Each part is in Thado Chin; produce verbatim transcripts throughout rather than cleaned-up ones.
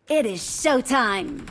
It is showtime!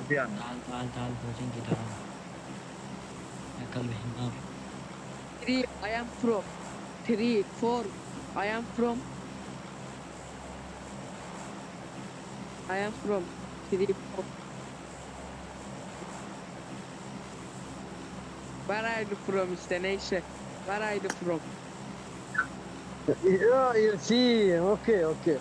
Dal, dal, dal, bhojin ki dal. Three, I am from. Three, four, I am from. I am from. Three, four. Where are you from, Mister Nation? Where are you from? Yeah, you see. Okay, okay.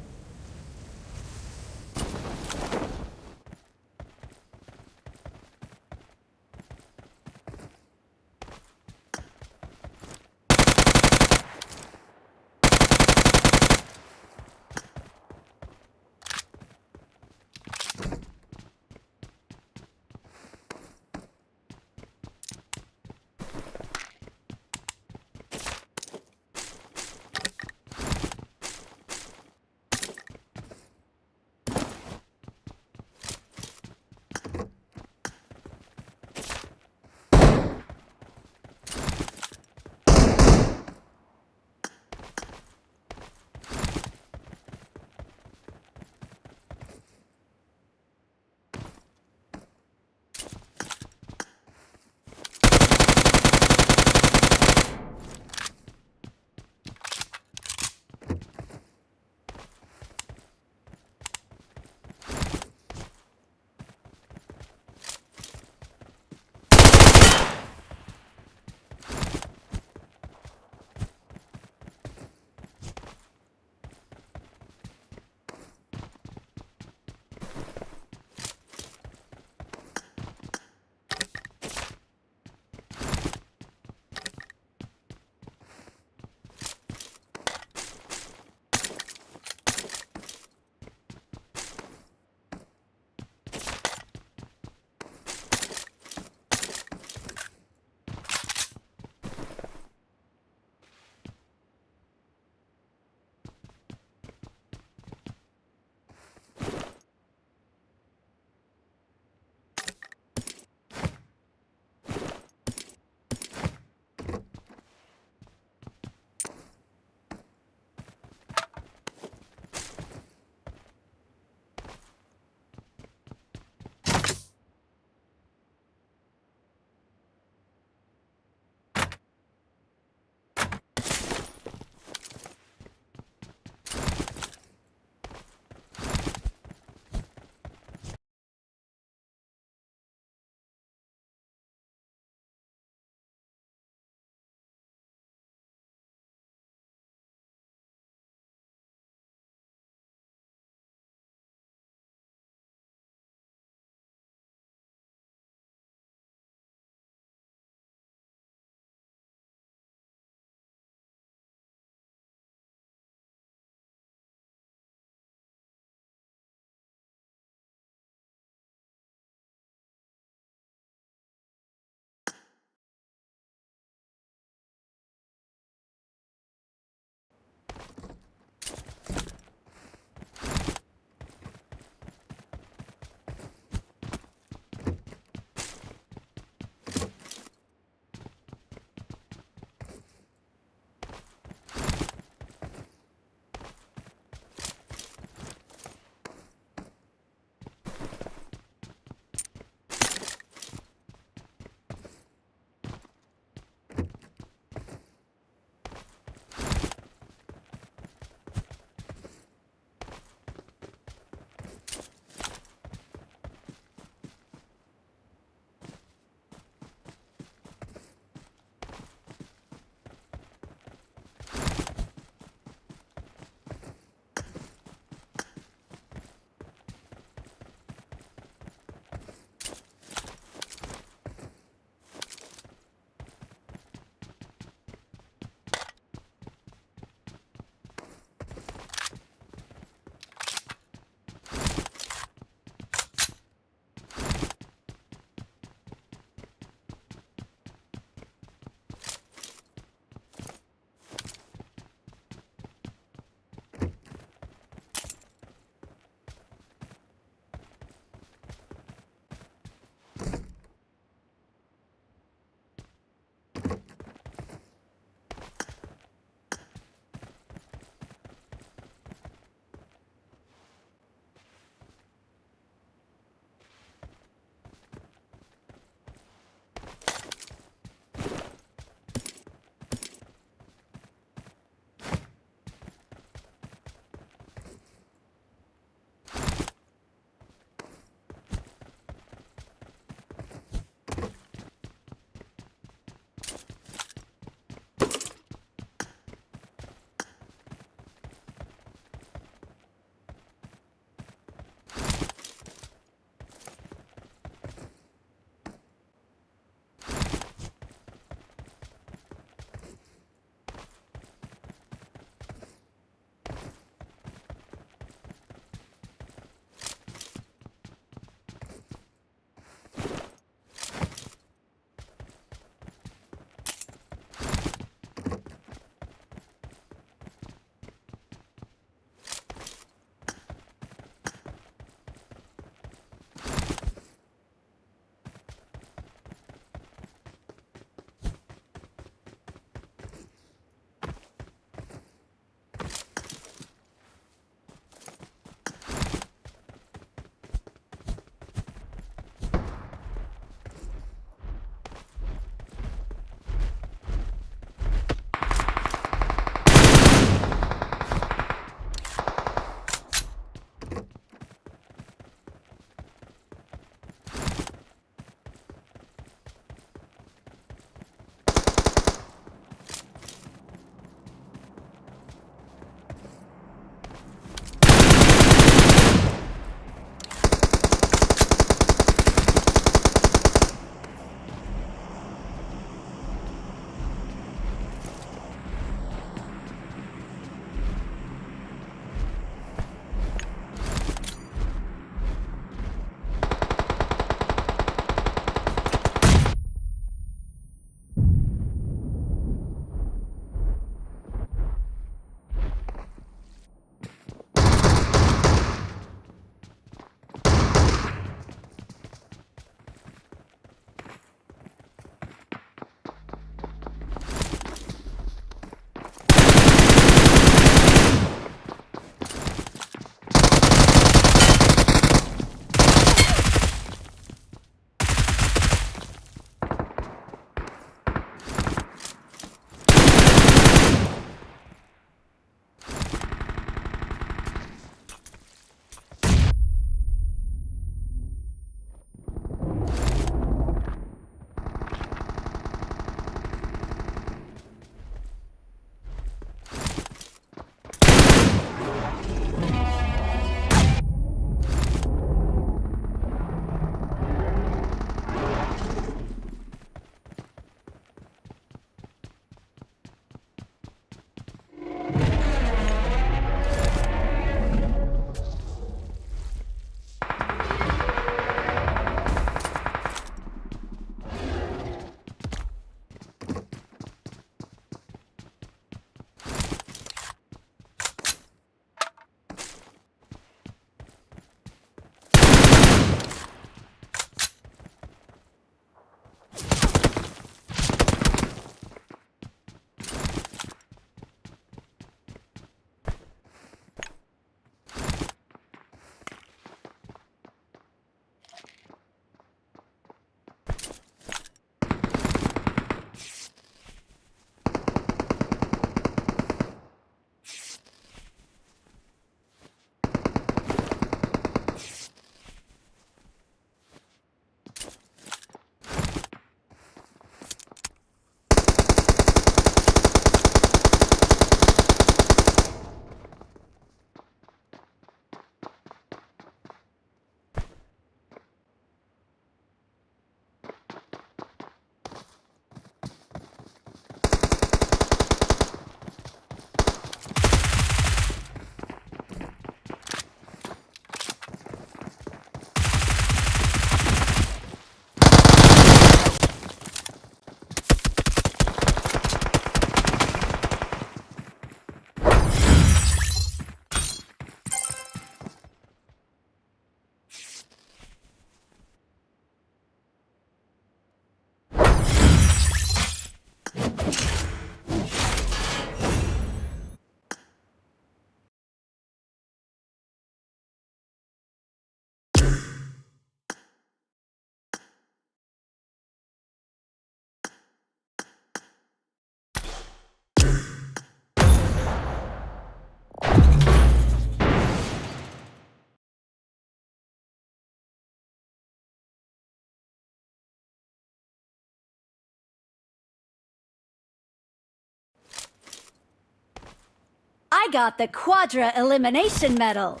I got the Quadra Elimination Medal.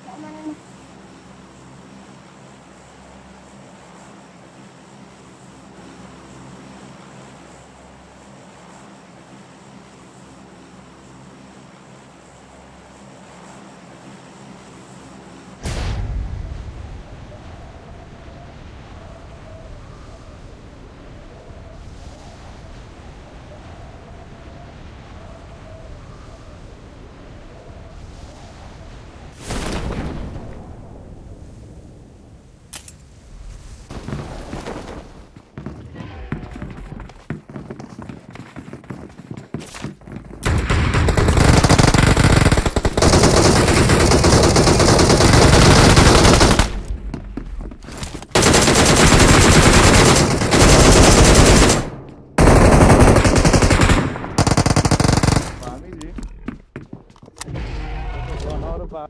Family. One hour back.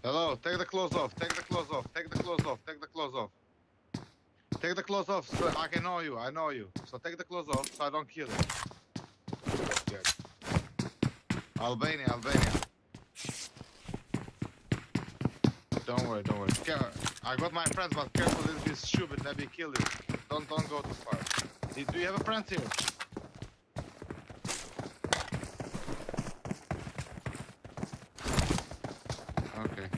Hello, take the clothes off, take the clothes off, take the clothes off, take the clothes off. Take the clothes off, so I can know you, I know you. So take the clothes off so I don't kill you. Good. Albania, Albania. Don't worry, don't worry. Care- I got my friends, but careful, this is stupid. Let me kill you. Don't, don't go too far. Do you have a friend here? Okay.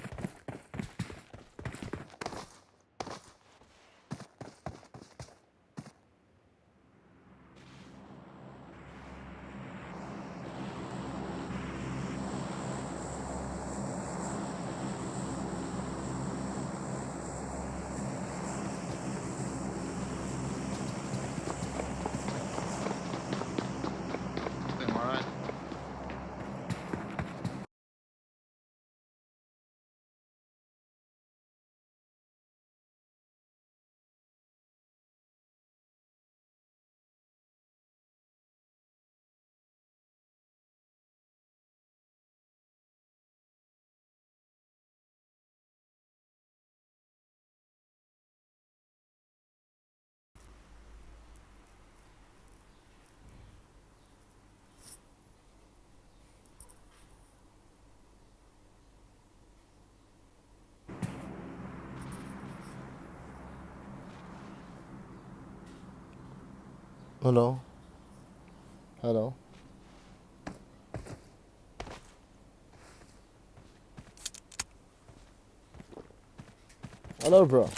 Am I right? Hello. Hello. Hello, bro.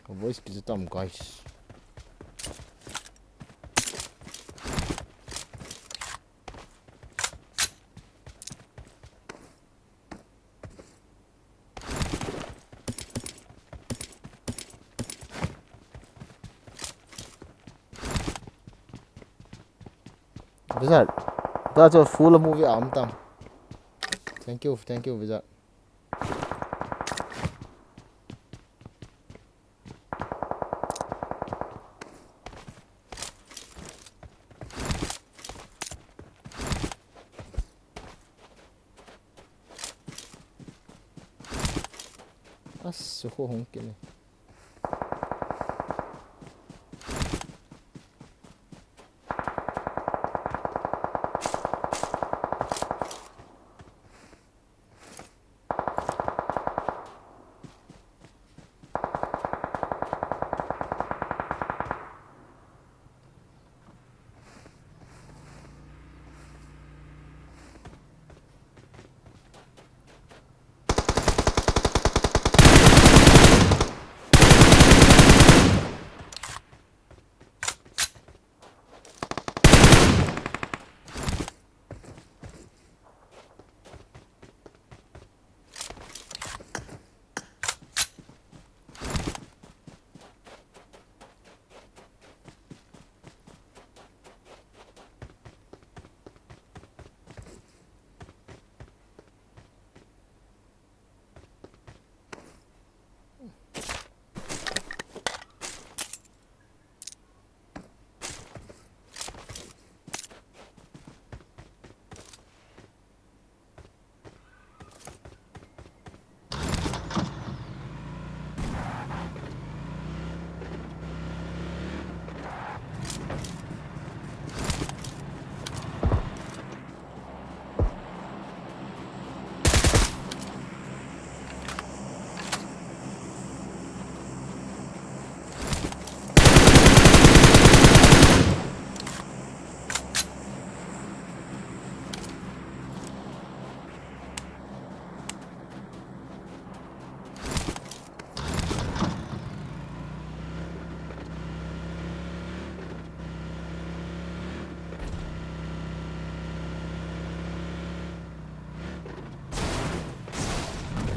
Ka voice kicha tam, guys. Vizat, that's a full movie, am tam. Thank you, thank you, Vizat. Asu ho hung kini.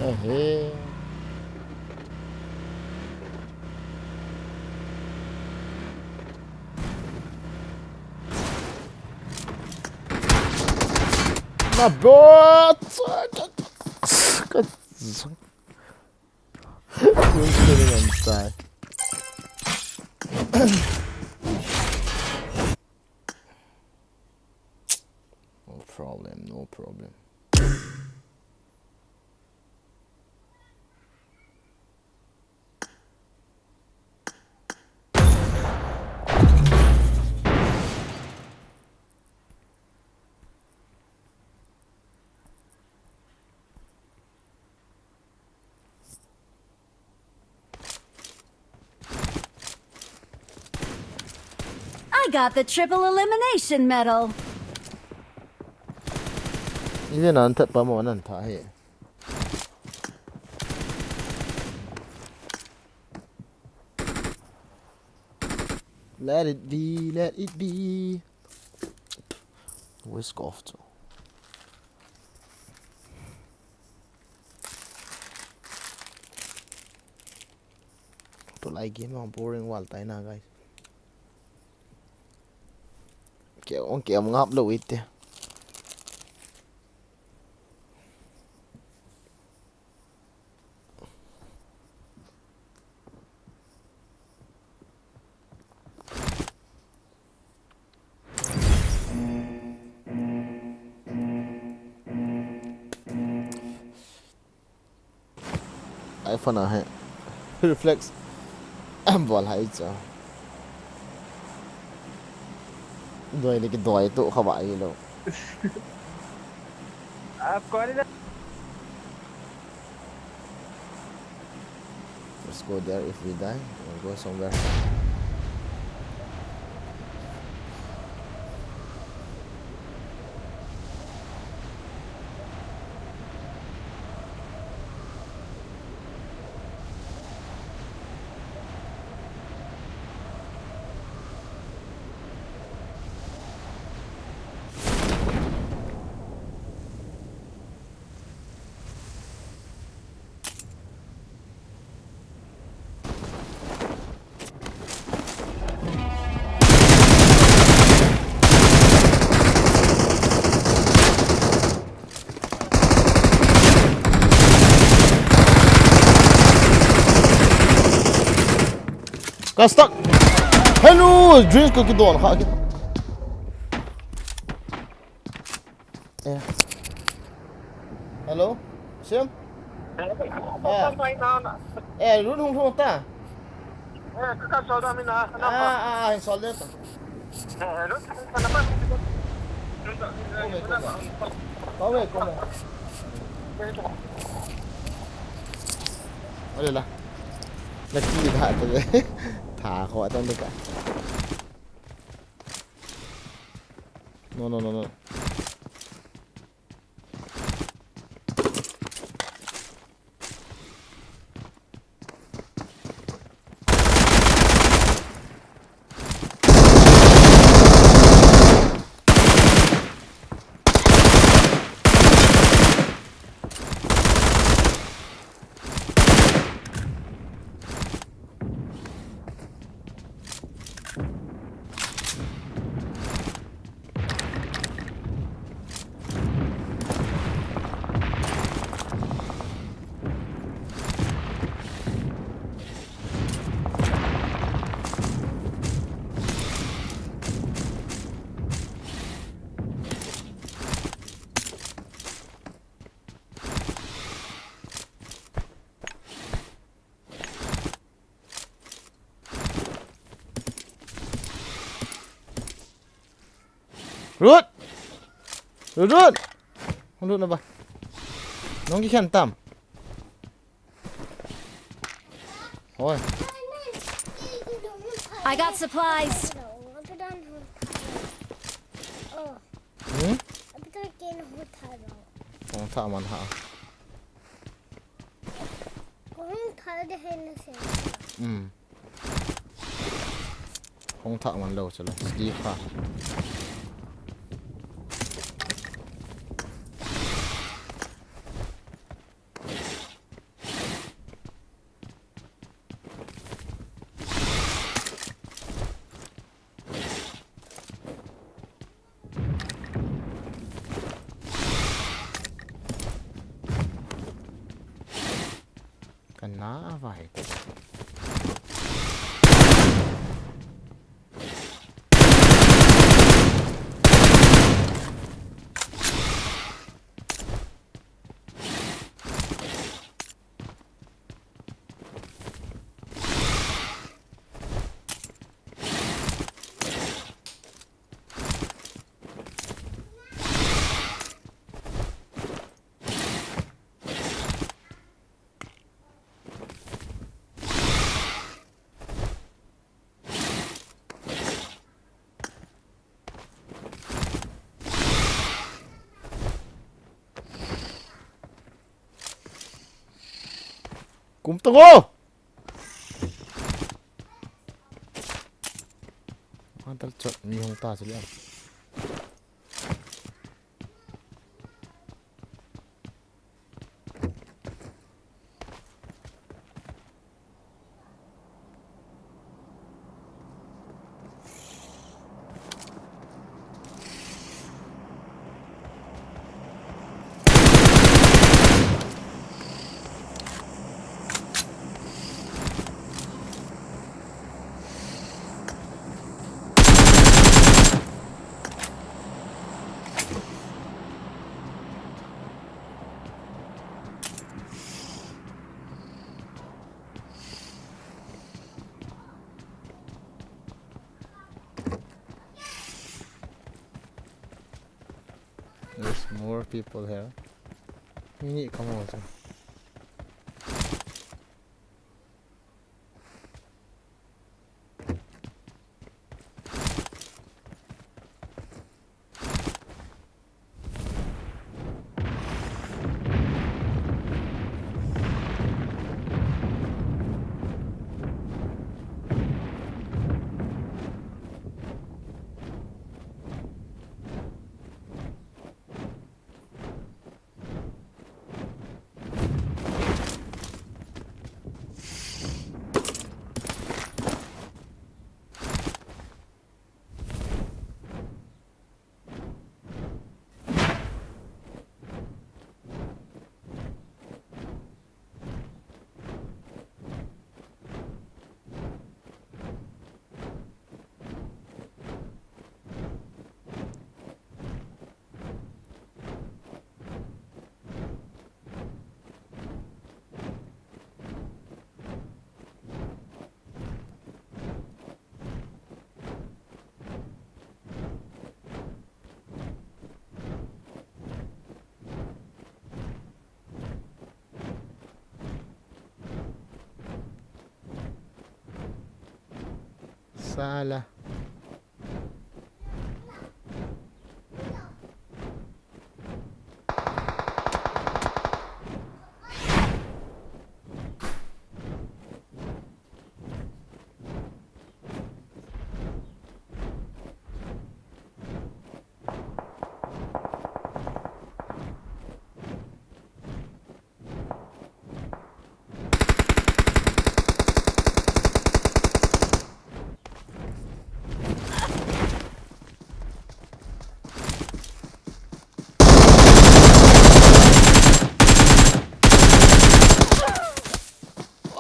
Ehe. Na bot. Who's sitting inside? No problem, no problem. I got the triple elimination medal. Even an that pa mo nan tha he. Let it be, let it be. Voice off to. Tulai game a boring val tai na, guys. Ke ong ke ong ngap lo ite. iPhone a he reflex am bol hai cha. Doi ni ki doi tu kha ba i lo. Aap koi na. Let's go there. If we die, we'll go somewhere. Ka stuck. Hello, dreams ko kidon kha ki. Eh. Hello? Sim? Ah. Eh, run hung hung ta. Eh, ka sol da mina. Ah, ah, ah, sol da ta. Eh, run. Kome, kome. Kome, kome. Ole la. Na ki da ta. Tha ko ta ni ka. No, no, no, no. Rut! Rut, Rut! Rut na ba? Nong ki khen tam. Oi. I got supplies. Hmm? Kong tha man ha. Kong tha de hen na se. Hmm. Hong thah man lou chule. Sti kha. Kana vai. Um tong o. Antal chot mi hung ta chu le. There's more people here. We need, come on, sir. Sala.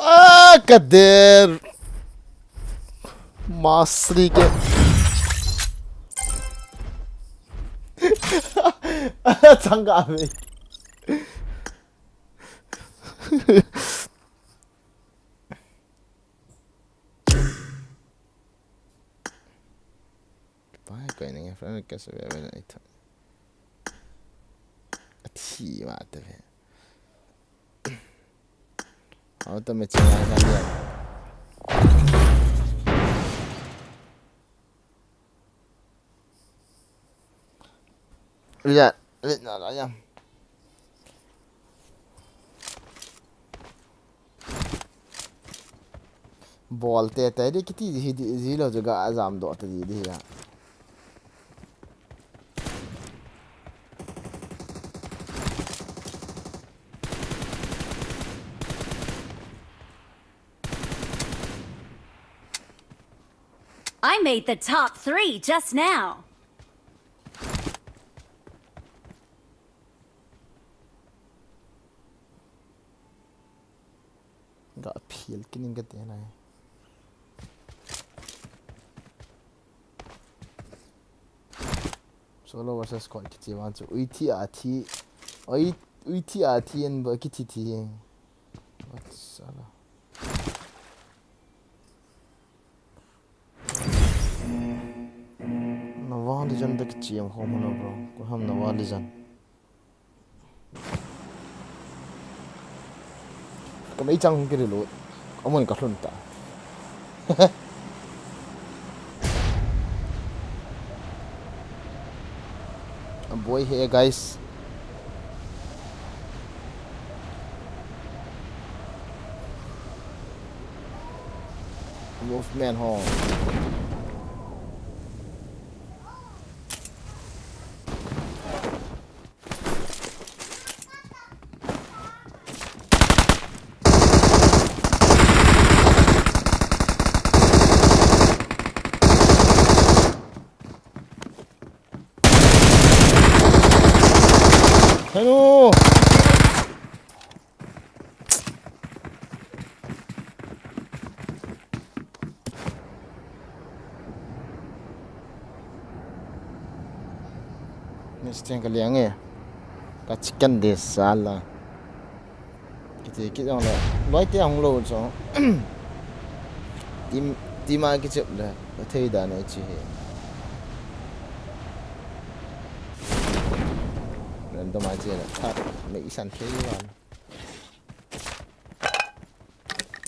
Ah, kader. Masri ke. Changa me. Pai ko ning friend ke se ve ve na ita. Athi wa te ve. Auto me chinga ka ya. Ya, le na la ya. Bol te te di kiti di di di lo jo ga azam do te di di ya. I made the top three just now. Ga phil kining ka te nai. Solo versus squad kiti wan chu. Ui thi a thi. Ui, ui thi a thi en ba kiti thi. What sala. Nava Legend de kichi am hom na bro. Ko ham Nava Legend. Ka mei chang hung kiri lut. Amun ka hlun ta. A boy here, guys. Wolfman ho. Hello. Next thing ka liang e. Ka chicken de sala. Kiti kit jong le. Loi te hung lo cho. Team, team a kichep le. Ka thei da nei chi he. Random a chi le. Khat. Me isan thei wan.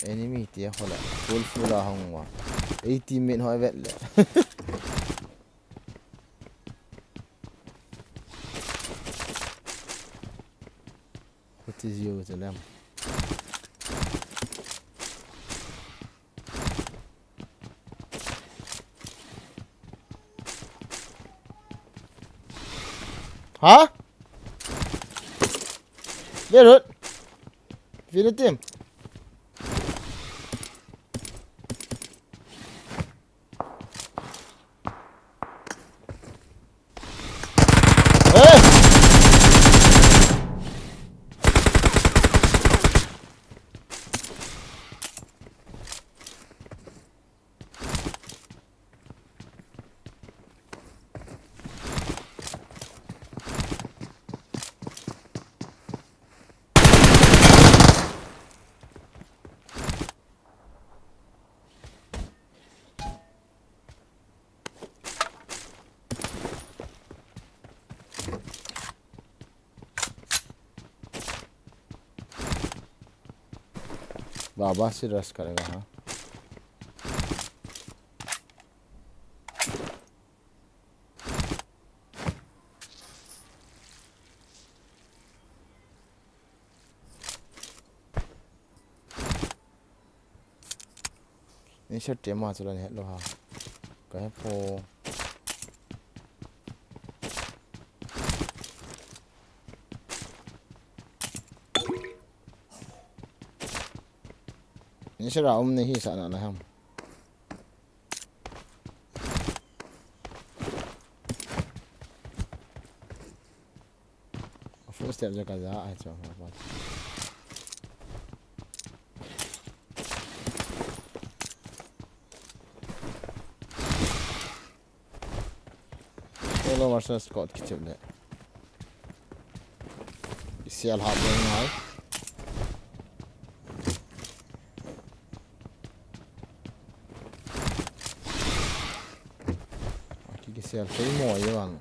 Enemy tia hola full full a hung wa. Eighty min hoi vet le. What is you to them? Huh? There, Vinotim. Hey! बाबा से रश करेगा, हाँ। Insert te ma chu la ni het lo ha. Ka he pho. Insert a um ni hi sa na na ham. First step je ka ja ai chu ma pa. Solo versus squad kichep le. Isial ha beng ngai. Ki kisial kei mo ye wang.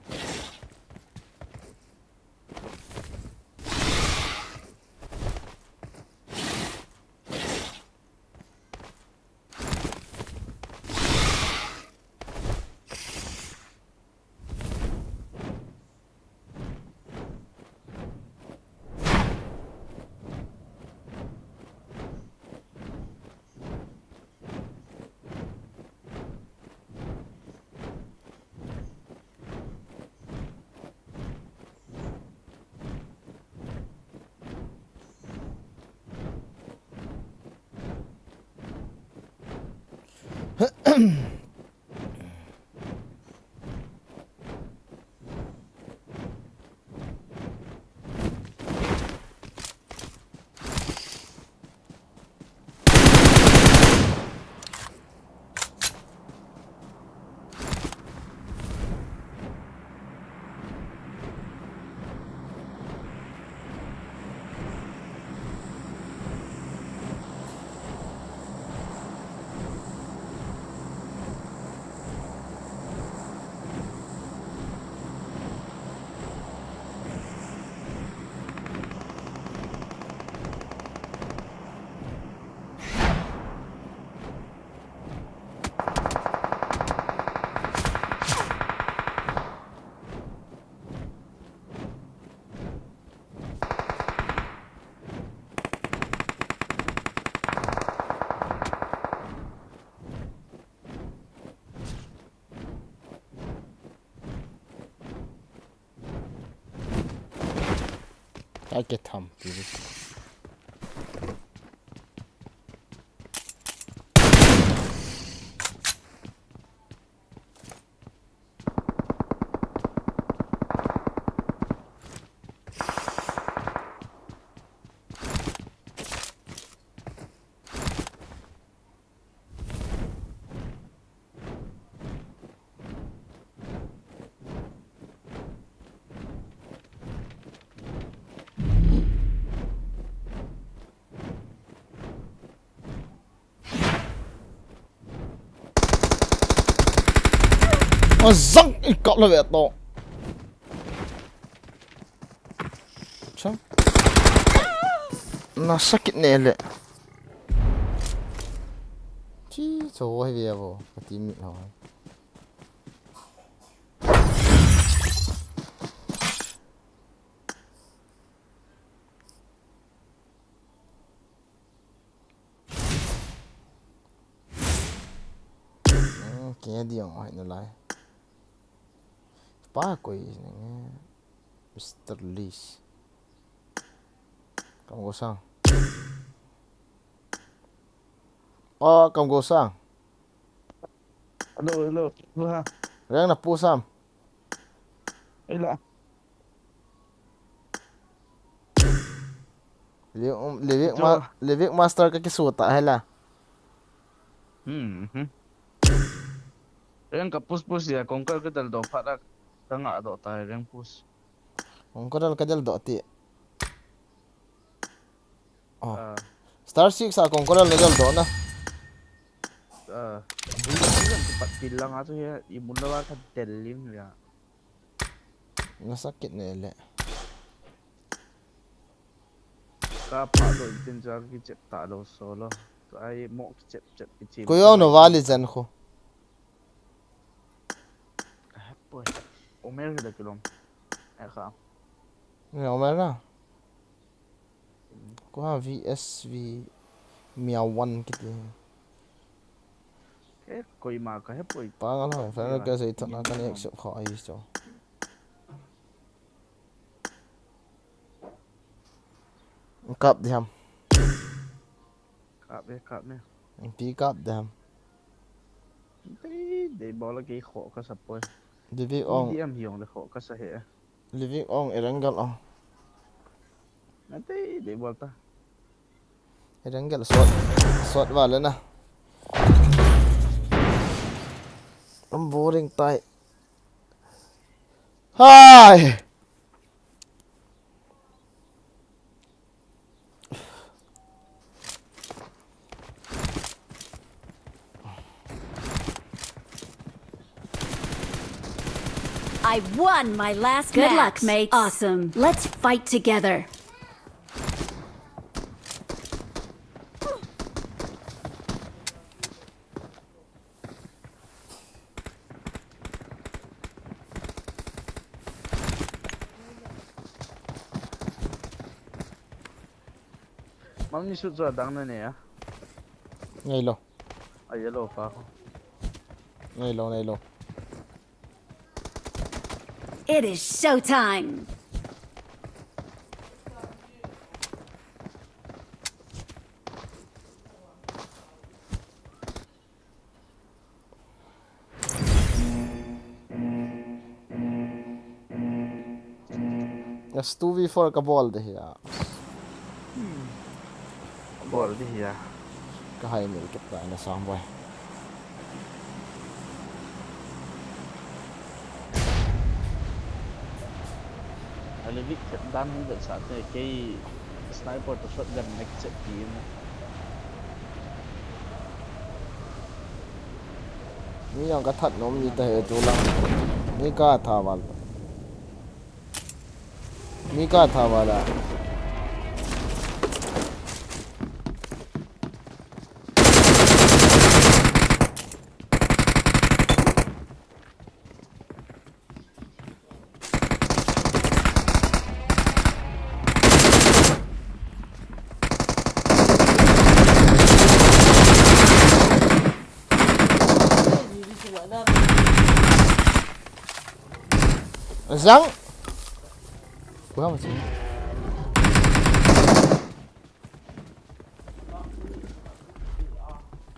Ka ke tham pi. Azang i kap la ve to. Cha. Na sakit ne le. Chi cho he ve vo. Ka ti mi ho. Kei a diang hai na lai. Pa koi nge Mister Lee. Kam go sang. O, kam go sang. Hello, hello. Hello, ha. Reng na pu sam. Ei la. Livik, um, Livik, ma, Livik Master ka kisuta hela. Hmm, hmm. Reng ka push push ya, Conquer ka del do phat a, ka nga do ta reng push. Conquer ka del do ti. Oh. Ah. Star six a Conquer na del do na. Ah, bu ni lam ka pat pil lang a tu ya, i mun la wa ka del lim ya. Na sakit ne le. Ka pha do intin cha ki chep ta lo solo. Ai mo ki chep chep ki chep. Ko yo no vali jan ko. Ka hepoi. Omer hi da kilom. Ai kha. Ne Omer na. Ko ha V S V Mia one kiti. He, koima ka hepoi. Pa nga la, fa na ka sei thot na ka ne accept kha ai cho. Kap di ham. Kap e, kap e. Pi kap di ham. Dei, dei bola kei kho ka sa poi. Livik ong. Di am hiong le kho ka sa he. Livik ong, Erangel ong. Na dei, dei bol ta. Erangel shot, shot vale na. Am boring tai. Hai! I won my last match. Good luck, mates. Awesome. Let's fight together. Mam ni sut chu adang na ne a. Nei lo. A yellow pa ko. Nei lo, nei lo. It is showtime. Yes, two v four ka bol de hi a. Bol de hi a. Ka hai mil kit ta na sang boy. Alivik dan hung vet sa te kei sniper to shotgun mek chet pi in. Mi jong ka that nom ni ta he tu lang. Mi ka tha val. Mi ka tha val a. Zang. Wah, masih.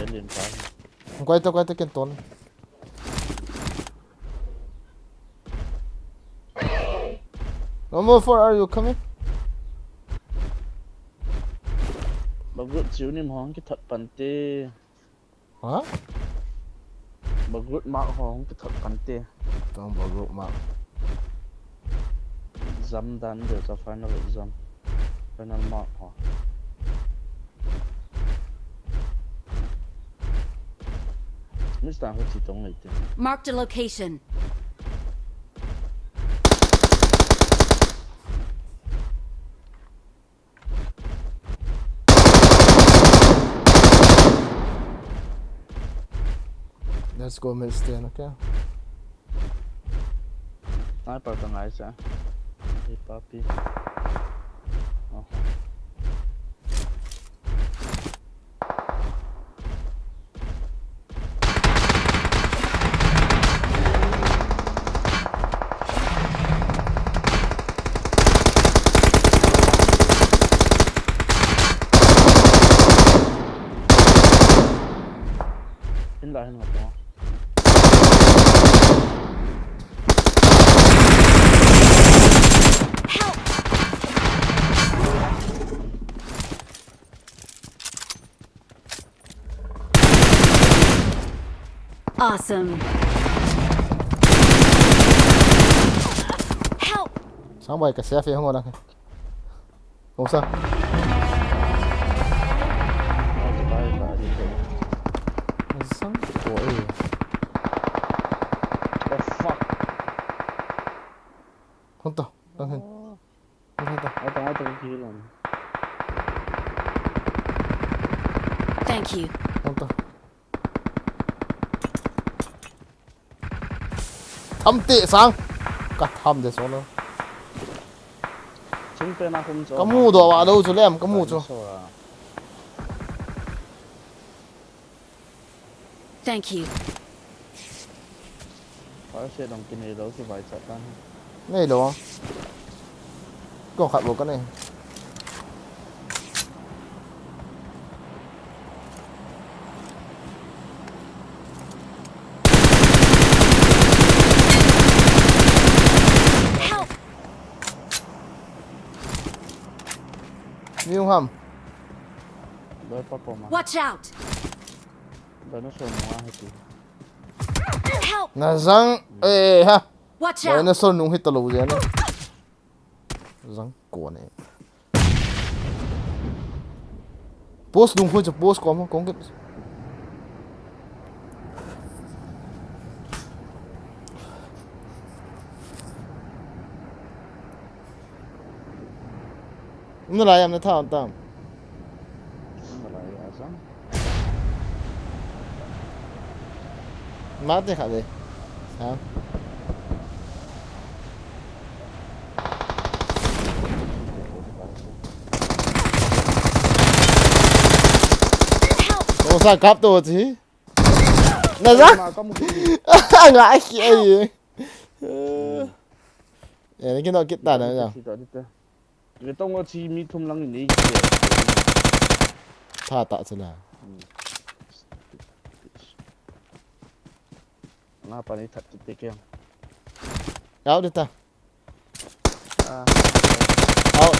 Alien pa. Koi ta, koi ta, ken ton. Normal four, are you coming? Bagut chiu ni mong ki thot pan te. Hah? Bagut mak hong kithot kante. Tong bol group ma. Jam dan de sa final exam. Final mark ho. Mister ho chi tong le te. Marked a location. Let's go, Mister, okay? Sniper ka ngai sa. Hey, papi. Oh. Hin la hin la. Help! Awesome. Help! Sang bai ka safe hong na. Kong sa. Sang ko eh. Oh, fuck. Hong ta, tang hen. Hong ta. Ai, tang, ai, tang, ki lon. Thank you. Hong ta. Tham te sang. Ka tham de so na. Chung pe na kum cho. Ka mu do wa do chu lem, ka mu chu. Dinosaur a. Thank you. First aid dong kinei lou kivai chat tan. Nei lou. Ko khat bou ka nei. Help! New ham. Doi pa poma. Watch out! Dinosaur nunga hiti. Help! Na zang, eh, ha. Watch out! Dinosaur nung hita lou jeng ne. Zang ko ne. Post dung khoi chu, post kom, kom ke. Na lai am na tha tam. Na lai a sang. Mate kha de. Ha. Ko sa kap to chi. Na za. Ma ka mu. Nga ai ki ai. Eh, ni kino kit ta na za. Ve tong a chi mi thum lang ni ke. Tha ta chila. Hmm. Nga pa ni that kit te ke. Out de ta. Ah. Out.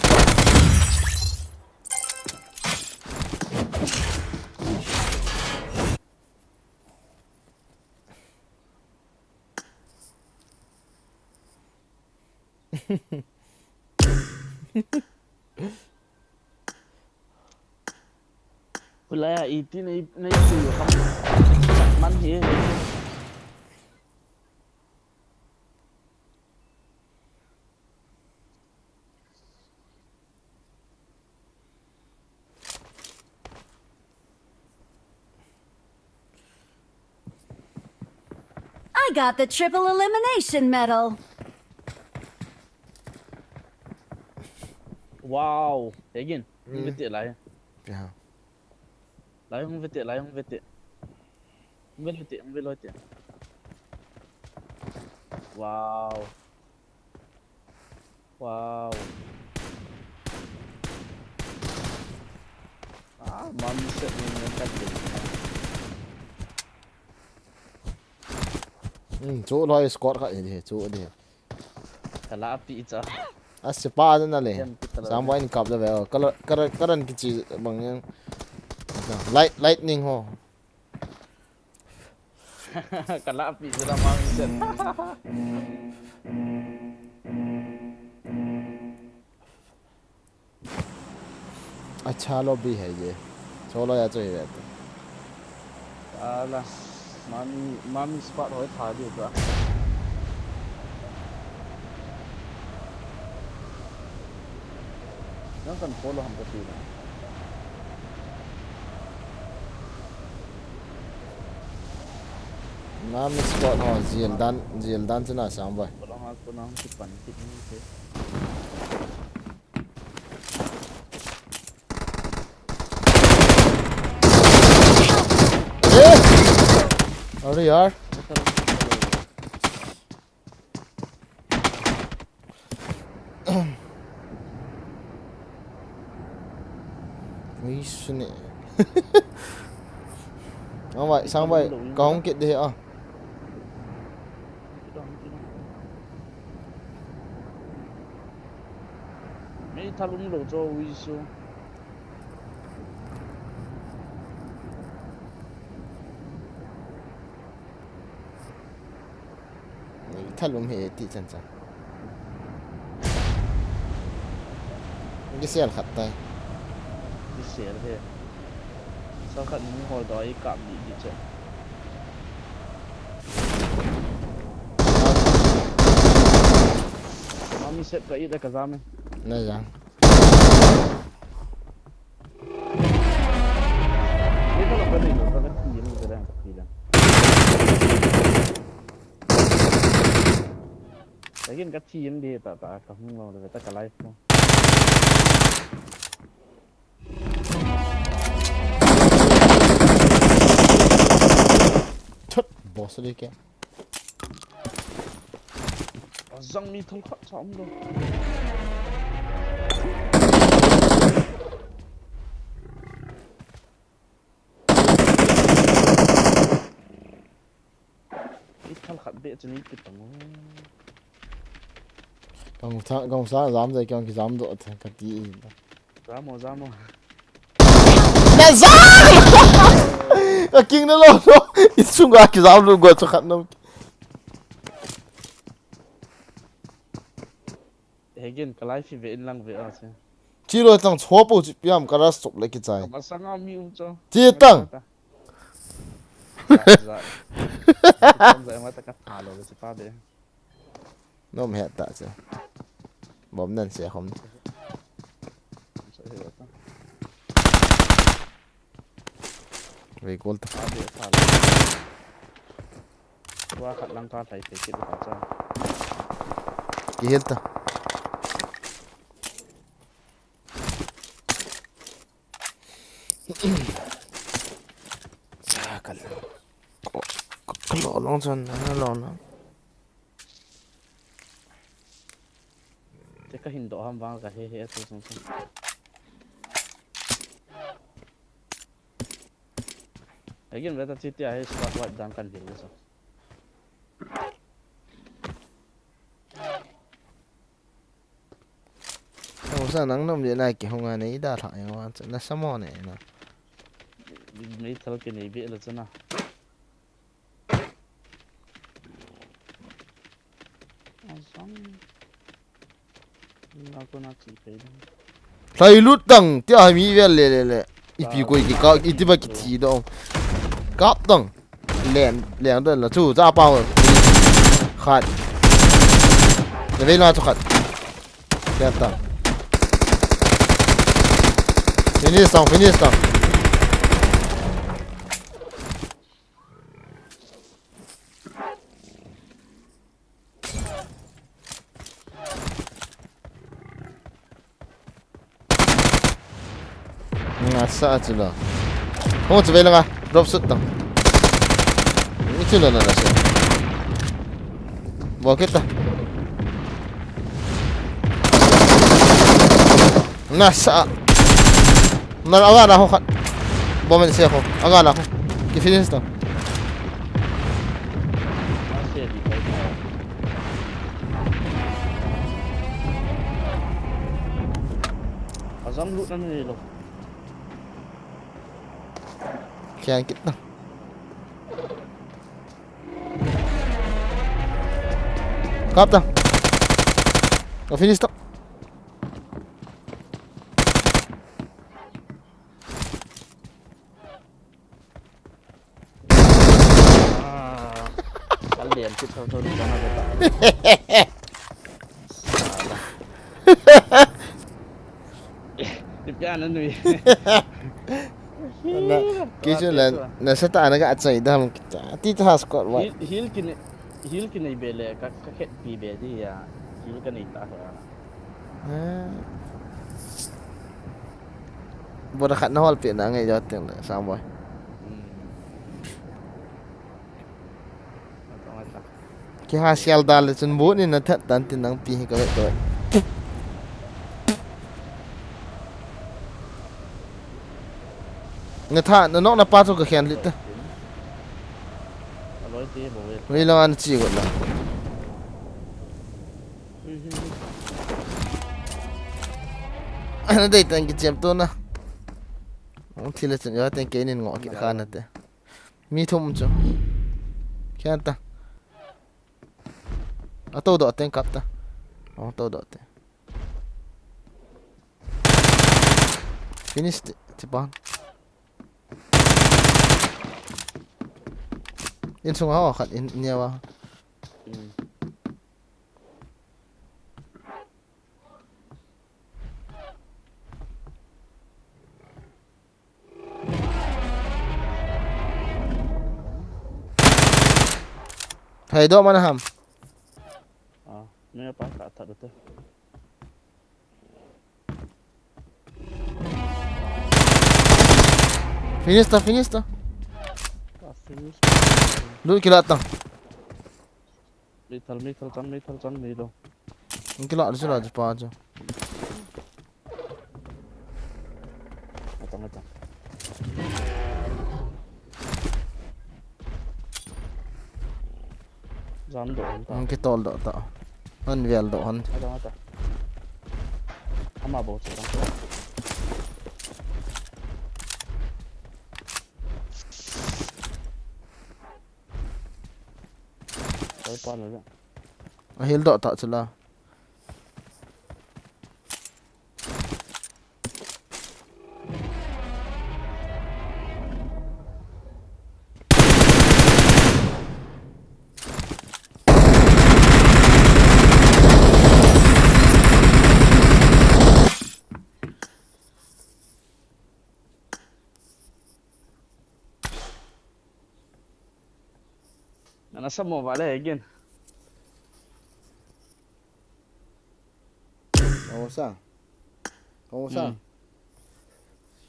Pulai a iti nei, nei tu kam man hi. I got the triple elimination medal. Wow. Again. Mm. Hung vete lai. Yeah. Lai hung vete, lai hung vete. Hung vete, hung vete. Wow. Wow. Ah, mami set ni ni kan din. Hmm, chu loi squad kha ni, chu ni. Kala pi cha. A sepa na le. Yan pi tala. Sang bai ni kap le ve. Kala, kala, kala kichi bang yan. Light, lightning ho. Kala pi jira mang sen. अच्छा lobby है ये। Solo ya choi ve. Ala, mami, mami spot hoi tha di ta. Nang kan follow ham ka ti na. Mami spot ho, jil dan, jil dan chuna sang boy. Follow ha ko na hung kipan kit ni te. अरे यार। Ui, suni. Sang bai, sang bai, kahung kit de a. Mei thalum lou cho ui su. Mei thalum he ti chan chan. Kisel khat tai. Kisel he. Sa khat nung hol doi kap di di cho. Mami set ka it ka jam e. Na jang. Ye ka la ka ni lo ka ti ye ni ka dan ka ti dan. Lagi ka ti ye ni ta ta ka hung lo ta ka life mo. Chut, boss le ke. Azang mi thol khat cha um lo. I thal khat be chun i kit tang o. Kong sa, kong sa jam jai kong ki jam do the ka ti i. Jam o, jam o. Na jam! Ka king na lo lo. I sunga ki jam lo go chu khat no. Hegin ka life hi ve in lang ve a che. Chi lo tang chho po chi piam ka ras chop le ki chai. Ka masanga mi um cho. Chi tang. Za. Za ma ta ka tha lo chi pa be. Nom het ta che. Bom nan se khom. Ve kol ta. A be tha lo. Tua khat lang ka hlai thei kit ta cha. Ki hel ta. Cha kal. Ko, ko, ko lo long chan na lo na. Te ka hin do ham vang ka he he tu sung sung. Again, beta chiti ahi spot white dan kan hil so. Sa nang nom je na ki hung a nei da tha yang wan na samo ne na. Nei thal ke nei be la chana. Azang. Hlai lut tang, tia mi vel le le le. Ipi koi ki ka, iti ba ki thi dong. Kap tang. Len, len don la chu, cha pa. Khat. Le ve na chu khat. Len tang. Finish tang, finish tang. Nga sa chu lo. Ho chu ve la nga. Drop shoot tang. Ni chu lo na la se. Bo ke ta. Na sa. Na aga na ho khat. Bo men se ho. Aga na ho. Ki finish ta. Azam lut na ni lo. Khian kit na. Kap ta. Ka finish ta. Ah, kal dian kit thou thou ni kana beta. Tip ya na nui. Na, kisu la, na sa ta na ka achai dam kita. Ti ta has kot wa. Heal, heal kine, heal kine bele ka, ka khet pi be di ya. Heal ka nei ta ha. Eh. Bora khat na hol pi na ngai jo teng le, sang boy. Hmm. Atong ata. Ki ha sial dal le chun bu ni na that tan tin nang pi hi ka vet ka vet. Nga tha, na nok na pa chu ka khen lit ta. Aloi ti bo ve. Hoi lang an chi got la. Ana dei tan ki chem to na. Ong thile chun yo ten keinin ngo ki kha na te. Mi thum chu. Khian ta. A to do ten kap ta. Ong to do te. Finish ti, ti pa. In sunga ho khat in nia wa. Hmm. Thai do mana ham. Ah, me pa ka ta do te. Finish ta, finish ta. Ah, finish. Lu kila ta. Meithal, meithal chang, meithal chang, meithal. Ang kila, di sila, di pa, di. Atang, atang. Jam do, atang. Ang kitol do, ta. Han vial do, han. Atang, atang. Ama bo, atang. Oi, pa, lo, lo. A hil doh ta chula. Nana sa mo vale again. Kamu sa. Kamu sa. Hmm.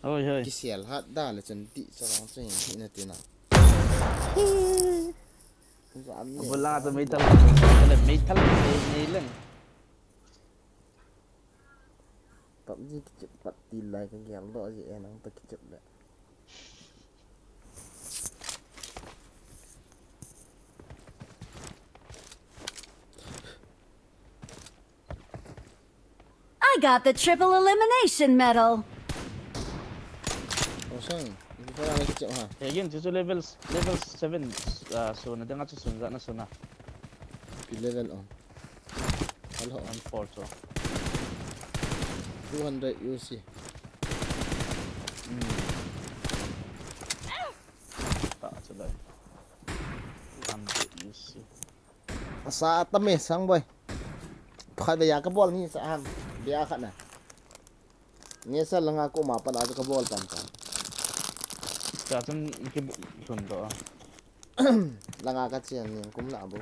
Hoi, hoi. Kisial hat da le chun ti sa lang chun hi na ti na. Za mi. Bula to meithal. Meithal ni, ni leng. PUBG kichep pat ti lai ka gel doh ji e nang ta kichep le. I got the triple elimination medal. Osang, hindi pa lang kichep ha. Again, chuchu levels, level seven, ah, so na dang achu sun na suna. Pi level on. Hello. One four two. Two hundred U C. Hmm. Ta chu dai. Two hundred U C. Asa tame sang boy. Khat be ya ka bol ni sa ham. Be ya khat na. Ni sa langa ko ma pa la ka bol pan pan. Sa chun ki lhun do. Langa ka chian ni kum na bo.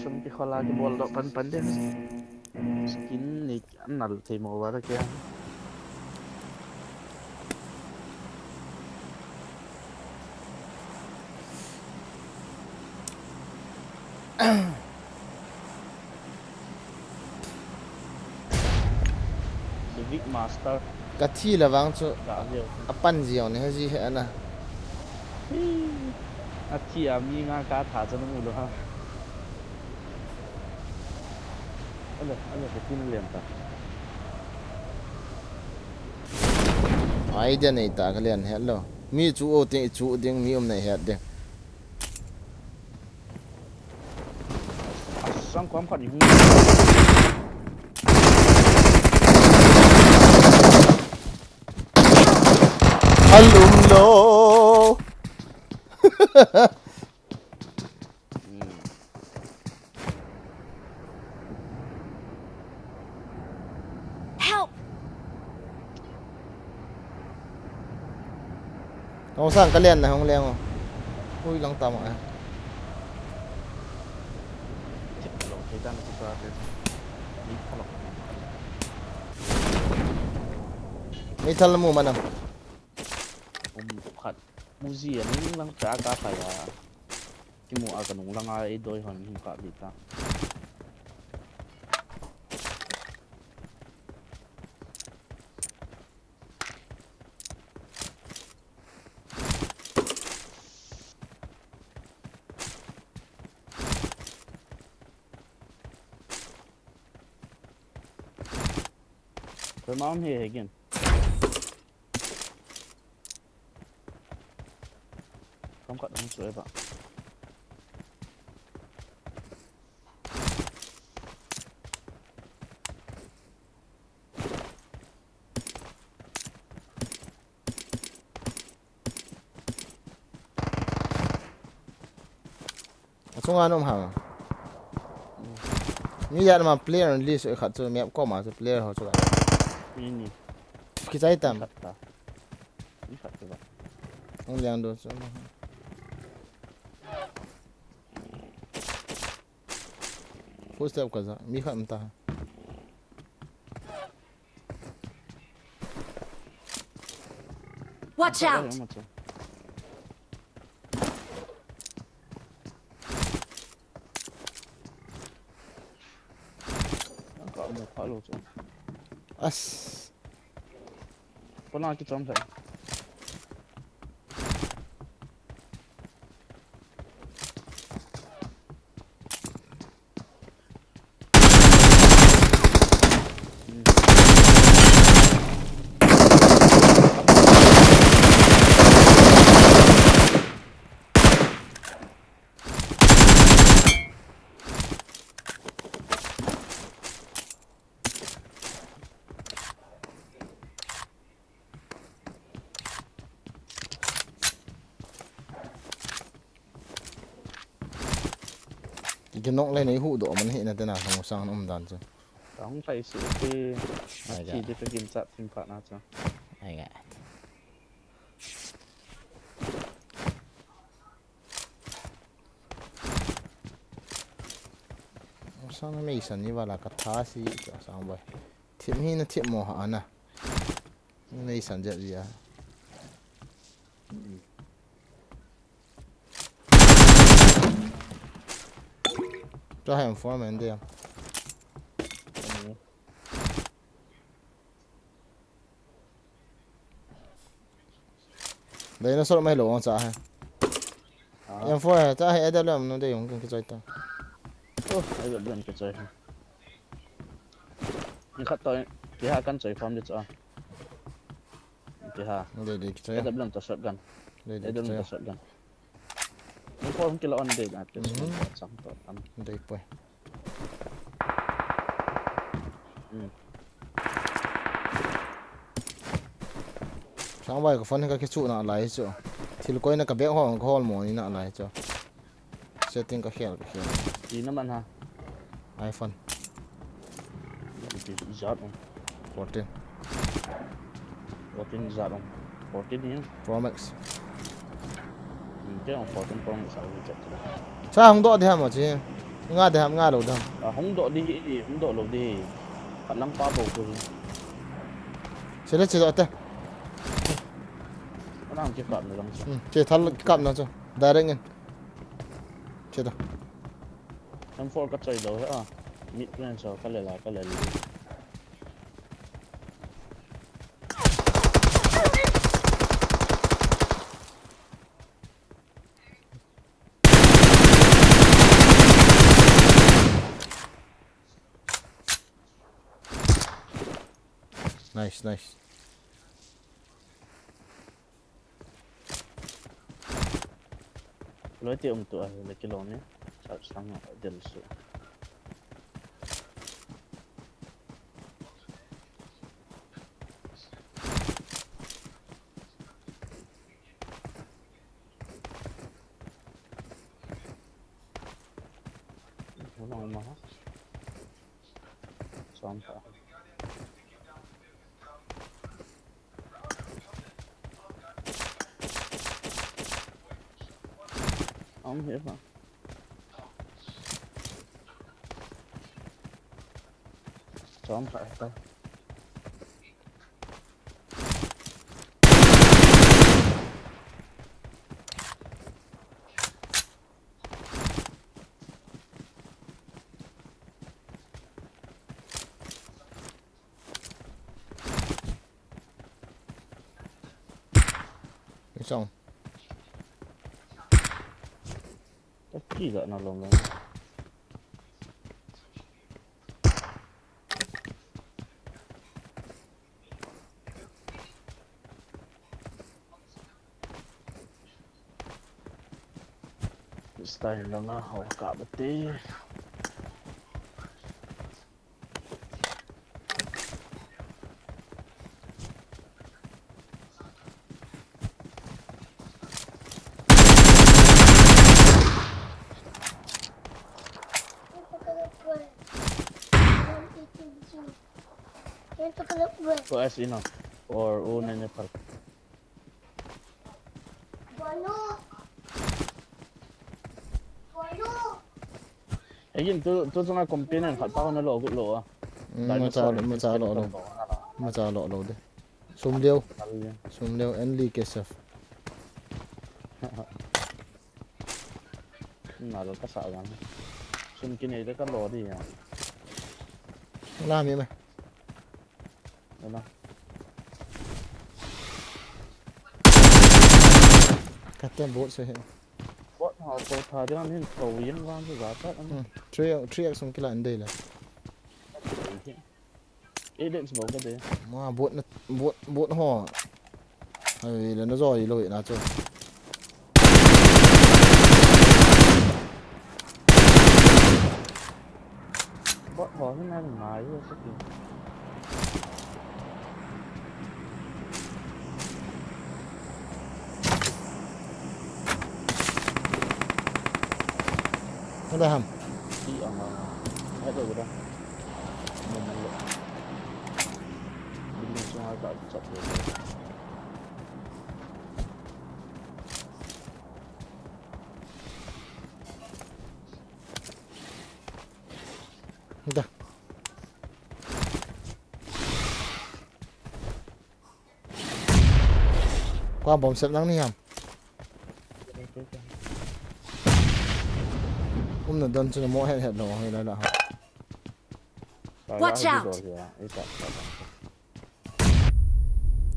Sun ki khola ki bol doh pan pan de. Skin ni an nal thei mo ba ta kya. The Big Master. Ka thi le vang chu. Ka leo. A pan jiau ni he ji he ana. A thi a mi nga ka tha chu na mu lo ha. Ale, ale, ka tin lian ta. Idea nei ta ka lian het lo. Mi chu o ting, i chu ding, mi um nei het ding. Sang kom khat ni hung. Hal um lo. Hmm. Help! Hong sang ka lian na hong leng o. Ui lang tam a. Chip lo, thei dan chip ra te. Ni phalok. Meithal mu manam. Um khat. Mu ji a, ning lang cha ka kha ya. Kimu a ka nung lang a, ei doi hon hung kap di ta. Koi ma um he he again. Kam khat hung suh e ba. Achunga nom ham. Mi ya ma player list khat chu map koma chu player ho chu. Ni ni. Kichai tam. Khat ta. Ni khat ta ba. Hung liang do chu. Full step ka ja. Mi khat um ta. Watch out! As. Kona kichom thei. Kinok le nei hu do man hi na te na hong sang um dan chu. Ka hung thai si te. Ai ga. Thi te pe kin chat thim pha na chu. Ai ga. Sang mei san ni wala ka tha si chu sang boi. Thim hi na thim mo ha na. Mei san jet ria. Cho hai em four man dia. Dinosaur mai lo ang cha hai. Ah. M four hai, cha hai, A W M no dei hung kin kichoi ta. Oh, A W M kichoi hai. Ni khat to, ti ha kan choi form di cha. Ti ha. Dei, dei, kichoi. A W M to shotgun. Dei, dei, A W M kichoi. To shotgun. M four hung kila on dei na, te. Mhm. Sang to tam. Dei poi. Hmm. Sang vai ka phone ka kichu na lai chu. Thil koi na ka bag ho ka hol mo ni na lai chu. Setting ka khel, ka khel. Ti na man ha. iPhone. Ti jat on. Fourteen. Fourteen jat on. Fourteen ni. Pro Max. Hmm, ke on fourteen Pro Max a u chat. Cha hung do de ham chi. Nga de ham, nga lo de ham. A hung do di, hung do lo di. Ka lang pa bo ko. Chele chi do te. Ka nang ki kap na lang. Hmm, che thal kap na chu. Direct in. Che do. M four ka choi do ha. Mid range ka le la, ka le la. Nice, nice. Loi te um tu a le kilom ni. Sa sang del su. Som ka. Om hi pa. Som ka ta. Isong. Taki ga na long. Style lang ah, hau ka bate. Ko as ina or o ne ne par. Again, tu tu chunga companion khat pa hon lo gut lo a. Dinosaur macha lo lo. Macha lo lo de. Sum leo. Sum leo and li kesef. Na lo ka sa gan. Sum kinei de ka lo di ya. La mi me. Wala. Kate bot se he. Bot ha to tha de hin to yin wan ju ga ta. Hmm. Three three action kila an dei la. Eight X bol ka de. Ma bot na bot bot ho. Hai le na zoi lo na chu. Bot ho hin na ngai yo se ki. Hello ham. Ti ang ang. Hello, hello. Building sunga ka chat. Da. Kwa bom sep nang ni ham. Um na don chu na mo het het lo hi la la. Watch out!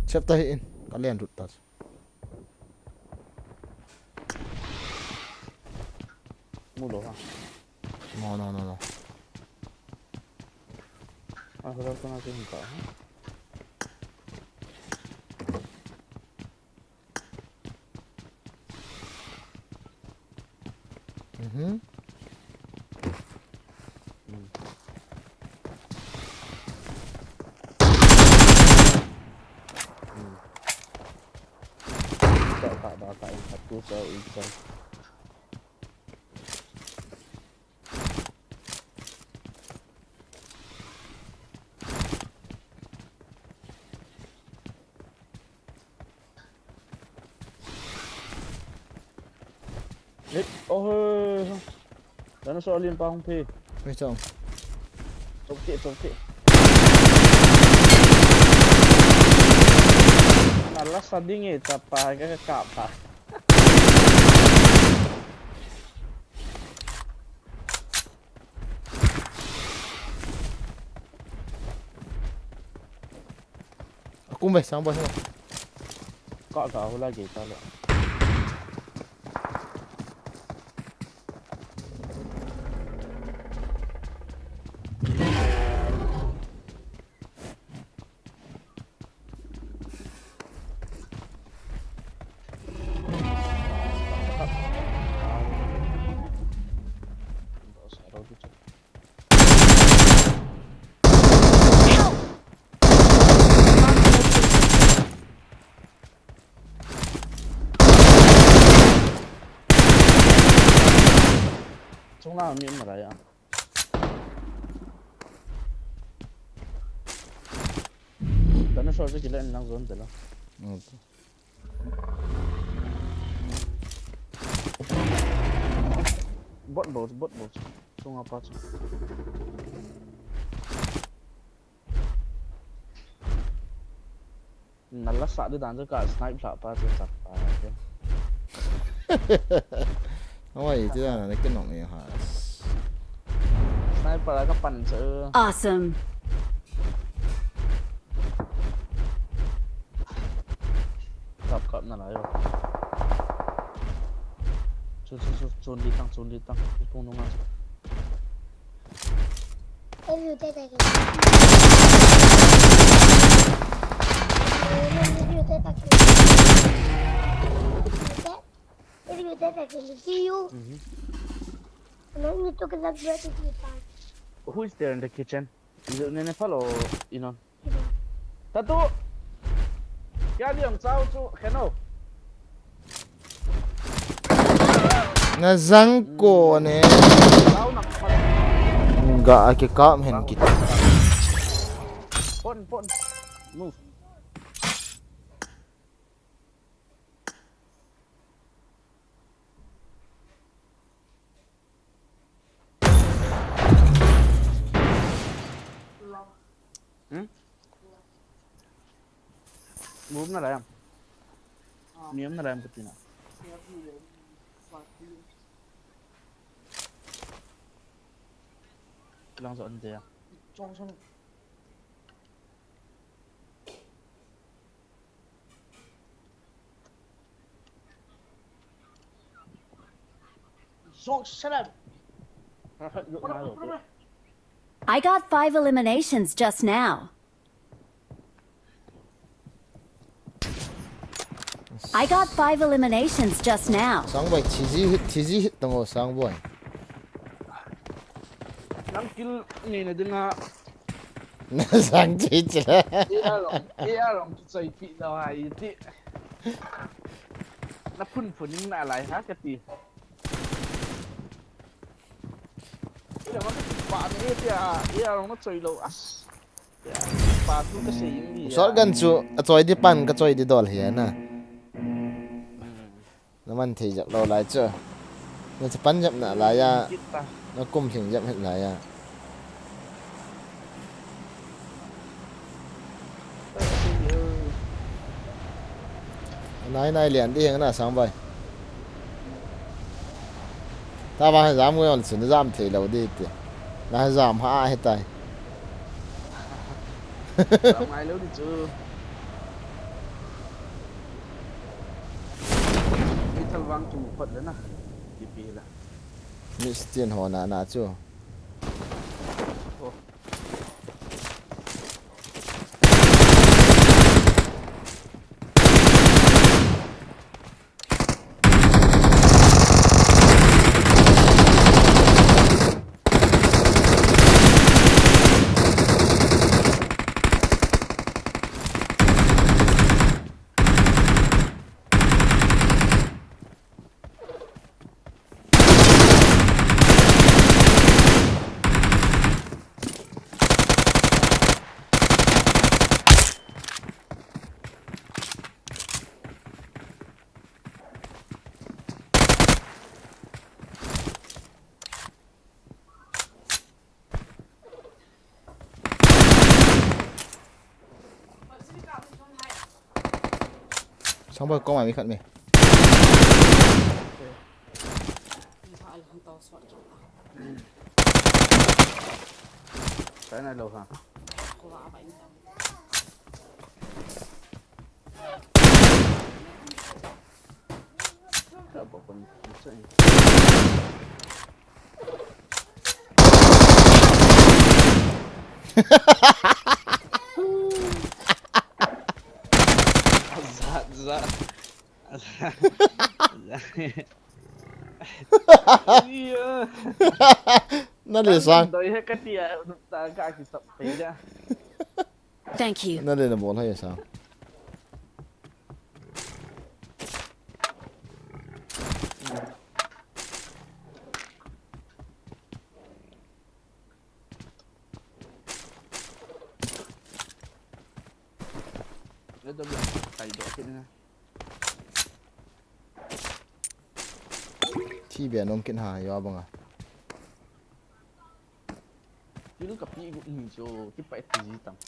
Sep ta hi in. Ka len rut ta. Mu lo ha. No, no, no, no. Ah, hura ko na tin ka. Mhm. Hmm. Hmm. Ka, ka, ka, ka, ka, ka, ka. Eh, oh, eh, eh. Dinosaur alien pa hung phe. Phe chong. Chok ke, chok ke. Na la sa ding e, chapa ka ka pa. Akum ve, sang boy, sang boy. Ka, ka, hula ke, ka le. Chung lang mi um rai a. Nasa sa kila in lang zone tala. Bot bot bot bot. Sunga pa chu. Nala sa di dan chu ka snipe sa pa chu sa pa chu. Oi, ti dan na kinong ni ha. Sniper ka pan chu. Awesome. Kap kap na lai. Chu chu chu chun di tang chun di tang. Ipung nunga chu. Who is there in the kitchen? Is it Nene Palo or Inon? Tatu! Kya liang chao chu kheno. Na zang ko ne. Ga a ke kam hen kit. Pon pon. Move. Hmm? Move na layam. Niyam na layam katina. Lang so ante ya. I got five eliminations just now. I got five eliminations just now. Sangboy, tiji hit, tiji hit tamo Sangboy. Nang kill ni na dinga. Na sang chi chi la. Iya long, iya long tu chai pi da wa iti. Na phun phun ning na lai ha kati. Ila ma kati pa ni iti a, iya long na chai lo as. Shotgun chu a choi di pan ka choi di dol hi na. Na man thei jap lo lai chu. Na chu pan jap na lai ya. Na kum thing jap het lai ya. Nai nai lian di heng na sang bai. Ta ba jam ngoi on sin jam thei lo di ti. Na jam ha he tai. Mai lo di chu. Mi thal vang kimu phot le na. Kipi la. Mi stin ho na na chu. Sang bai kong mai mi khat mi. Kai nai lo ha. Ka bo kon. Azat, azat. Azat. Iya. Na le sang. Doi he ka tia, ta ka ki sap pe ja. Thank you. Na le na bol ha ya sang. Dah dah biar kai doh kit na. Thi bia nom kit ha, yo banga. Kill ka pi gu ni jo, ki pai ti ji tam.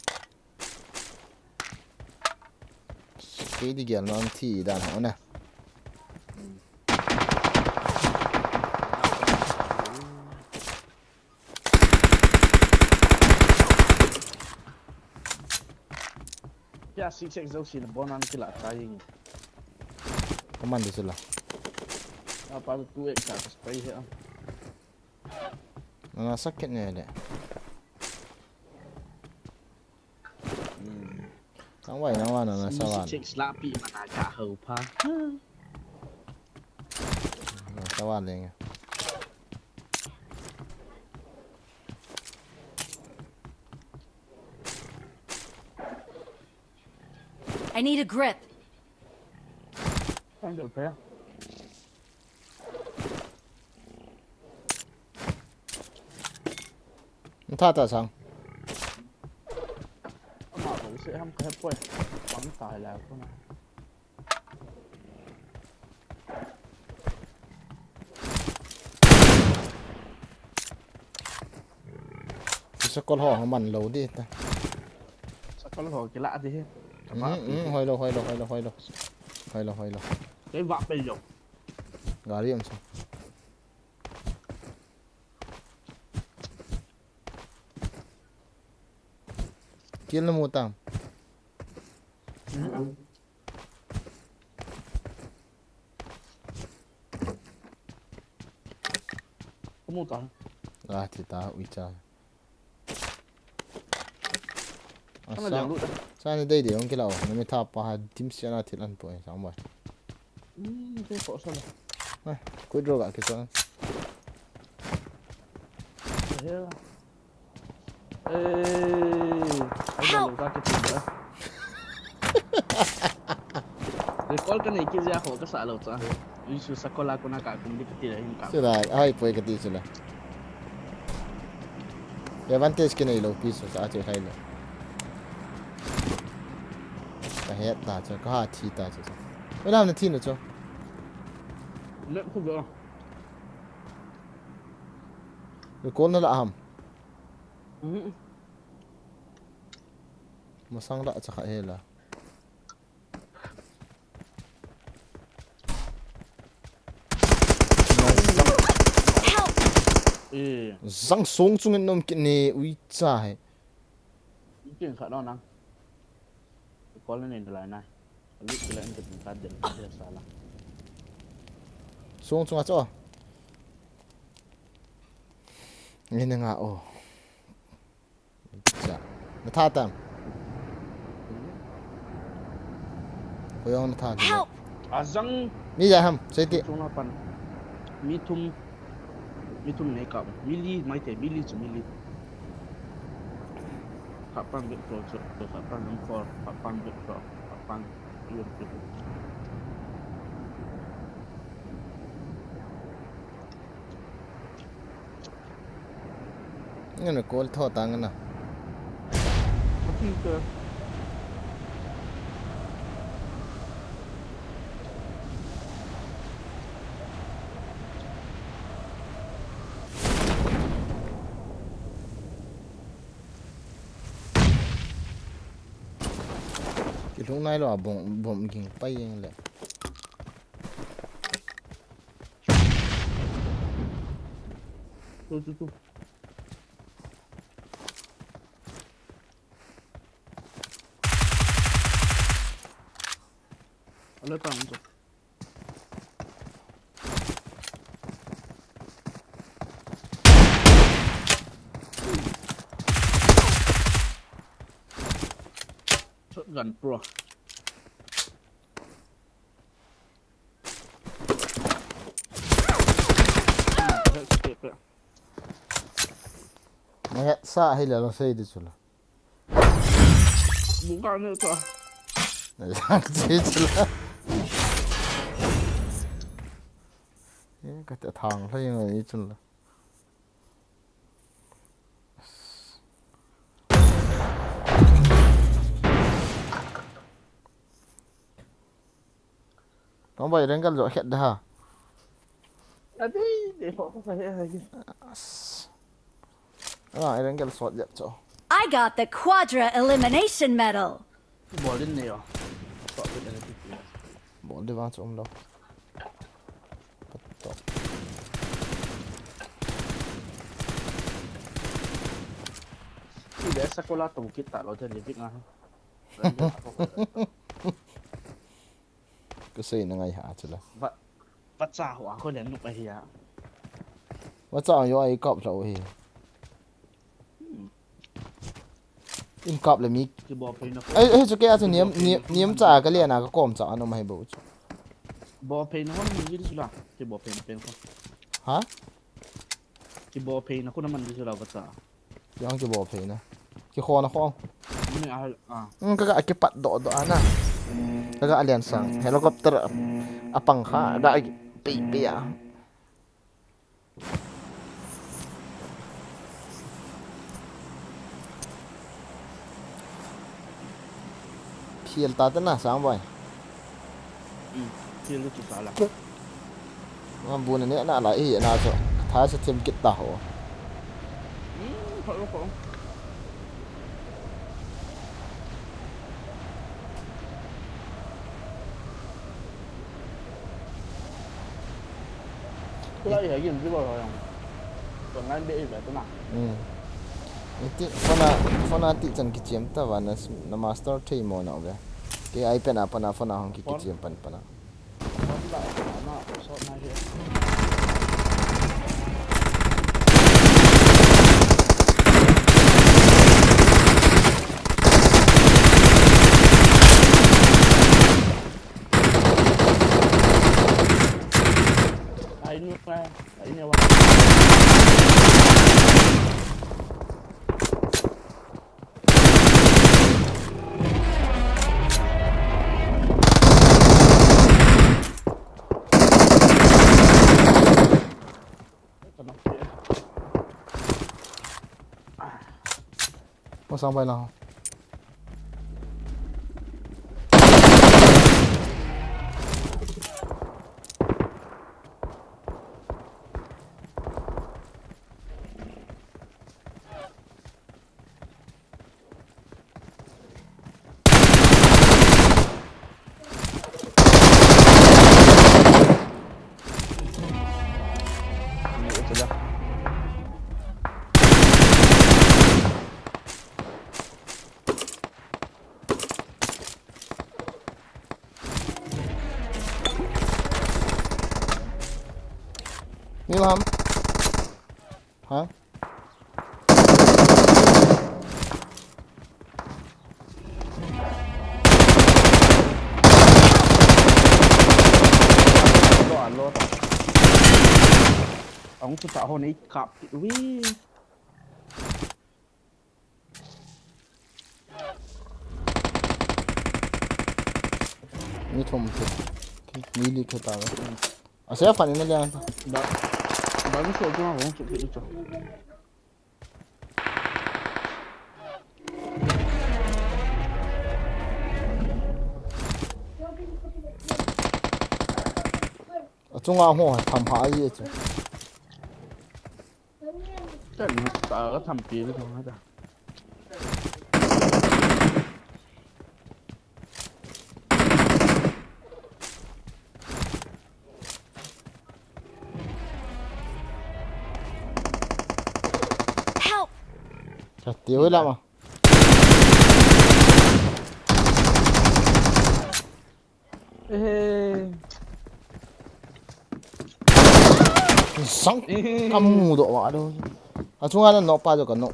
Kei di gial non thi dan ha na. Kya six X jouse na bon an kila ta ying. Kaman di sila. Apa tu two X a spray he. Nana sakit ne le. Nang wai, nang wai, nana sawan. Six X la pi mana ka ho pha. Nana sawan lenge. I need a grip. Tang dal phe. Tha ta sang. Ama ko se ham ka poi. Pang ta la ko na. Sakol ho man lo di ta. Sakol ho kila di he. Hmm, hmm, hoi lo, hoi lo, hoi lo, hoi lo. Hoi lo, hoi lo. Kei va pe lo. Gari am sa. Kill na mu tam. Kamu ta. Ah, thi ta, ui cha. Ana jang lut da. Sa ni dei dei ong kila o. Na mi tha pa ha dim sia na thil an po e sang bai. Hmm, te ko sa la. Koi dro ga ke sa. He. Eh, ai lo ka ke tu ba. Recall ka nei kit jeh a kho ka sa lo cha. Isu sakol a kona ka kum di ka ti la hin ka. Sila, ai poi ka ti sila. Advantage ke nei lo pi su sa che khai lo. Ka het ta cha, ka ha thi ta cha. Wala na thi na cha. Net khu ba. Recall na la ham. Mhm. Masang la cha kha he la. Help! Eh. Zang song chung in nom kit ne ui cha he. Kin kha lo nang. Kol ne la nai. Lu kila in ka din ka din ka sa la. Song chung a cho. Ngi ne nga o. Cha. Na tha tam. Ko yong na tha tam. Help! Azang. Mi ja ham, sei ti. Chung na pan. Mi thum. Mi thum nei ka. Mi li mai te, mi li chu mi li. Kha pan bit ko chu, kha pan jong ko, kha pan bit ko, kha pan yun bit. Ngana kol tho ta ngana. Mati ka. Kilhung nai lo a bom, bom ging pai jeng le. Tu, tu, tu. Ale pa un to. Shotgun Pro. Nasa hila lo sei di chula. Buka ne to. Nasa sei chula. Ye ka ta thang lai ngai chula. Kong bai rengkal jo khet da ha. Adi, de ho ko he ha. As. Ah, rengkal sot jep cho. I got the quadra elimination medal. Bol din ne yo. Sot din ne ti. Bol din vang cho um lo. Patok. Ti de sa ko la to kit ta lo te ni bik nga. Kasei na ngai ha chula. Vacha ho a ko len nuk ahi a. Vacha yo ai kap lo hi. In kap le mi. Kibol phei na ko. Ai, ai chu ke a chu niam niam cha ka len a ka kom cha ano mai bo chu. Bol phei na ho na man ji sula. Kibol phei na pen ko. Ha? Kibol phei na ko na man ji sula vacha. Yang kibol phei na. Ki kho na kho. Ni a a. Ka ga kipat do do ana. Ka ga alian sang helicopter a pang kha ga pi pi a. Phial ta te na sang bai. Phial tu sa la. Ma bu na ne na la i na cho. Tha sa them kit ta ho. Ko ko. Kula i hagin di ba ho yang. Ko ngan be i ba tu na. Iti fana fana ti chan ki chem ta va na na master thei mo na ve. Ke ai pe na pana fana hong ki ki chem pan pana. Masang bai lang. Nilham. Ha? Ang chu ta ho nei kap wi. Ni thum te. Ni li khe ta. A se fan in a lian ta. Ba, ba mi so tu na ho chu ki chu. A chunga ho tham ha ai chu. Kan ta ka tham pi le thong ha ta. Help! Chati oi lama. Eh. Sang kamu do wa do. A chunga na no pa do ka no.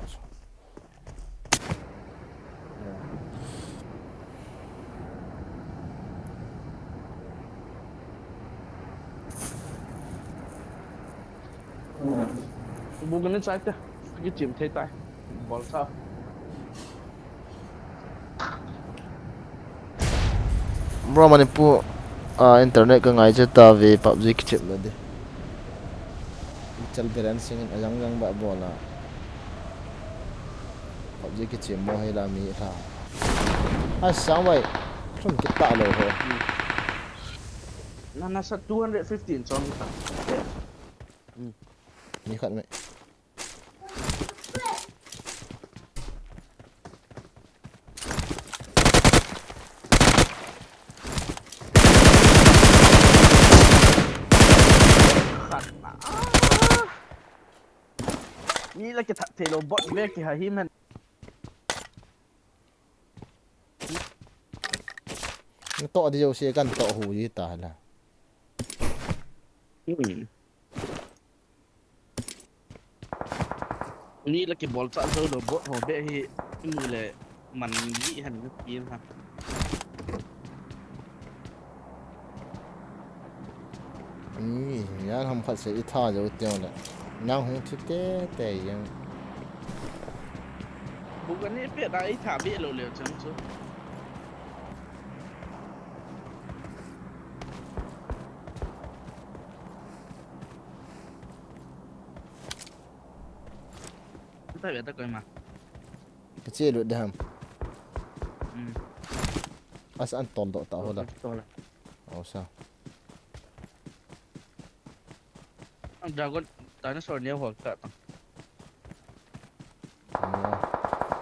Bu gani chai te. Ki chim thei tai. Bol sa. Bro, Manipur a internet ka ngai che ta ve PUBG ki chim na de. Chal beran sing a yang yang ba bola. PUBG ki chim mo hai la mi tha. A sang bai. Thun ki ta lo ho. Na, nasa two hundred fifteen chom khat. Hmm. Mi khat mai. Khat na. Ah! Mi la kithat thei lou, bot ve kiha hi man. Natoh di jouse kan toh hu ji ta la. Hmm. Ni la kibol cha jou lou, bot ho be hi mu le man li han na pi ha. Ni, yan ham khat se i tha jou teo le. Nang hung thi tete yang. Bu kan ni pe da i tha be lou le chang chu. Tah ve ta koi ma. Ka che lut de ham. Hmm. Asa an tol doh ta ho la. Tol la. Au sa. Ang dragon dinosaur ne ho ka ta.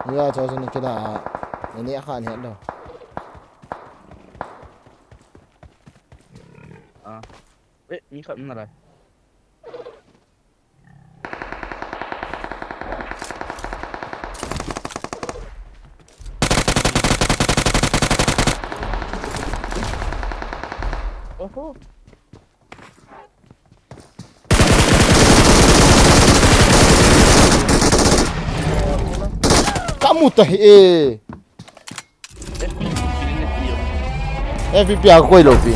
Ni a cho ni kila. Ni ni a kha ni do. Ah. Eh, mi khat na lai. Oho. Kamu ta hi e. F P P a koi lou pi.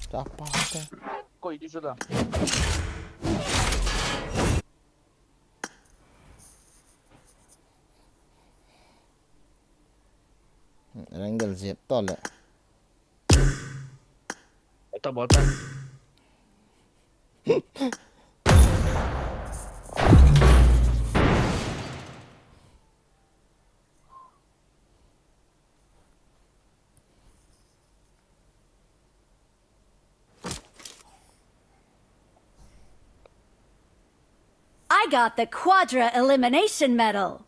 Ta pa ta. Koi di chu da. Angle jep to le. Ta bol ta. I got the Quadra Elimination Medal.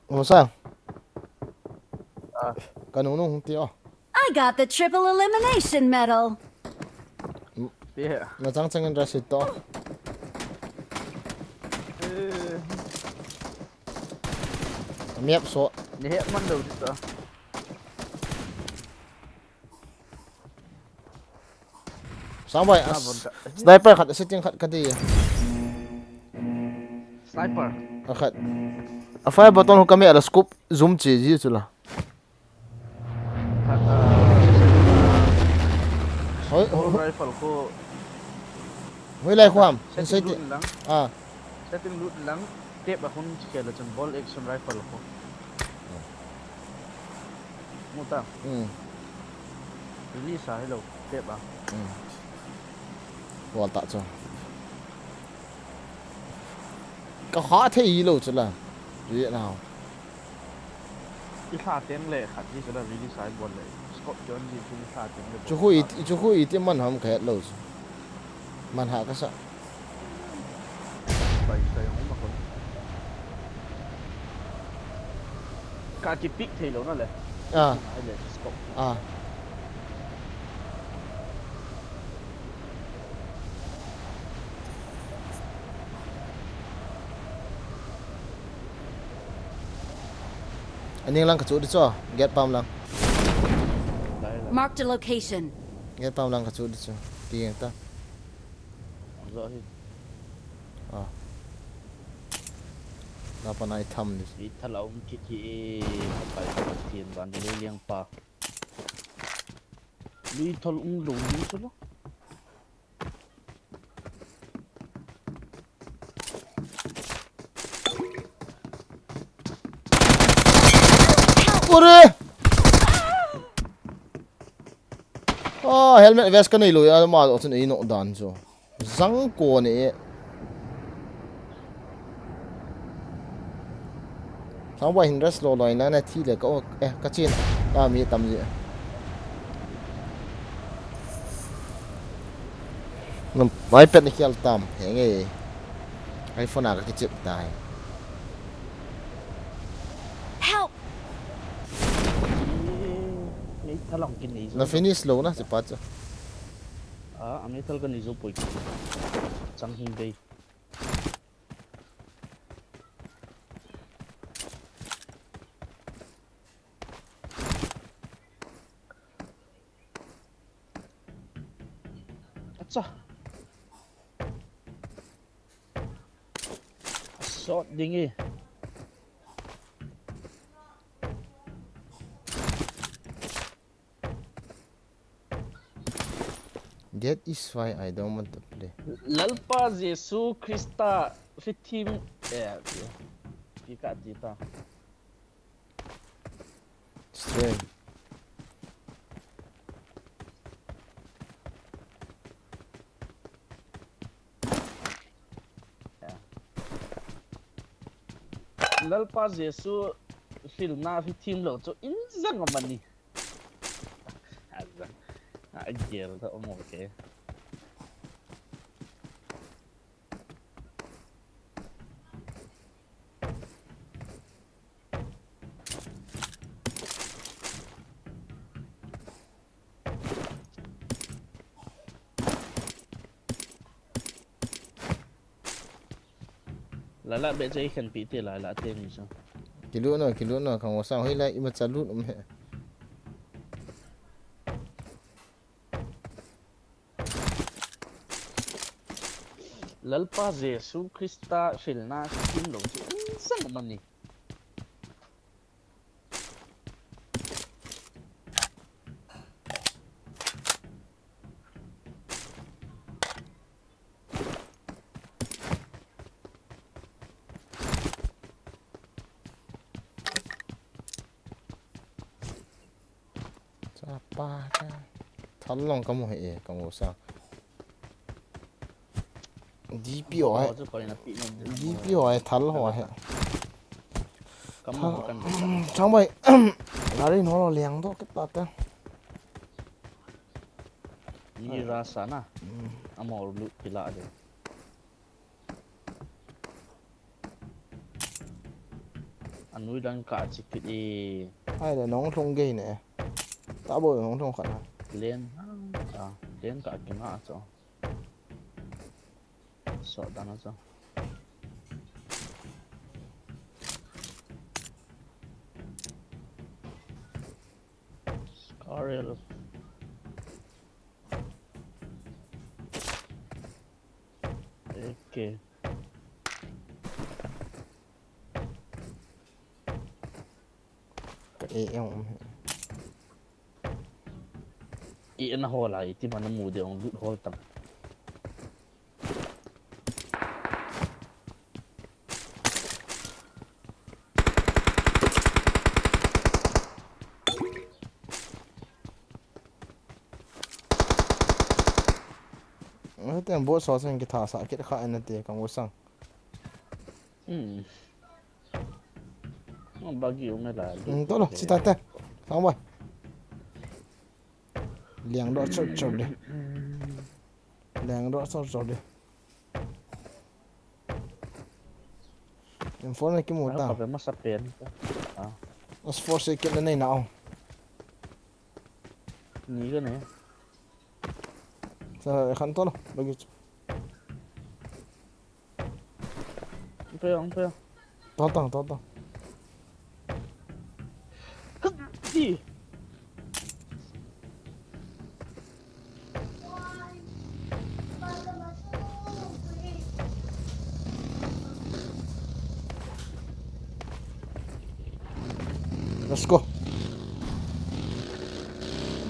Osa. Ah. Ka nung nung ti o. I got the triple elimination medal. Yeah. Na chang chang in ra sit to. Eh. Miap so. Ni he man do sit to. Sang bai, ah, bon ka. Sniper khat, setting khat ka ti. Sniper. A khat. A fire button ho ka me ala scope zoom che ji chu la. Khat, ah, hoi, hoi, rifle ko. Hoi lai kham. Setting lut lang. Ah. Setting lut lang. Tep a khun chikela chun bolt action rifle ko. Hmm. Mu ta. Hmm. Release a hello. Tep a. Hmm. Wall ta chu. Ka ha thei lou chu la. Ri na. I hla teng le khat hi chu la release a bol le. Scope chon ji chu i hla teng le. Chu khu i, chu khu i ti man ham ka het lou chu. Man ha ka sa. Bai sai hong ma kon. Ka ki pick thei lou na le. Ah. Ai le scope. Ah. Aning lang ka chu di chu. Gate pam lang. Lai, lai. Marked a location. Gate pam lang ka chu di chu. Ti ta. Zo hi. Ah. Na pa nai tham ni. Ni thal a um kit hi e, ka pai ka tien ban le liang pa. Ni thal um lo ni chu lo. Ore! Ah, helmet vest ka nei lou, ama chun ei knock dan chu. Jang ko ni. Sang ba hin rest lou lou na na thi le ka, eh, ka chin. Ah, mi tam ji. Nam, iPad ni khial tam, he nge. iPhone a ka kichep tai. Help! Ei, ei, thalang kin ei zo. Na finish lou na, si pa cha. Ah, a metal gun ei zo poi. Chang hing bei. Acha. Shot ding e. That is why I don't want to play. Lalpa Jesu Krista fithim, eh, pi ka ti ta. Stream. Lalpa Jesu filna fithim lou chu in jang a mani. A jang. A gel da omo ke. Lala be che khen pi te lala te mi so. Kilu no, kilu no, kang wasa hoi la ima cha lut um he. Lalpa Jesu Krista filna fithim lou chu in jang a mani. Chapa ka. Thal long kamu he e, kamu sa. D P O hai. Chu koi na pi na. D P O hai thal ho hai. Kamu kan. Chang bai. Gari no lo liang do ke ta ta. Ni ra sa na. Amo lu pila de. Anui dan ka chi kit e. Ai le nong thong gei ne. Ta bo nong thong khat na. Len. Ah, len ka kinga cho. So dan cho. Scarel. Okay. Ka e e um. E na hol a, iti mana mu de ong lut hol tam. Ate bo so sen ki tha sa ki kha en te kang u sang. Hmm. Bagi u me la. Hmm, to lo, si ta te. Sang bai. Liang do chor chor de. Liang do chor chor de. Info na ki mu ta. Ka be masa pen. Ah. As force ki na nei na. Ni ka ne. Sa khan to lo, bagi. Ang peo, ang peo. Totang, totang. Di. Let's go.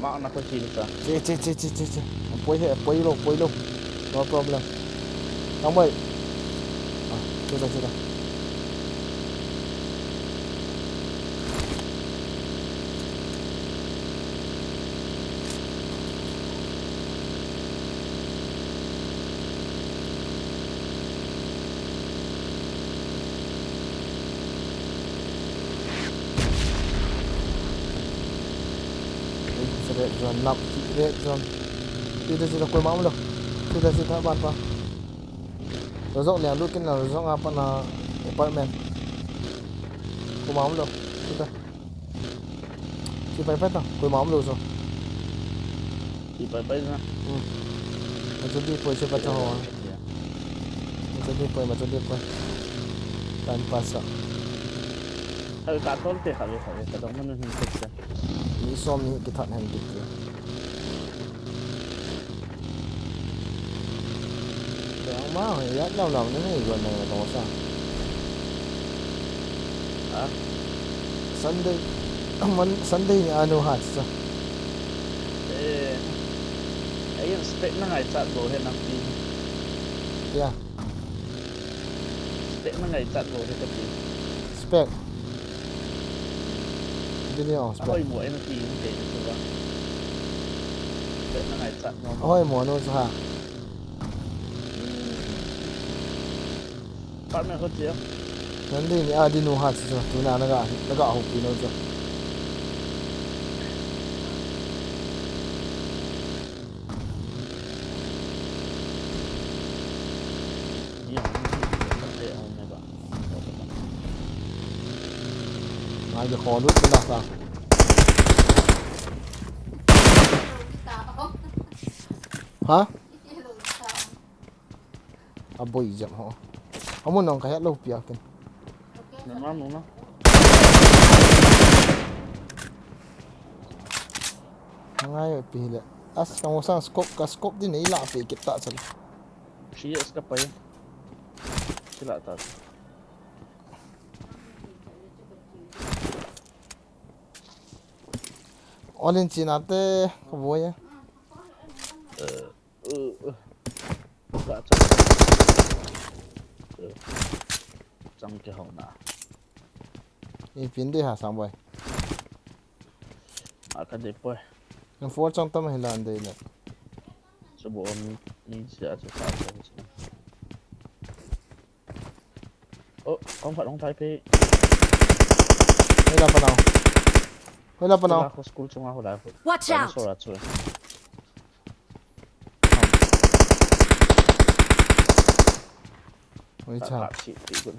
Ma na ko chi ta. Che, che, che, che, che, che. Poi he, poi lo, poi lo. No problem. Tang bai. Ah, che ta, che ta. Jon nap ki re jon. Sida sida koima umlou. Sida sida ban pa. Rozok le lu kin na rozok a pa na apartment. Koima umlou. Sida. Chi pai pai ta. Koima umlou so. Chi pai pai na. Hmm. Machu di poi chi pai ta ho. Machu di poi, machu di poi. Time pass a. Kal ka tol te kal ka ka dong manu hin tek sa. Mi som ni kithat hen kiti. Dang ma ya lau lau ni ni gon na dong sa. Ha? Sunday, man Sunday ni anu hat sa. Eh, ayun spec na ngai chat bo he nang pi. Ya. Spec na ngai chat bo he ka pi. Spec. Dini ong spec. Ahoi mo eno pi yung kay ito ba. Spec na ngai chat mo. Ahoi mo no sa ha. Partner ho tia. Nandini a dinu hat sa tuna naga naga ho pi no sa. Mai ke khon lut na sa. Ha? Aboi jam ho. Amun nong ka het lo pia ken. Na na no na. Ngai pi le. As ka mo sang scope ka scope din nei la pe kit ta chal. Shi es ka pai. Sila ta. All in China te ka boy. Eh. Uh, uh. Ka chang. Uh. Chang ke hau na. Ei pin de ha sang boy. A ka de poi. Kan for chang tam hi lan de le. Chu bo mi mi sia chu ka chang chu. Oh, kong phat hong tai pe. Hoi la pa nau. Hoi la pa nau. Ko school chunga ho la. Watch out. Dinosaur a chu. Oi cha. Ka, ka, si, si, good.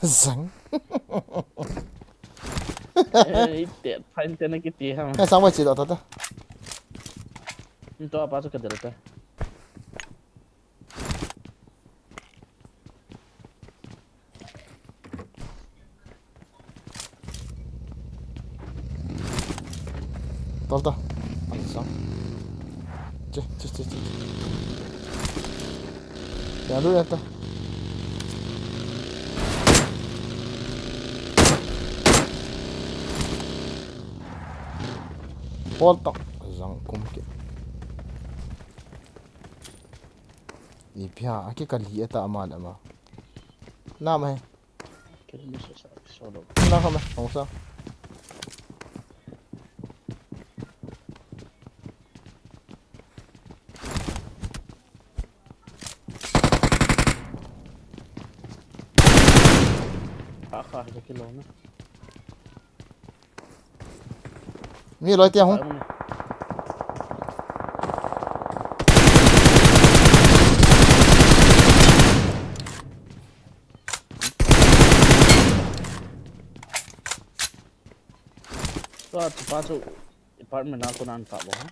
Zang. Eh, ite, pain tena kiti ham. Eh, sama chi do ta ta. Nto apa chu ka del ta. Tol ta. Ang sang. Che, che, che, che, che. Ya lu ya ta. Pol ta. Zang kum ke. Ipi ham, akikali e ta ama le ama. Na ma he. Kali ni sa sa, solo. Na ka ma, hong sa. Kha kha, he kilo na. Mi loi tia hung. Tua chu pa chu apartment a kona an kap u ham.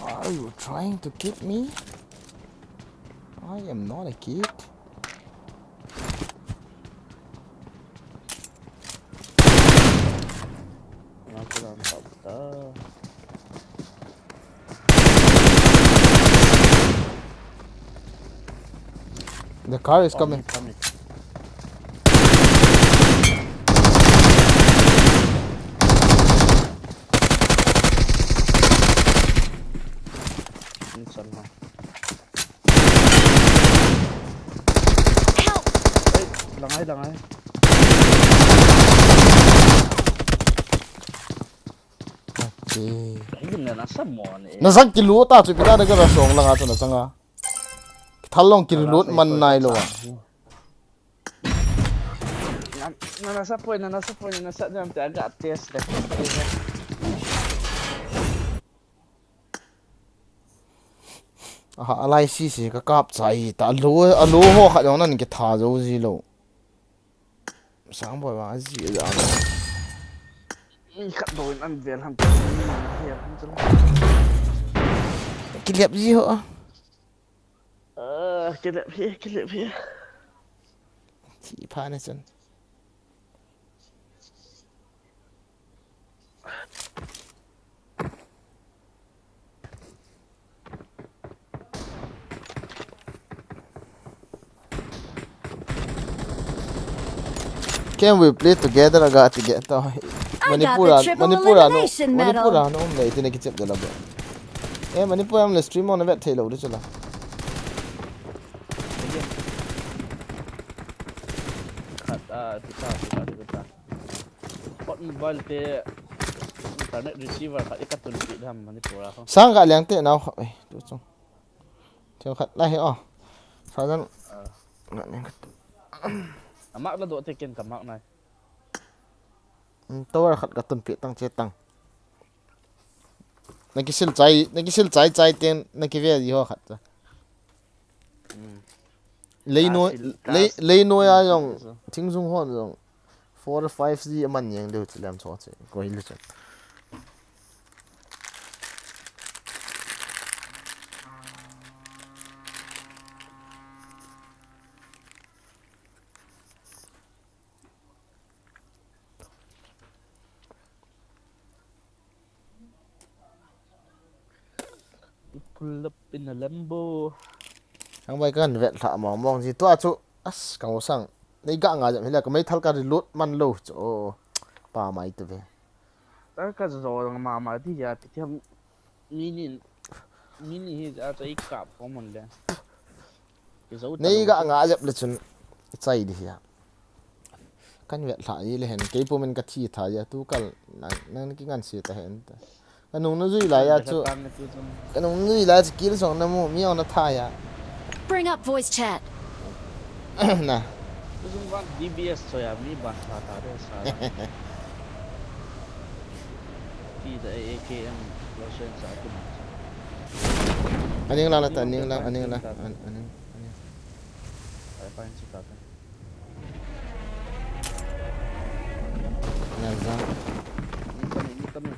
Are you trying to kid me? I am not a kid. Nang kena tak ta. The car is coming. Coming, coming. Inside now. Dangai, dangai. Okay. Hijin na nasa mo ni. Nasak kilu ta chu pita daga rasong langa chu nasanga. Thalong kilut man nai lo. Na nasa poi, na nasa poi, na nasa jam te aga test de. Aha, alai si si ka kap chai ta lo, alo ho khat jong nan kitha jo ji lo. Sang boi ba ji ja. Mi khat bou in an vel ham, mi man hial ham chu. Kilep ji ho. Ah, kilep hi, kilep hi. Thi pha na chun. Can we play together aga ti ge to. Manipur a, Manipur a no, Manipur a no um le ti na kichep de la be. Eh, Manipur am le stream on vet thei lo de chula. Khat a, ti ta, ti ta, ti ta. Pot mobile te internet receiver khat i ka tun pi dam Manipur a ho. Sang ka leng te nau kha, eh, tu chung. Thil khat la hi, oh. Sa jan. Nga ne khat. Amak la do te ken ka mak nai. Tower khat ka tun pi tang che tang. Na kisil chai, na kisil chai chai ten, na kive ji ho khat cha. Lei noi, lei, lei noi a jong, thing jung hon jong. Four five ji aman jeng deu chu lem cho che, ko hi le chun. Pull up in a Lambo. Ang bai kan vet lha mong mong ji tua chu as kang sang. Nei ga nga jam hila ka mai thal ka reload man lo chu. Oh, pa mai tu ve. Ta ka zo ma ma ti ya ti thiam mini mini hi ja cha i kap ko mon le. Nei ga nga jap le chun chai di ya. Kan vet lha ji le hen kei pu men ka thi tha ya tu kal nang nang ki ngan si ta hen ta. Ka nung na zui lai a chu. Ka nung na zui lai chu kill song na mu mi ong na tha ya. Bring up voice chat. Na. Kusung ban D B S so ya mi ban sa ta de sa. Ti da A K M lo sen sa tu ma. Aning lang la ta, aning lang, aning lang. Aning, aning. Ai pa in si ta ta. Nang zang. Ni ta ni, ni ta ni.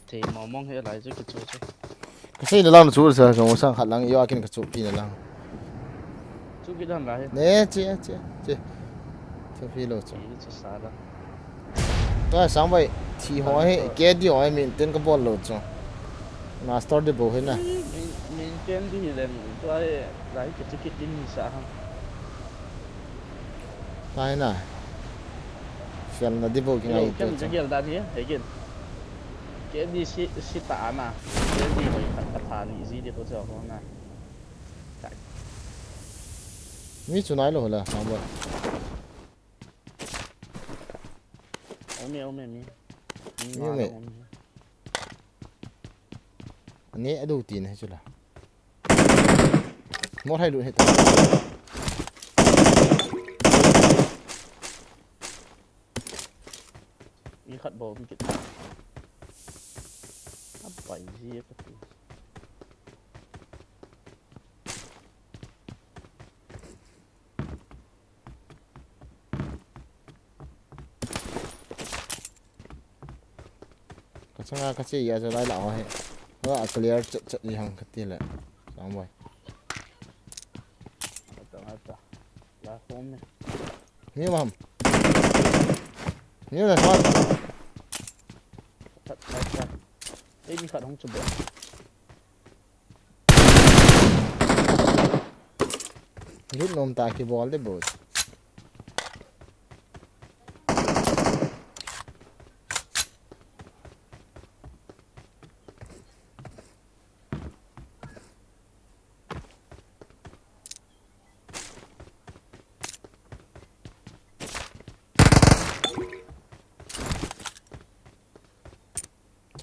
Thei mong mong he lai chu kichu chu. Ka sei na lang chu sa ka sang khat lang yo akin ka chu pi na lang. Chu ki dan lai. Ne che che che. Chu pi lo chu. Chu sa la. Tua sang bai thi ho he ke di ho he min ten ka bol lo chu. Master de bo he na. Min ten di ni le tua he lai ke chu ki din ni sa ha. Tua he na. Fel na di bo ki ngai tu chu. Ke gel da ni he gel. Ke di si si ta na. Ke di hoi ka ka tha ni ji di ko chu ho na. Mi chu nai lo la sang bai. Ome ome mi. Mi ome. Ani adu ti na chu la. Mo hai lu he ta. Mi khat bom kit. Apai ji ka ti. Ka changa ka che ya ja lai la he. Wa clear chat chat ji hang ka ti le. Sa Boy. Ata, ata. La kom ne. Ni mam. Ni na sa. Tat, tat, tat. Ei, mi khat hung chu be. Lut nom ta kibol de bot.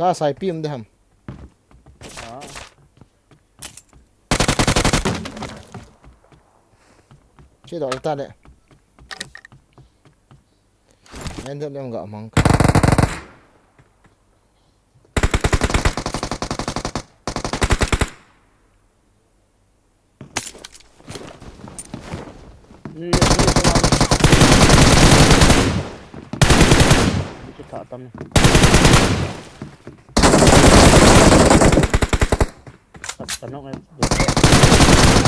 Sa sai pi um de ham. Ah. Che do ta le. Ngan de lem ga mang ka. Ni, ni, ni, ni. Ni chu tha tam ni. Tha, tha nok ngai.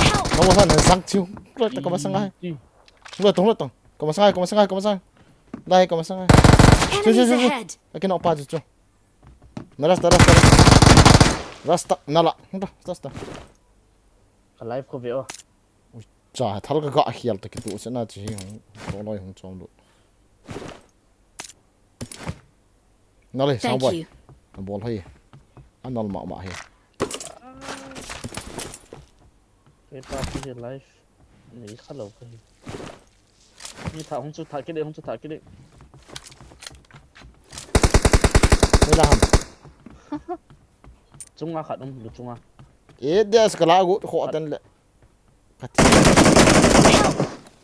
Help! Kamasang na sang chiu. Lo ta kamasang ai. Chi. Lo tong, lo tong. Kamasang ai, kamasang ai, kamasang. Lai kamasang ai. Chiu, chiu, Enemies chiu, chiu. Ahead! Akin pa chiu, chiu. Na rasta, rasta, rasta. Rasta, na la. Rasta, rasta. Ka live ko ve o. Ui, cha, thal ka ga khial ta kitu se na chi hung, to loi hung chom lu. Na le, Thank sound boy. You. Ka bol hai. Anal ma ma hai. Ke pa ki live. Ni kha lo ka hi. Ni tha hung chu tha ki de, hung chu tha ki de. Ni la ham. Chunga khat um, lu chunga. E des ka la gu kho tan le. Ka thi.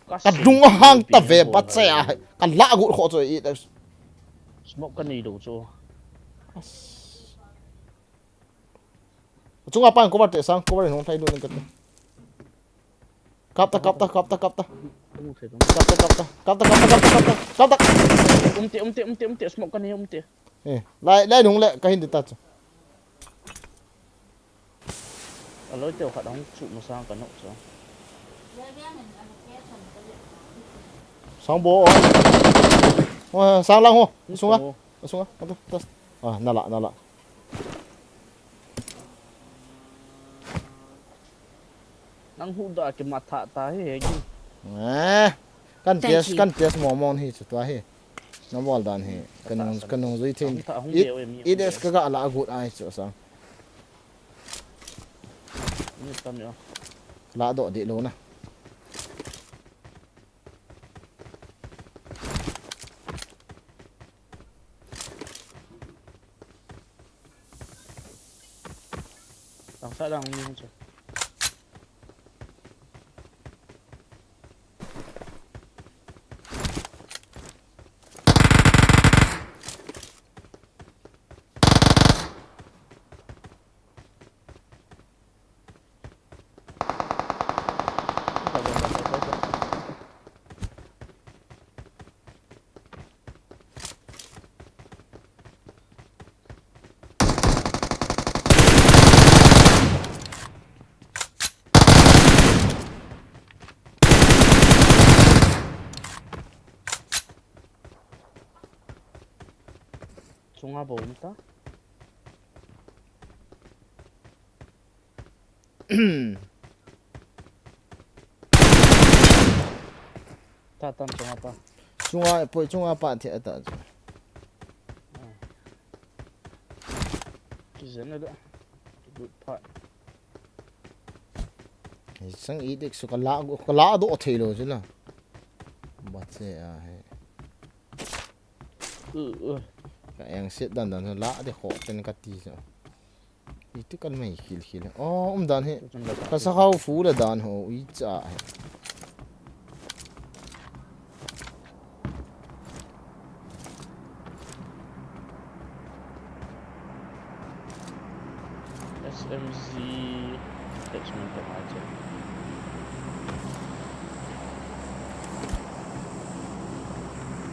Ka lung hang ta ve ba che a. Ka la gu kho chu e des. Smoke ka nei do chu. Chunga pan cover te sang, cover hung thai du ning ka te. Kap ta, kap ta, kap ta, kap ta. Kap ta, kap ta, kap ta, kap ta, kap ta, kap ta. Umte, umte, umte, umte, smoke ka nei umte. Eh, lai, lai nung le, ka hin de ta chu. Aloi teu khat hung chu masang ka nok chu. Sang bo. Oh, sang lang ho. Sunga. Sunga. Kap ta, ta. Ah, na la, na la. Nang hu da ke matha ta he he gi. Eh, kan test, kan test mo mo hi chu tua hi. Na bol dan hi. Kan nung, kan nung zui thin. It, it is ka ga la gut ai chu sang. Ni tam yo. La do de lo na. Tang sa dang ni chu. Chunga bom ta. Ta tan chunga pa. Chunga, poi chunga pa thi ata chu. Ki zen le da. Good part. Sang i dik su ka la, ka la do thei lo chu la. Ba che a he. Ka eng set dan dan la de kho ten ka ti chu. Iti kan mai khil khil. Oh, um dan hi. Ka sa hau fu le dan ho i cha hi. S M G attachment ka ma cha.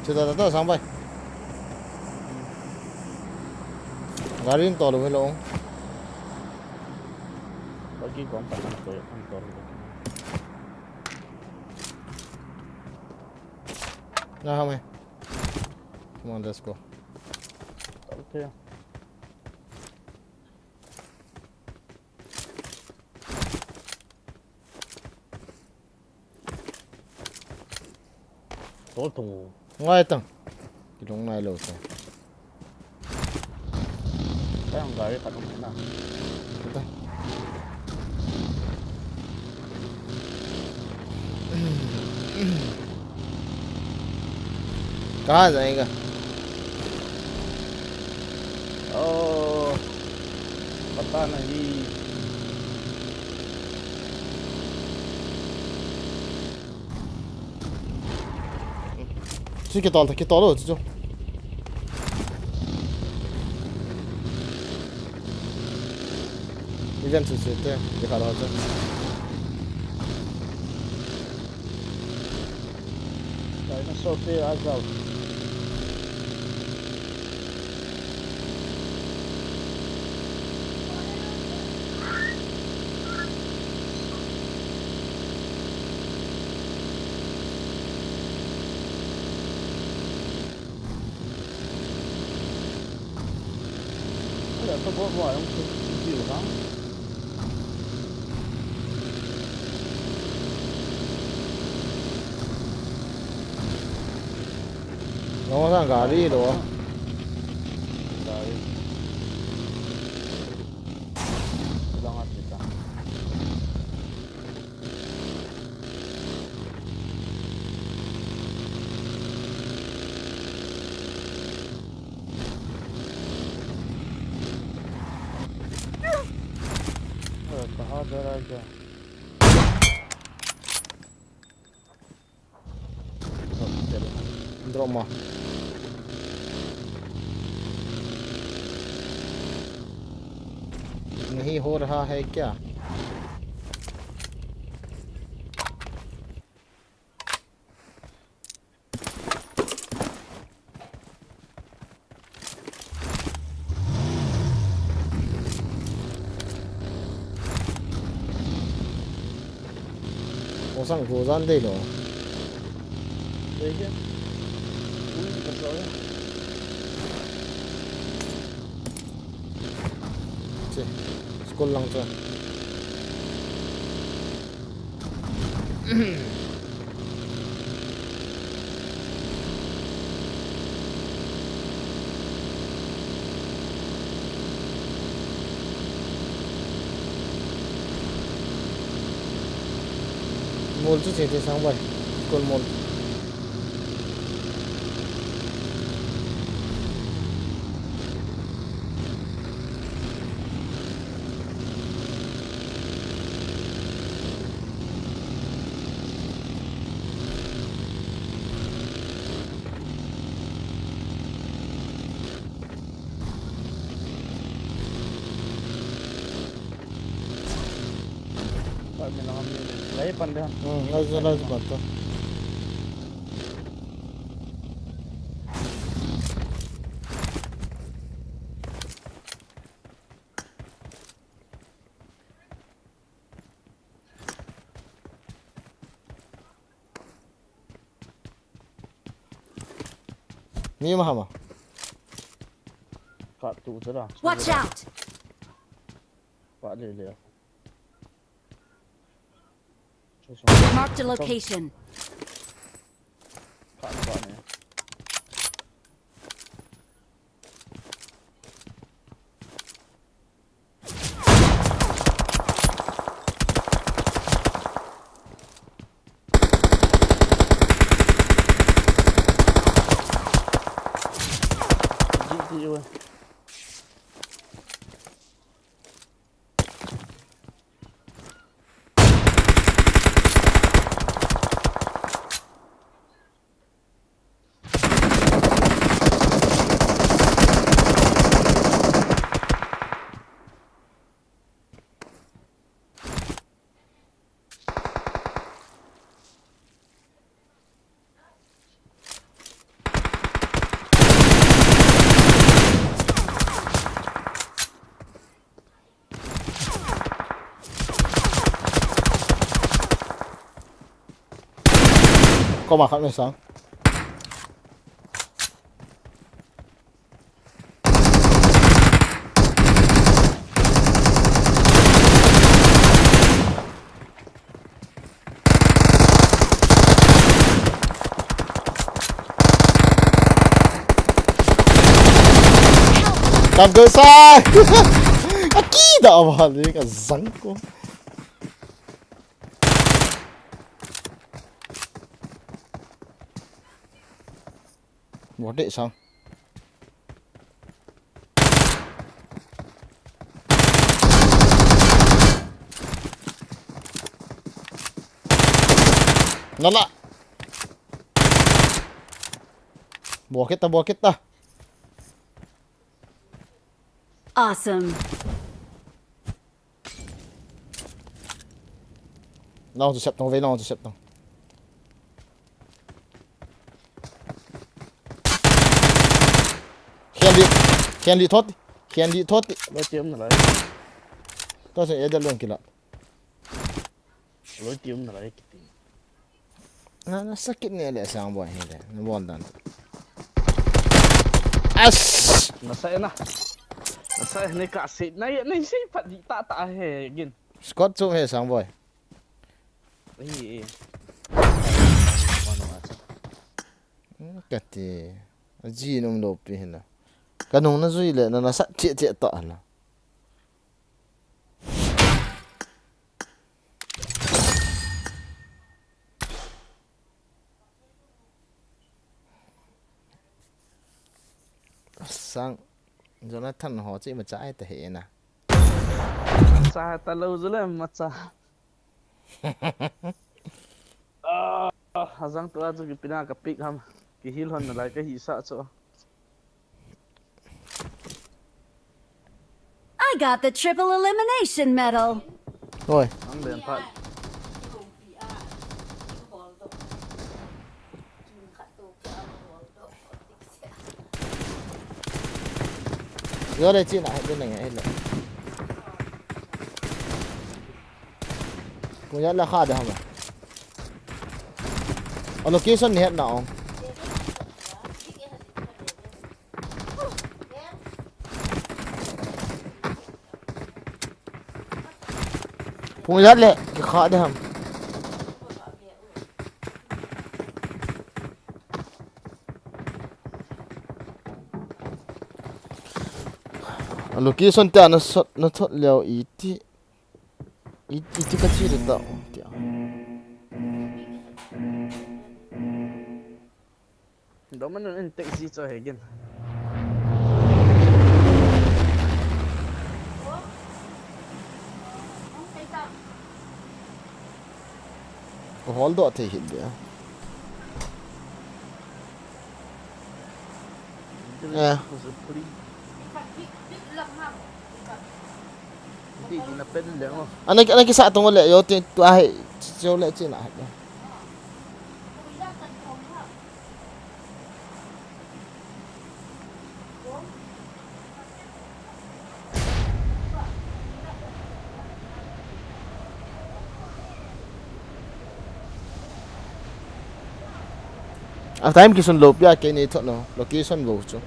Che ta ta ta sang bai. Gari in tolu hello. Ki kom pa na ko an tor. Na ha me. Come on, let's go. Okay. Tol tung. Ngai tang. Kilung nai lo tang. Kaya ang gari ka tung na. Kita. कहाँ जाएगा? ओ, पता नहीं। Chu kitol ta, kitol lo chu. Event chu chu te, ye kha lo chu. Dinosaur te a jao. Ala, to bo bo ang chu chu ha. Lo sang gari lo. Gari. Lang at kita. अरे, कहाँ जा रहा है क्या? Drop ma. नहीं हो रहा है क्या? Ong sang go jan dei lo. Dei ke. Ui, ka so. Che. School lang che. Mol chu che te sang bai. School mol. Lai pan de. Hmm, lai, lai pan to. Ni ma hama. Ka tu jara. Watch out! Pa le le. Marked a location. Ka pa ne. Koma khat mai sang. Tam go sai. Akida avale ka zang ko. Bol deh sang. Nala. Bol kit ta, bol kit ta. Awesome. Nang chu sep tong ve, nang chu sep tong. Khen di, khen di thot, khen di thot. Loi tiam na lai. To se edel lon kila. Loi tiam na lai kiti. Na, na sakit ne le sang boy he le. Na bon dan. As! Na sa na. Na sa ne ka se. Na, na se pat di ta ta he gin. Squad chu he sang boy. Ei, ei. Kati. Aji num lo pi hina. Kanung na jui le na na sat che che ta na. Sang Jonathan ho chi ma cha ai ta he na. Cha ta lo ju le ma cha. Ah, azang tu a chu kipina ka pick ham. Kihil hon na lai ka hi sa chu. I got the triple elimination medal. Oi. Ang ben pat. Yo le chin a, yo le nge le. Punya la kha de hama. A location ni het na ong. Punya le ki kha de ham. A location te na sot na thot leo iti. Iti ka chi de ta tia. Doman in tek ji cho he gin. Ko hol do thei hil de. Eh. Ana, ana kisa tong le yo tin tu ahi, yo le chin ahi. A time kisun lou pia, kei nei thot no, location bou chu.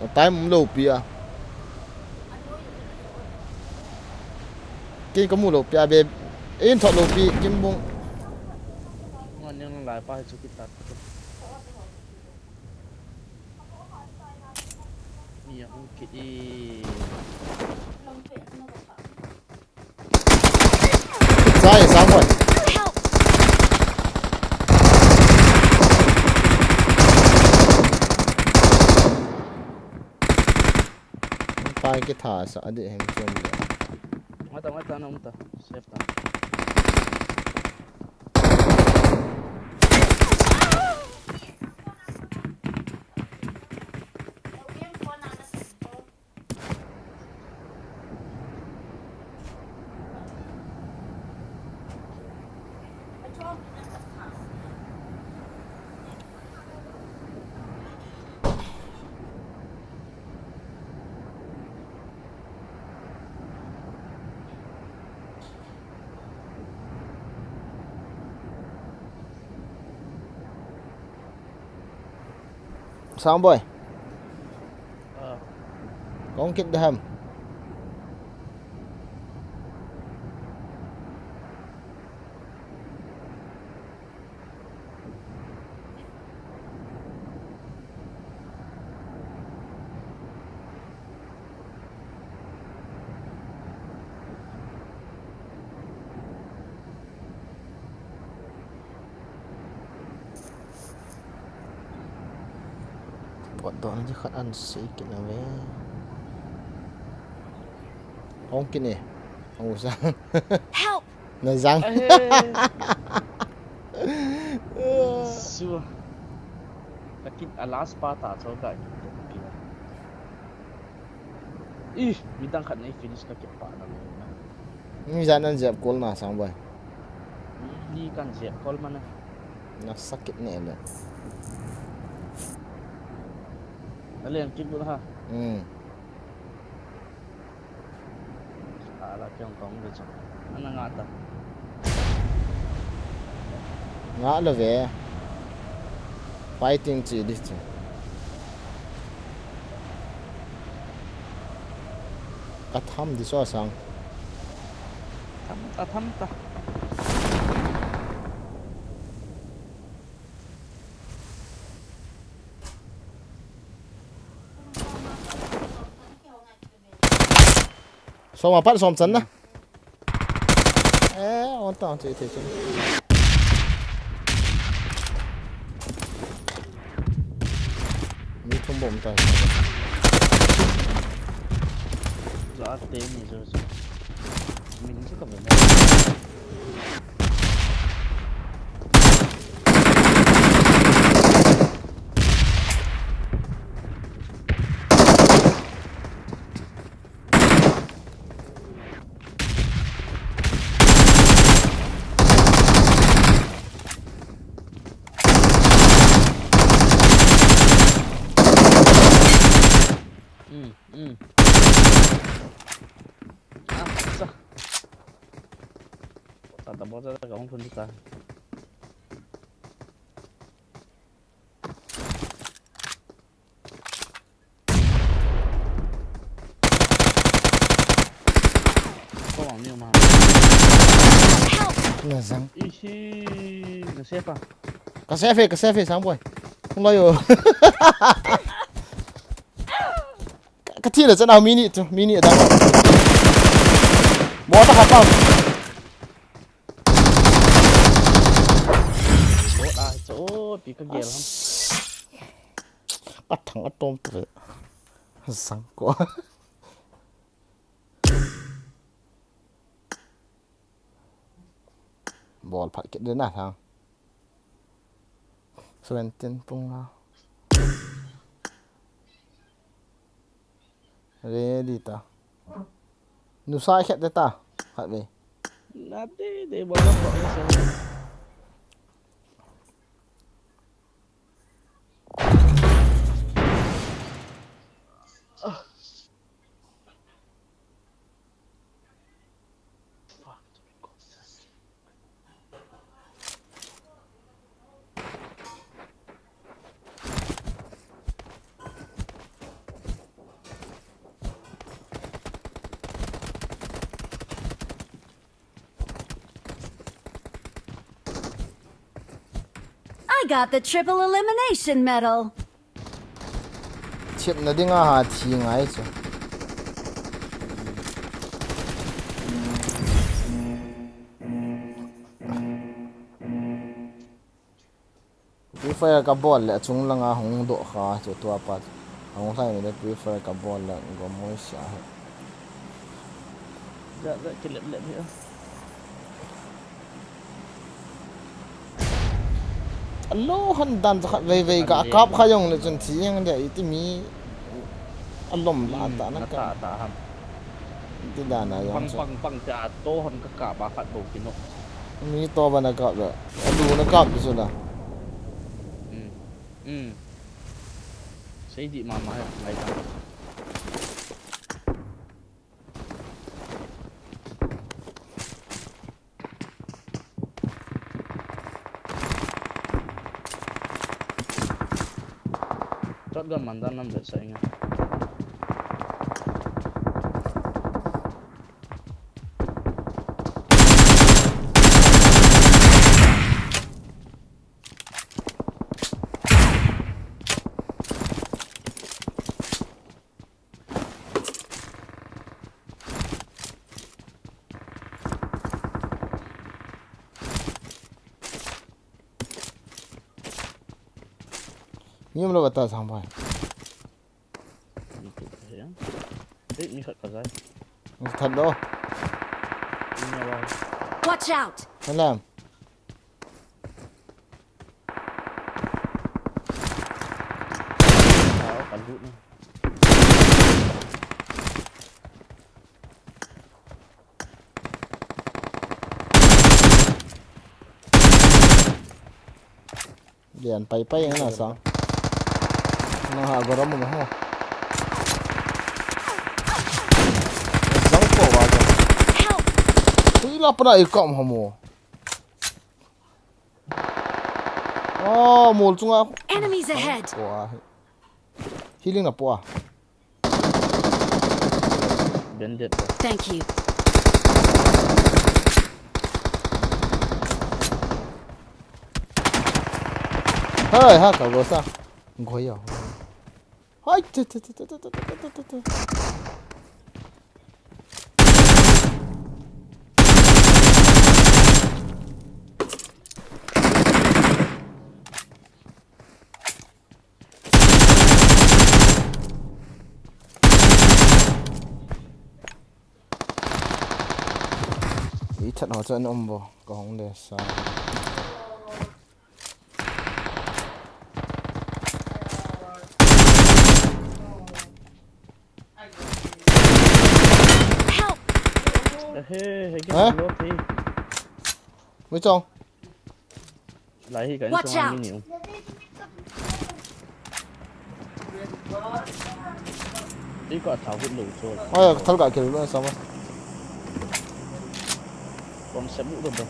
A time um lou pia. Kei ka mu lou pia be. Ei thot lou pi, Kimbung. Ngon yang lai pa chu kitat. Mi a hung kit e. Sai, sang boy. Pai kitha sa adi hem chom le. Mata, mata, na mata. Safe ta. Sound boy. Kong kit daham. Potdoh na di khat an sei kit na ve. Hong kit e. Hong usa. Help! Na zang. Su. Ka kit a last pa ta cho ka kit. Ih, midang khat nei finish ka kit pa na. Ni jan an jep kol na sang bai. Ni kan jep kol mana. Na sakit ne le. Ale ang kit ha. Hmm. Ala kyong kong de chong. Ana nga ta. Nga lo ve. Fighting chi di chu. Ka tham di so sang. Tham ta, tham ta. Som apat som chan na. Eh, on tang che che che. Mi thum bom ta. Za te mi zo zo. Min chu ka bom. Hmm, hmm. Ah, sa. Sa ta bo sa ka hung thun ta. Ko ang niu ma. Na zang. Ihi, na sepa. Ka save, ka save, sang boy. Hung lo yo. Ka, ka thi le chana mini chu, mini dang. Bo ta kha ta. Bo ta chu, pi ka gel ham. Ka thang atom tu ve. Sang ko. Bol phat kit de na thang. Seventeen pung na. Ready ta. Nusa khet de ta. Khat ve. Na de de bol phat. I got the triple elimination medal. Chepna dinga ha thi ngai chu. Free Fire ka bol le achung langa hung doh kha chu tua pa. Hung lai le Free Fire ka bol le gom moi sia he. Ja, ja, kilep lep hi a. Alo han dan cha khat vei vei ka kap kha jong le chun thi jeng dia iti mi alom la ta na ka. Ta ta ham. Ti dan a jong pang pang pang cha to hon ka kap a khat bo kino. Mi to ba na kap le. Alu na kap chu la. Hmm. Hmm. Sei di mama ya, lai ta. Shotgun man dan lam vetsah inge. Ni um lo bata sang bai. Ni tu ya. Dei ni khat ka jai. Ni khat lo. Ni ya ba. Watch out! Salam. Ka lut ni. Lian pai pai na sang. Na ha goram mo ho. Sang ko wa ka. Help! Ui la pana i kam ha mo. Oh, mol chunga. Enemies ahead! Ko a. Healing na po a. Bandit ba. Thank you. Hai, ha, ka go sa. Go ya. Hai, te, te, te. I chat ho chan um bo, ka hong le sa. Help! He, he, he, Hah? Lo thi. Mui chong. Lai hi ka Watch insung out! Ni um. Ei ka thau hut lo cho. Ai, thal ka kil lo sama. Bom sem lo ba.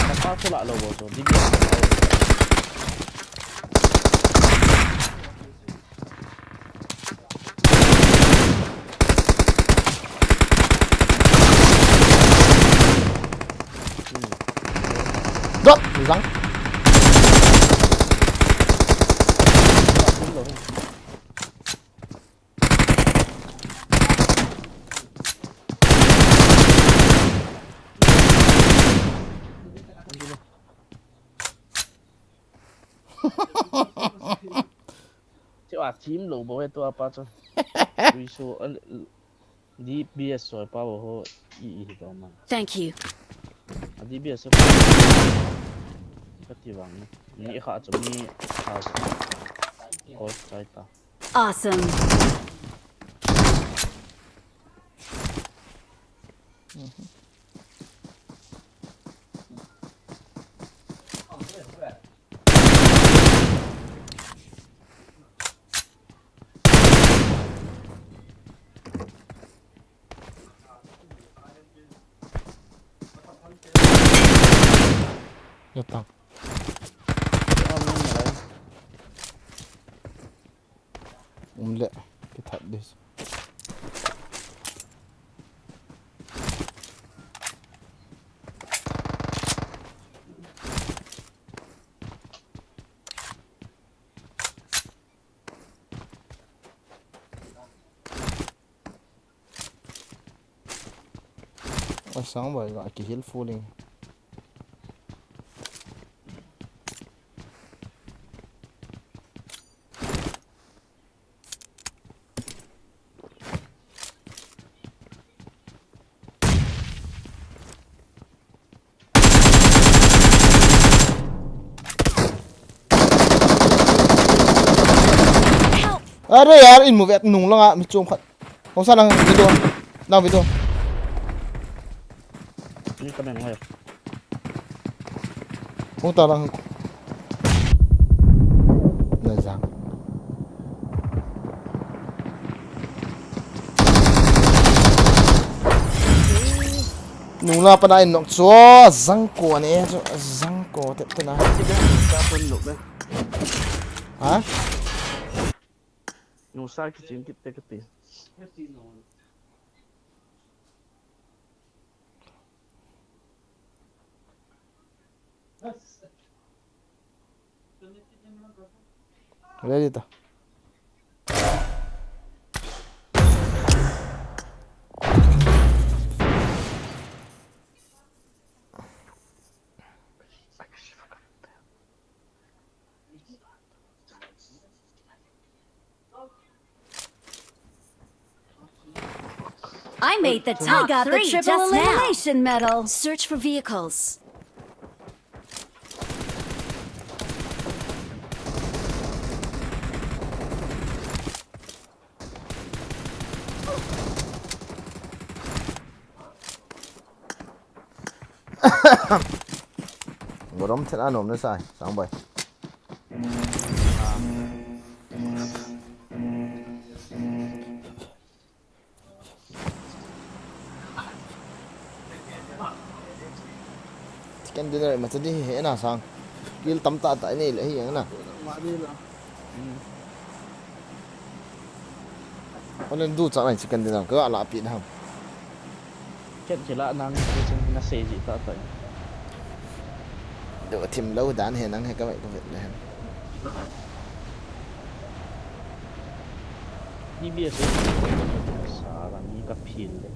Napa ko la lo bo so, D B S. Dot, zang. Chu a team lo bo he tua pa chu. Ui su, uh, D B S soi pa bo ho i, i hi to man. Thank you. A D B S soi pa. Ka ti vang ni. Ni kha chu ni kha. Ko chai ta. Awesome. Yatang. Um le, kithat dis. Oi, sang bai, ga ki heal full in. Help! Are yaar, in move at nung lang ah, mi chom khat. Hong sa lang video. Lang video. Ni ka nang hai. Hong ta lang. Na jang. Nungla pana in nok chu, zangko ne chu, zangko tep tep na. Sida, sa pon nok na. Ha? Nungsa kichin kit te kati. Ready ta. I made the top three just now. Elimination medal. Search for vehicles. Borom thena nom na sai, sang bai. Chicken dinner ma chu di hi na sang. Kil tam ta ta nei le hi yang na. Onen du chang nai chicken dinner ka la pi na ham. Ken kila nang ke chun na sei ji ta ta. Do thim lo dan he nang he ka mai ka vet le hem. Ni bia sei ki tin te ka sa la ni ka phil le.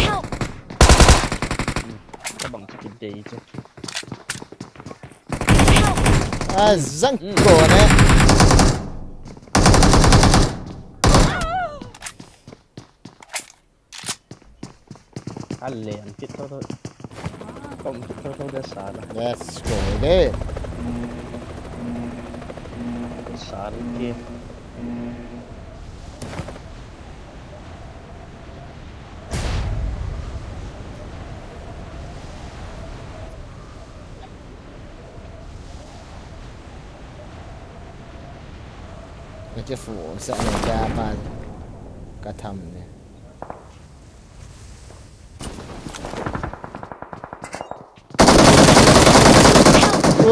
Help! Ka bang chu kin te chu. Help! A zang ko ne. Alle, ang kit to to. Kom kit to to de sala. Let's go de. Sala ke. Ka che fu sa ne ka pa ka tham ne.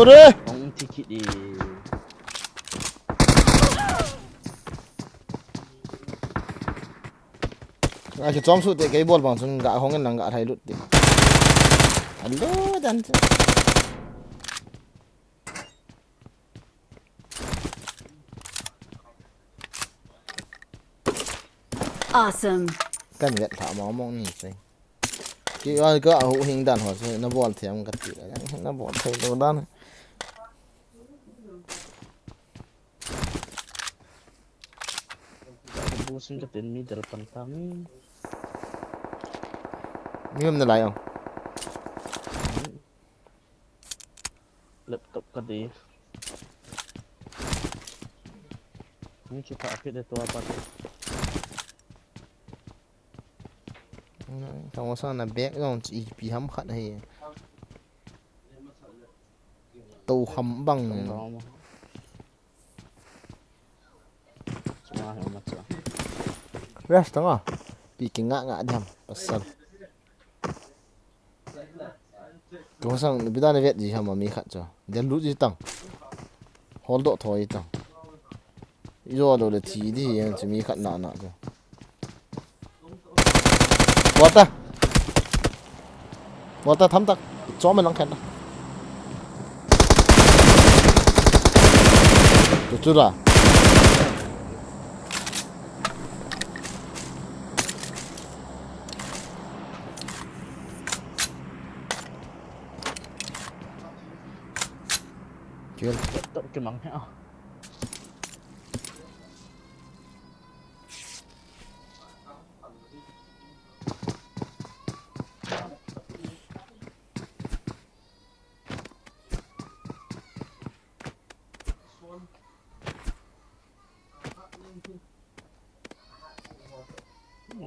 Ure! Ong ti kit di. Nga ki chom su te kei bol bang chun ga hong en lang ga thai lut te. Alo dan te. Awesome. Kan vet lha mong mong ni sei. Ki wa ka hu hing dan ho sei na bol them ka ti. Na bol thei lo dan. Busin ka ten mi dal pan ta mi. Mi um na lai ong. Laptop ka de. Ni chu ka apit de to apat. Tang sa na back down chi pi ham khat hai. To ham bang. Rest tanga. Pi ki nga nga diam pasal. Ko sang bida ne vet ji ham mi khat cha. Del lu ji tang. Hol do thoi tang. Ijo do le thi di yang chi mi khat na na cha. Bol ta. Bol ta tham tak. Chom lang khen ta. Tu chu ra. Kill. Laptop ke mang he.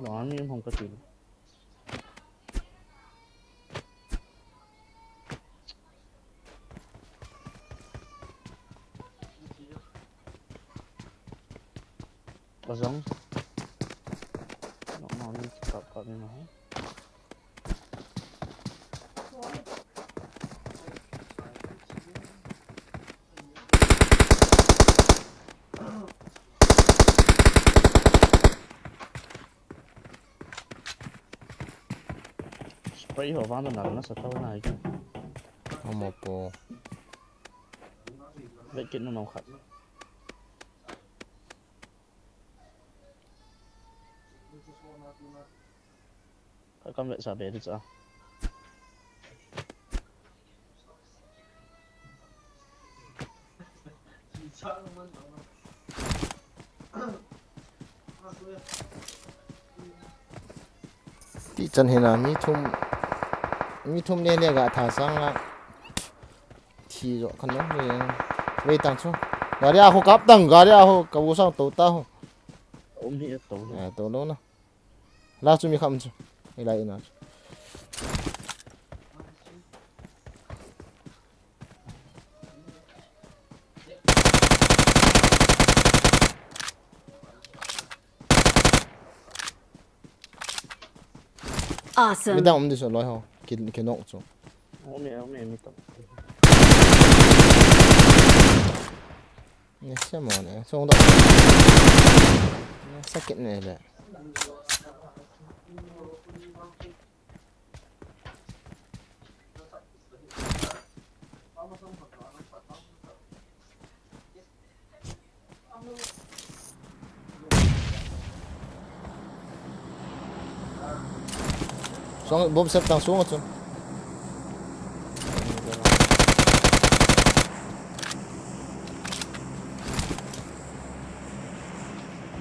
Lo ani hong ka ti. Bazang. Nok nok ni kap kap ni na. Spray ho vang na na sa tau na ki. Amo po. Vekit nu nong khat. Ka kam ve sa be tu cha. Ti chan hina mi thum, mi thum le le ga tha sang a. Thi jo kan no ve. Ve tang chu. Gari a ho kap tang, gari a ho ka bu sang to ta ho. Um hi to. Eh, to lo na. La chu mi kham chu. Ilai ina chu. Awesome. Midang um di so loi ho. Ki, ki nok chu. Ome, ome, mi to. Ne, se mo ne. So da. Ne, sakit ne le. Song bom set tang song chun.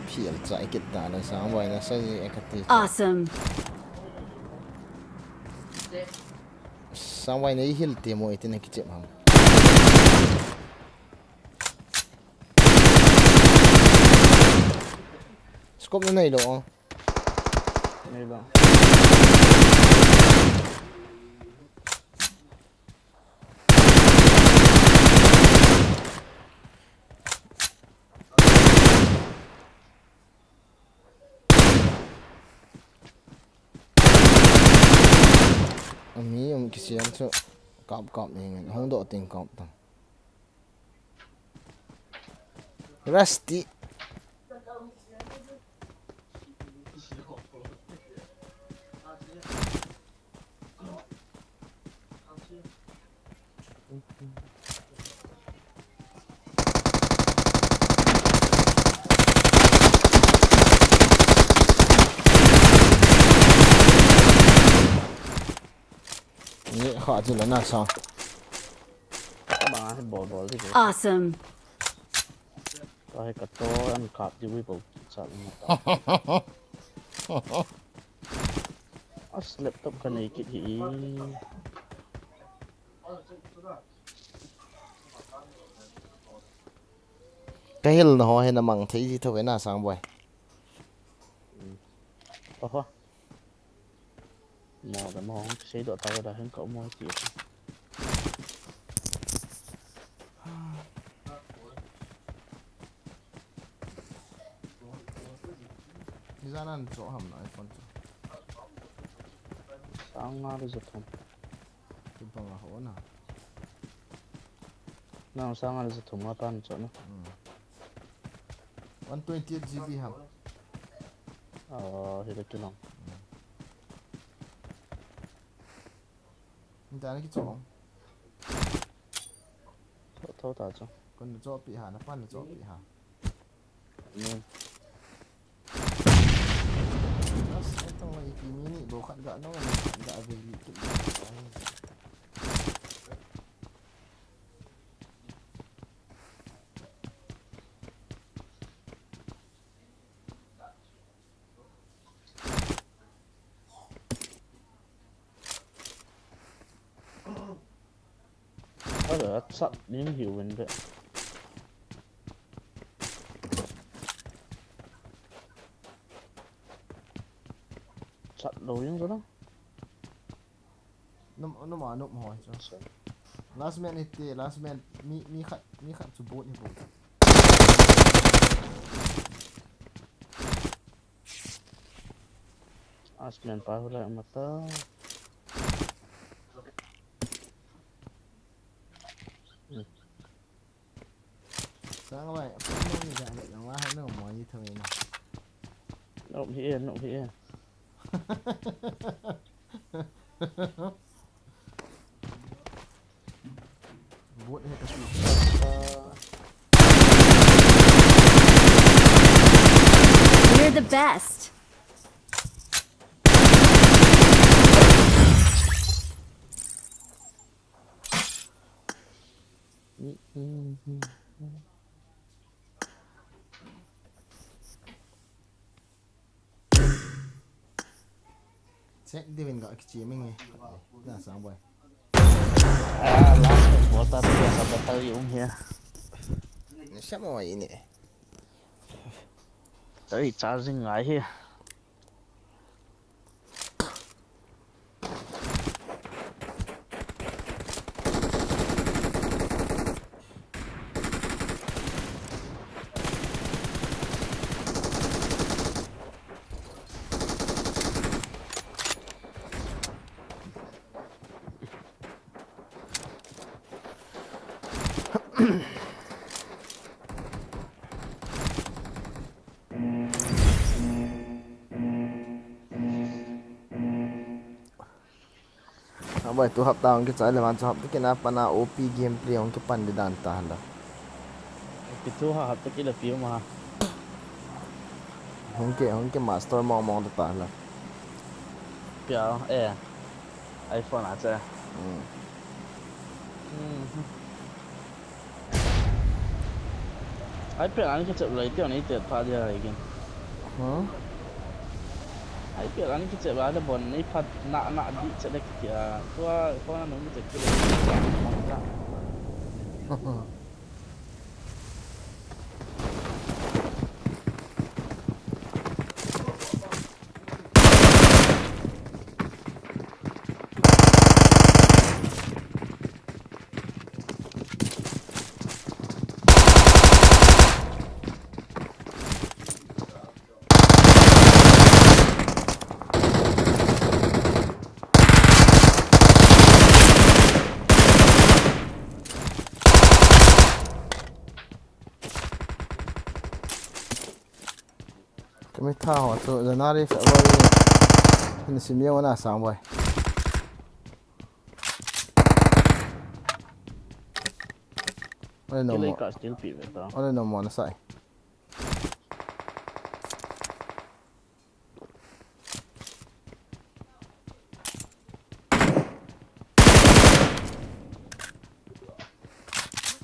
Phial chai kit ta na sang vai na sa ji ekati. Awesome. Sang vai na i hil te mo itin ki chep ham. Scope na nei lo. Nei lo. Ami um kisiam chu kap kap ning hong do ting kap tang. Rusty. Ni kha chu la na sa. Bang a hi bol bol di ko. Awesome. Ka hi ka to an kap di wi ko sa ni ta. As laptop ka nei kit hi. Ka hil na ho hi na mang thei ji tho ve na sang boi. Oho. Mo da mo, sei do ta da hin ka mo ti. Ni zan an cho ham na iPhone cho. Sang nga le za thum. Tu pa nga ho na. Na sang nga le za thum nga tan cho na. Hmm. One twenty eight G B ham. Oh, hi le tu long. Hmm. Ni ta ni ki cho. Tho, tho ta chu. Kon cho pi ha, na pan cho pi ha. Ni. Bas, ai tong lai ki ni ni bo khat ga no, khat ga ve li ki. Ala, chat ning hiu in be. Chat lo jing jala. Num, num a num ho chu. Last man hiti, last man mi, mi khat, mi khat chu boot ni boot. Asmen pa hula mata. Sang vai, phone ni ja le na wa no mo ni thoi na. No hi e, no hi e. Bot he ka su. We're the best. Check diuvin ga kichi ming e. Na sang boy. Ah, last bota tu sa bota ri um hia. Ni sa mo ini. Tari charging ngai hia. Abai tu hapta hung kichai le van chu hapta kina pana O P gameplay hung kipan di dan ta hala. Kitu ha hapta kila piu ma. Hung ki, hung ki master mong mong ta hala. Pia, eh. iPhone a che. Hmm. Hmm. iPad an kichep lai ti an i tet pha dia lai kin. Hmm? iPad an kichep lai le bon nei phat na na di che le ki a. Tua ko na nung kichep ki le ki sa mo ta. Kami tha ho chu January, February. Hin sim yong na sang boy. Ole no mo. Kile ka still pi ve ta. Ole no mo na sai.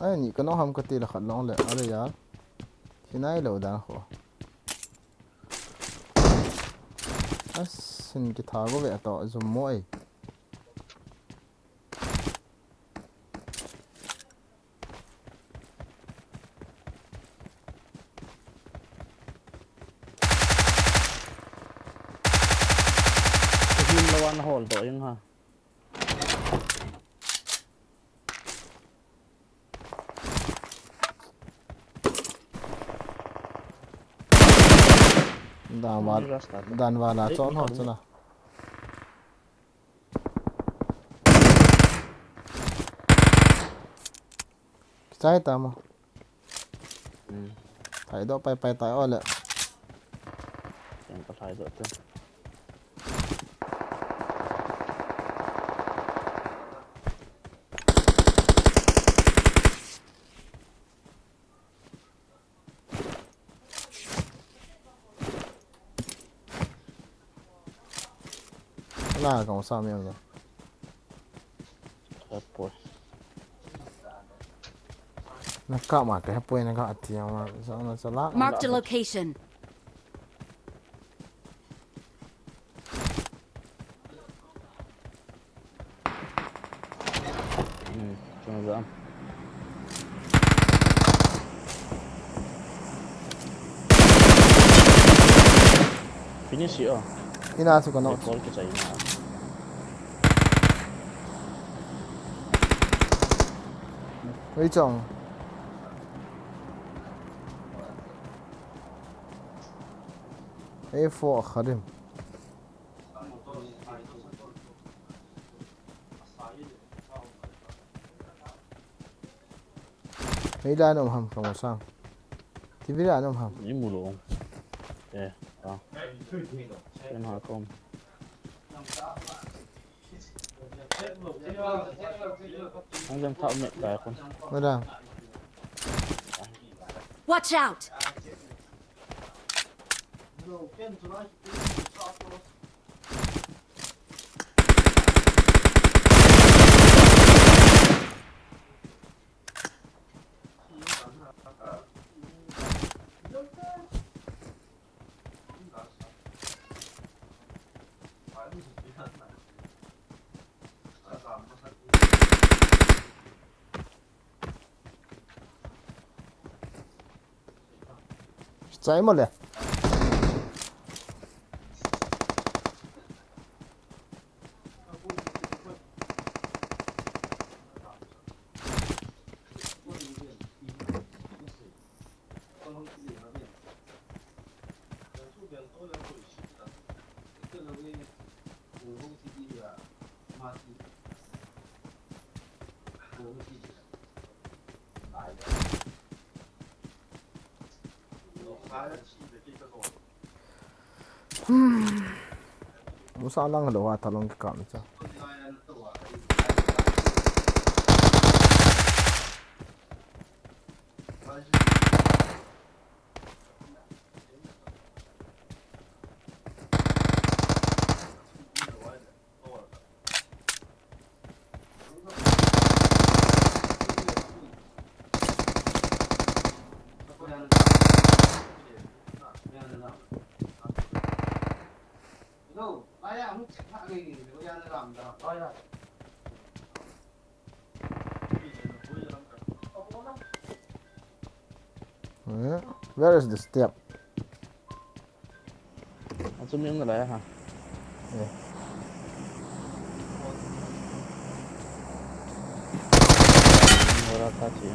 Ai, ni ka no ham ka ti la khat long le, are ya. Hinai lo dan kho. Asin ki tha go ve to, zum mo ai. Ka hin lo an hol to ing ha. Dan val, dan val a chon ho chuna. Kichai ta mo. Hmm. Thai do pai pai tai ole. Yang ka thai do te. Na ka sa mi ang. Hapoi. Na ka ma ka hapoi na ka ati ma sa na sa la. Marked a location. Hmm, chung jam. Finish yo. Ina su kono. Call ke chai na. Wei chong. A four khadim. Ei la nom ham kamo sang. Ti bi la nom ham. Ni mu lo. Eh, ah. Ken ha kom. Ang jam thau me ta kon. Madam. Watch out! Chai mo le. Musa lang lo wa talong ka mi cha. Eh, where is the step? Achu mi um nalai ha. Eh. Ora ta chi.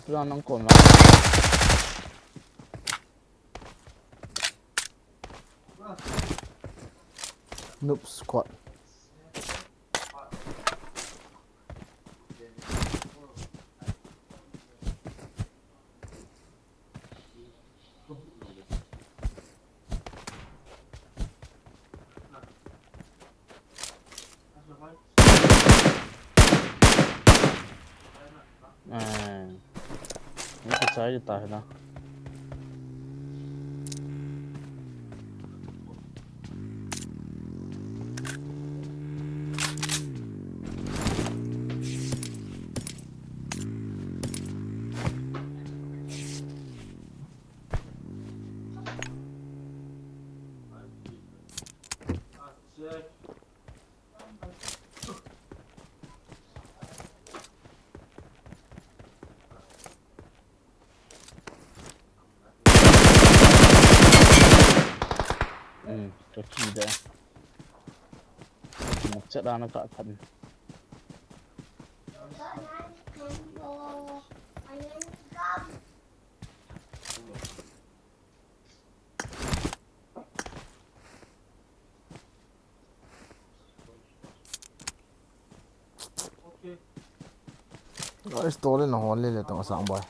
Tua nang kon la. Noob squad. Eh, ni ka chai ta na. Hmm, ka ki da. Ka ki mukcha da na ka phan. Guys, tole na hol le le tong sang boy.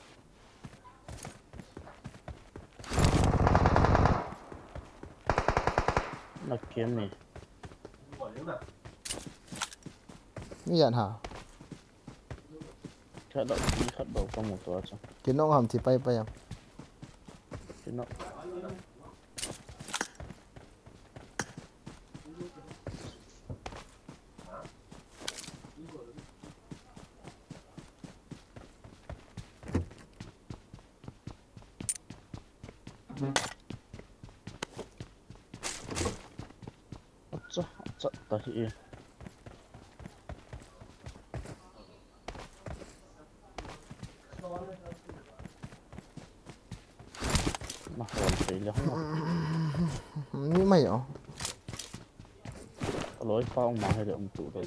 Na kem ni. Ni yan ha. Khat dau, ni khat dau ka mu tua chu. Kinong ham thi pai pai am. Kinong. Acha, acha, ta hi e. Mahol thei le hang. Ni mai o. Aloi pa um ma he le um tu le.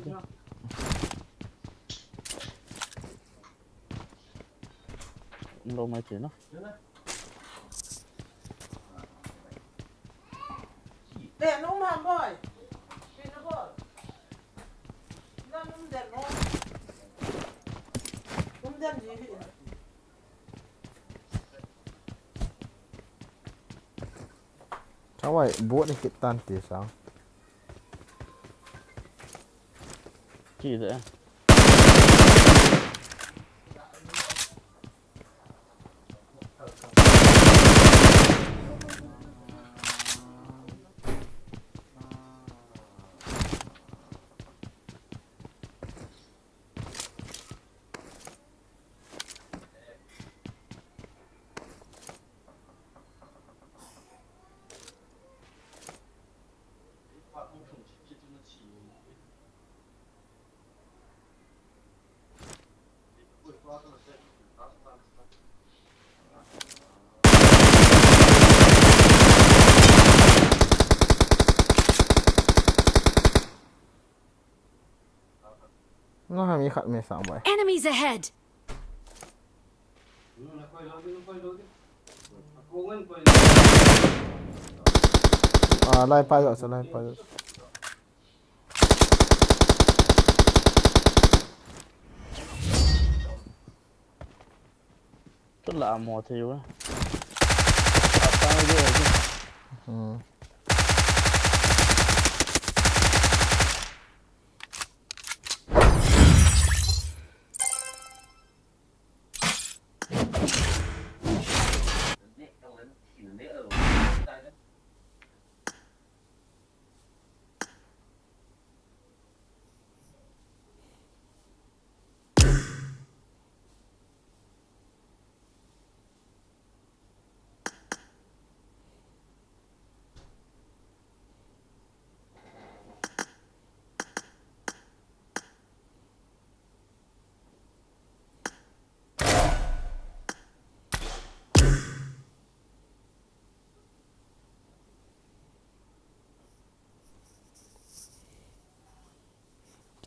Um lo mai thei na. Te, no, man, boy. Pina, boy. Na, um, den, no. Um, den, ji, hi. Chawai, buat ni kit tan ti sang. Ki de. Na ha mi khat mi sang bai. Enemies ahead! Ah, lai pa jo, sa lai pa jo. Tu la mo thei u. Apa jo. Hmm.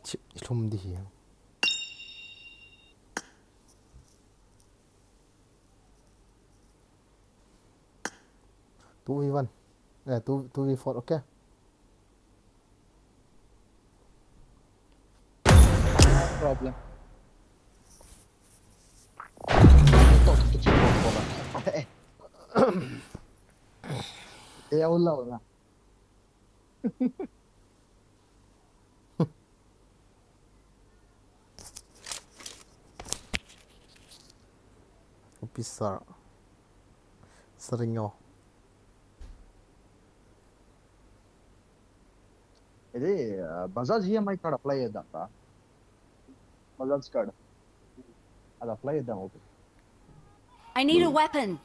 Chi, i lhum di hi. Two v one. Eh, two, two v four, okay? Problem. Te au lau na. Officer. Seringo. Ede, ah, Bajaj E M I card apply da ta. Bajaj card. Ada apply da, okay. I need a weapon.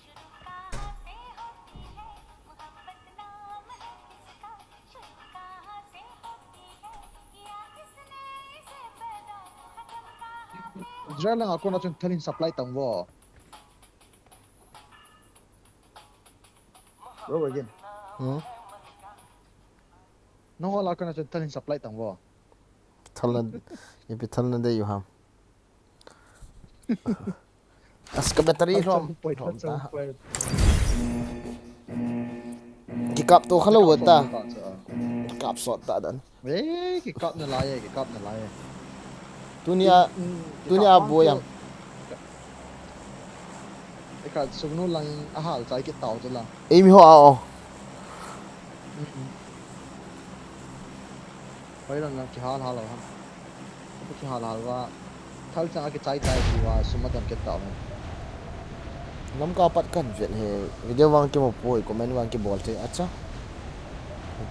Israel lang ako na chun thalin supply tang vo. Bro, again. Hmm? Nangho lah kana chun thalin supply tang vo. Thalna, ipi thalna dei u ham. As ka battery hlom. Hlom ta. Kikap to khalou ta. Kikap sot ta dan. Eh, kikap nalai e, kikap nalai e. Tunia, mm, tunia kikap boi am. Eka sungnu lang ahal chai kit tau chu la. Ei mi ho a o. Mm. Hoi lang na kihal hal ham. Kihal hal va. Thal chang a kichai tai ti va sum a don kit tau. Lamka pat kan vet he, video vang kimu poi, comment vang kibol thei, acha.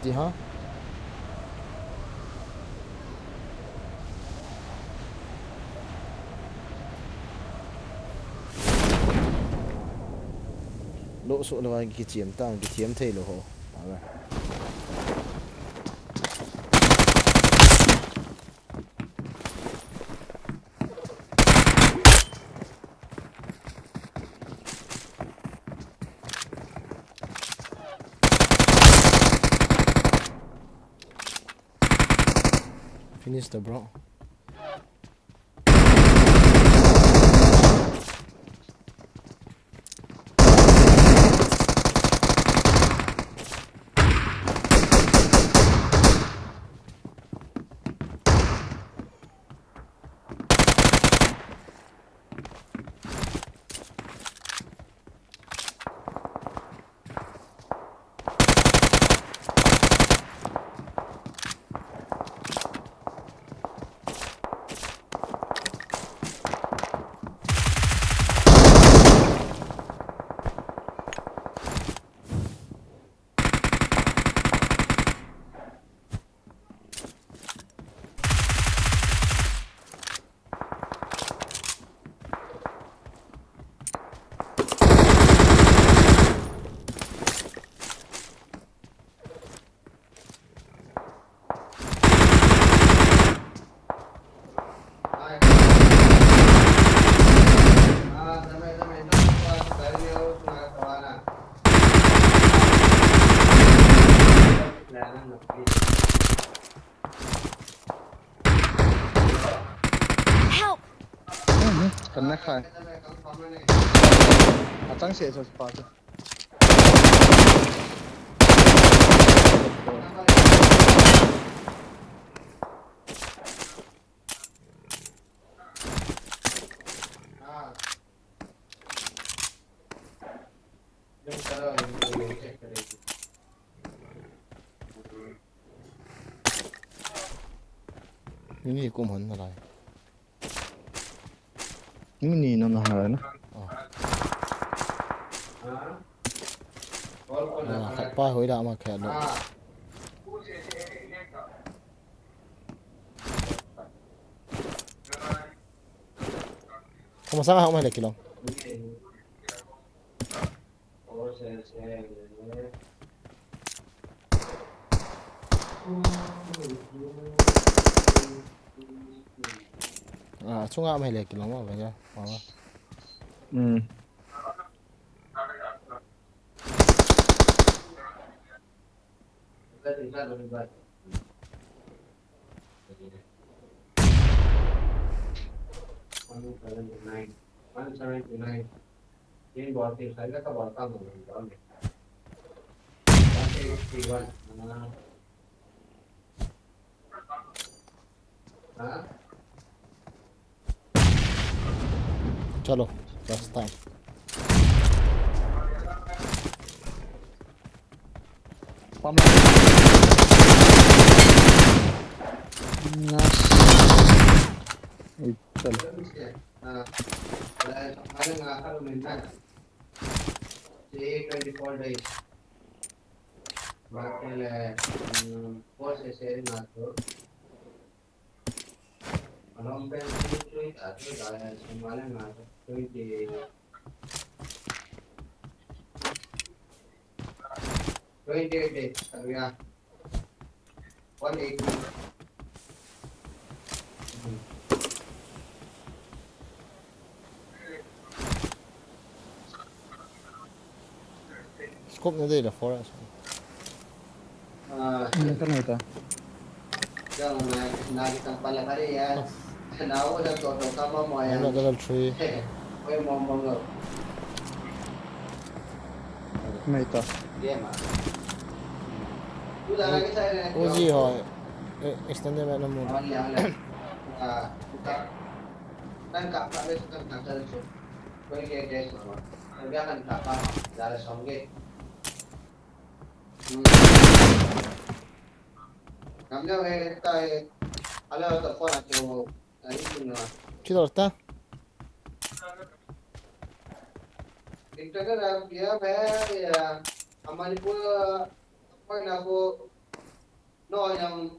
Ti ha. Lo so lo vang kichem tang, kichem thei lo ho. Awe. Finish the bro. Help! Mhm, kan na khai. Atang se so pa. Mini kum hon na lai. Mini na na ha na. Ah. Ah, khat pa hoi da ma khat lo. Kama sanga ha ma le kilong. Ah, chunga mai le kilong ma ba ya. Ma ba. Hmm. One seventy nine. One seventy nine. Team ball team side ka ball ka mo. One eighty one. Ah. Ha? Chalo, last time. Pam. Nice. Ei, chalo. Ah, twenty-four days. Bakal, mm, four se share na to. Along pen three, three, ah, three, ah, sumala na to. Twenty, twenty-eight days, ah, yeah. One eighty. Scope na dei la forest. Ah, na ka na ta. Yang na, na kita pala kali ya. Na o da to to ka mo mo ya. Ano level three. Oi mo mo lo. May ta. Game ah. Uzi ho, eh, extended mag na mo. Wala, wala. Ah, ka. Kan ka pa le kan ka ta so. Koi ke ke so. Kan ka pa. Dala song ke. Hmm. Namne he ta he. Ala ta phone a to. Ai, tu na. Kidor ta? Internet a, ya, ya, ya. Amani ko, ko na ko. No, yang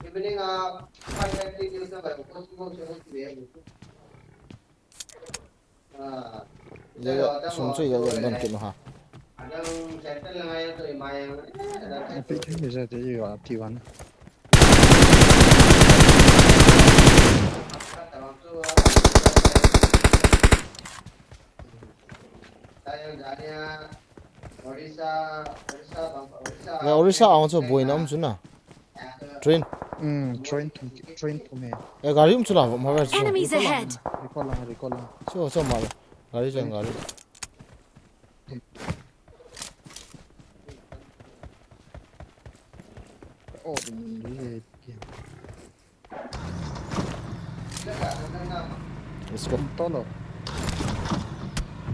evening a five thirty ke usna bhai ko sum se usna bhai. Ah, ja, ja, sum se ja, ja, don kit no ha. Epic ke ja te yo ati wan. Orissa, Orissa, Orissa, Orissa, Orissa ang chu boina um chu na. Train. Hmm, train thum, train thum he. Eh, gari um chu la, ma gari chu. Enemies ahead! Recall lang, recall lang. Chu, chu ma. Gari chu, gari. Oh, dum dum he. Let's go. Tolo.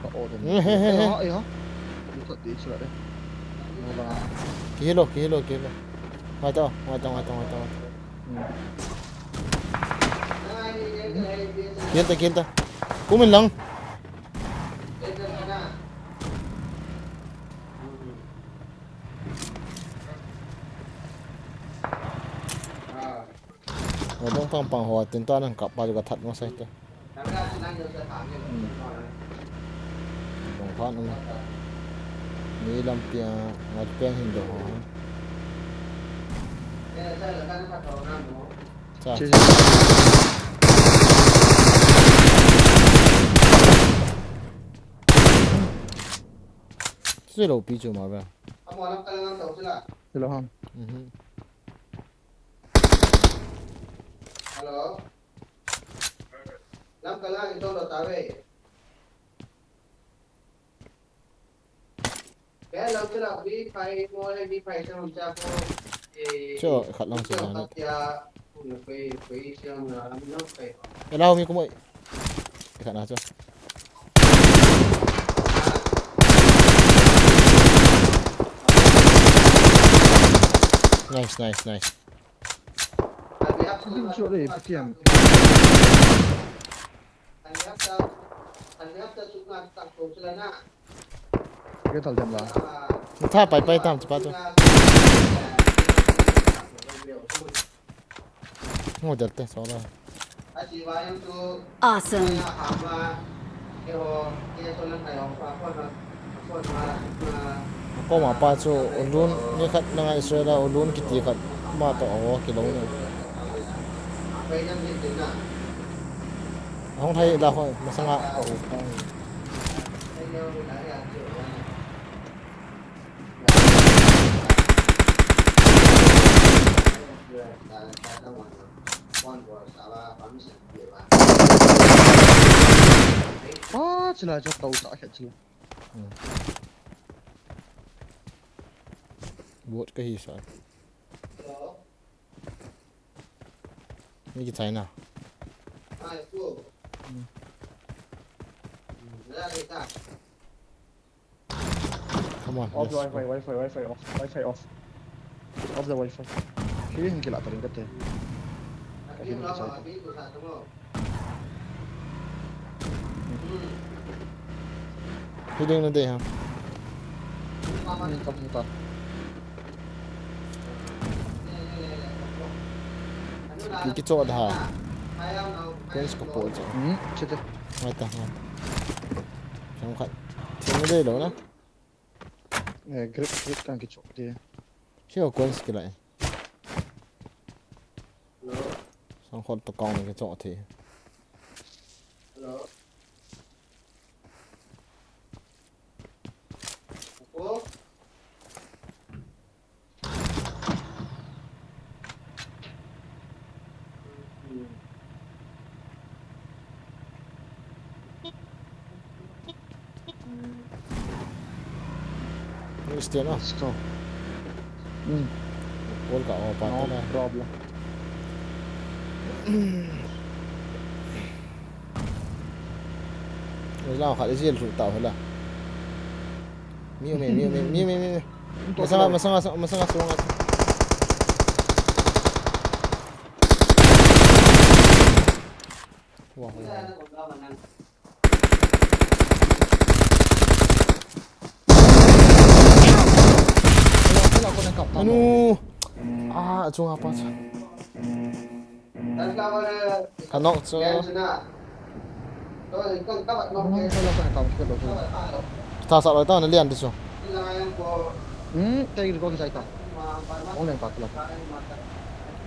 Ka order. Eh, eh, eh, eh. Eh, ha, eh, ha. Ni thot di chula de. No ba. Kihilo, kihilo, kihilo. Ngai tao, ngai tao, ngai tao, ngai tao. Hmm. Kihil ta, kihil ta. Kumin lang. Adong pang pang ho, tin to anang kap pa ju ka that masai te. Dong pha nung. Ni lampi a, ngat peng hin do ho. Cha. Che, che. Chu lo pi chu ma ba. Hello, ham. Mhm. Hello. Lam kala in tolo ta ve. Ke lam kala vi phai mo le vi phai sa hum cha ko. Cho khat lang sa na. Ela mi ko mo. Khat na cho. Nice, nice, nice. Ding chu le, P T M. Ke thal dem la. Tha pai pai tam chu pa chu. Ngo del te so la. Awesome. Koma pa chu ulun ni khat na ngai Israel a ulun kiti khat ma to awo kilo ni. Hong thai la ho masanga. Ah, chila, chila, tau, ta, khat, chila. Hmm. Bot ka hi sa. Ni ki China. Hmm. Come on, off the Wi-Fi, Wi-Fi, Wi-Fi off, Wi-Fi off. Off the Wi-Fi. Kiri hin kila tarin kate. Ka hin kisa. Healing na dei ha. Hmm, ka hung ta. Ki, kicho da ha. Kens ko po cho. Hmm, chete. Ngai ta, ngai ta. Chang khat. Thim dei lou na. Eh, grip, grip kan kichok ti. Sio coins kila e. Sang khot to kong kichok ti. Let's go. Hmm. Bol ka opa. No problem. Ni la khat ijil thu tau hela. Miu me, miu me, miu me, miu me. Masanga, masanga, masanga, masanga. Wah, wah. Anu. Ah, achunga pa cha. Ka nok chu. Tha sa loi ta na lian ti chu. Hmm, tei ko ki sai ta. Ong leng ta la.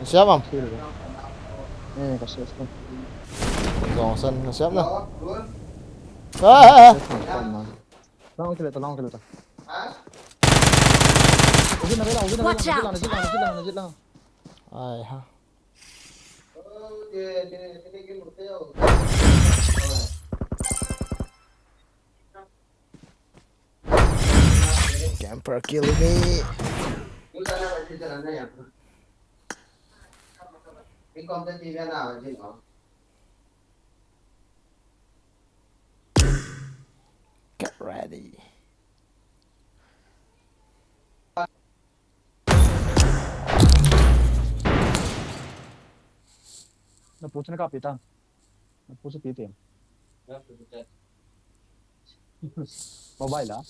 Siam am. Eh, ka siam. Jong san na siam na. Ah, ah, ah. Long kile ta, long kile ta. Watch out! Ai, Camper kill me. Get ready. Na pucha na kapita. Na pucha piti. Mobile, ah?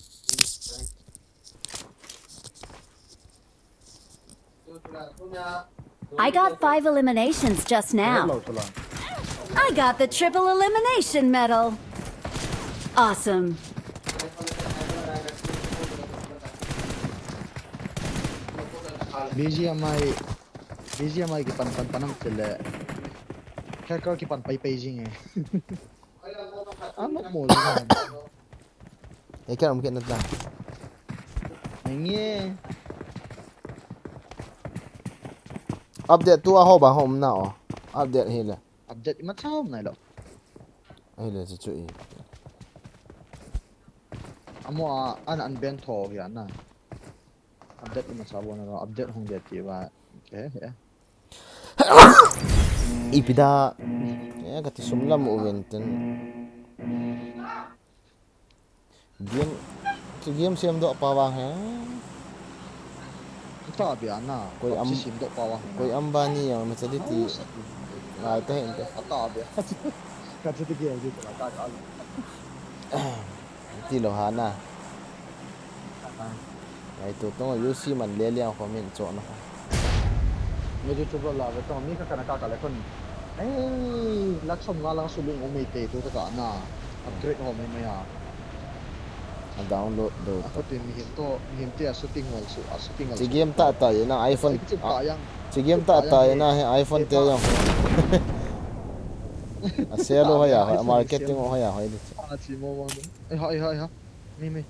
I got five eliminations just now. I got the triple elimination medal. Awesome. B G M I, B G M I kipan pan pan am tile. Hacker kipan pai pai jing e. Ano mo jing e. Ei, kya um kya natla. Nge. Update tu a ho ba hom na o. Update hi le. Update ima chom nai lo. Ahile chu chu i. Amo a an an ben tho hi ana. Update ima cha bo na lo. Update hung de ti ba. Ke he. Ipi da. Ya ka ti sum lam u ven ten. Game, chu game sem doh pa vang he. Ta bia na. Koi am, sem doh pa vang he. Koi am ba ni yang ma chali ti. Ngai ta hen te. Ta bia. Ka chu ti game ji ta ka ka. Ti lo ha na. Ai, tu tong U C man le liang kho min cho na kho. Nge tu tu la ve tong mi ka kana ka ka le kon. Ei, lak som nga lang su lung o mei te tu ta ka na. Upgrade ho mei mei a. A download do. A ko te mi hin to, mi hin te a shooting hol su, a shooting hol su. Chi game ta ta ye na iPhone. Chi game ta ta ye na he iPhone te yang ho. A sale ho ya, marketing ho ya ho. A chi mo mo. Ei ha, ei ha, ei ha. Mi mi.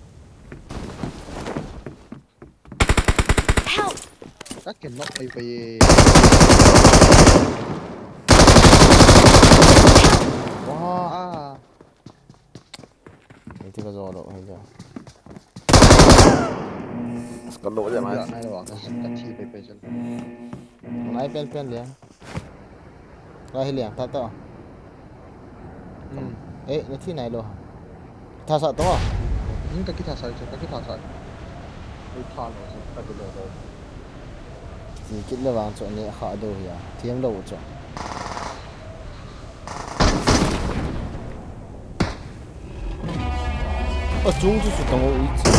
Help! Ka ken nok pai pai e. Wah. Ei ti ka zo lo, ei ja. Ka lo ja mai. Nai lo, ka, ka thi pai pai jan. Nai pen pen le. Ka hi liang ta ta. Hmm. Eh, na thi nai lo. Tha sa to. Hmm, ka ki tha sa, ka ki tha sa. Ei tha lo, ka ki lo lo. Ti kit le vang chu ne kha do hi a. Thiam lo chu. A chung chu chu tang o i chi.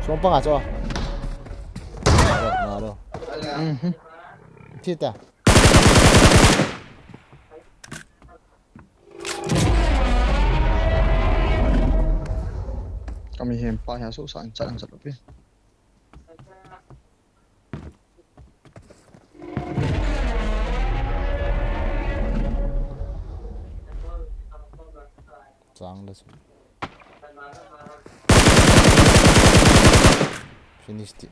Suang panga cho. Naro, naro. Mhm. Thita. Kami hem pa ya so sa ang chat ang chat lo pi. Chang da su. Finish ti.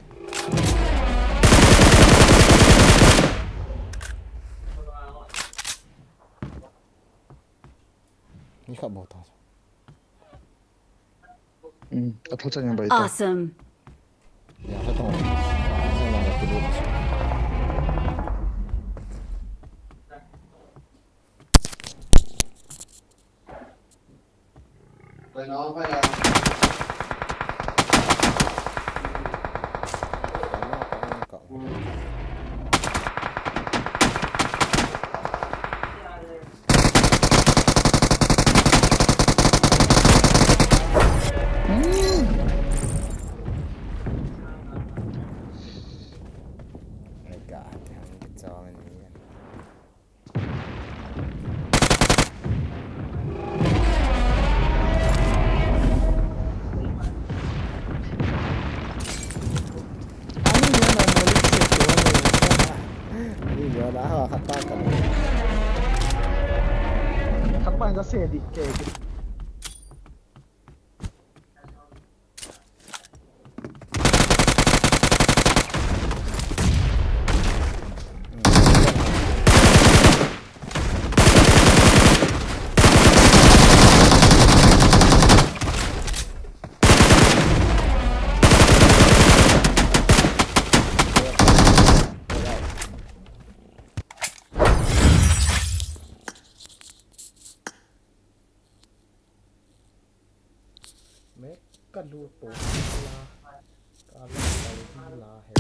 Ni kha bo ta. Hmm, a thal chang yang bai ta. Awesome. Yang sa tong. Yang sa tong. Khat pa in ja se di ke. Me ka lu po la, ka la, ka la he.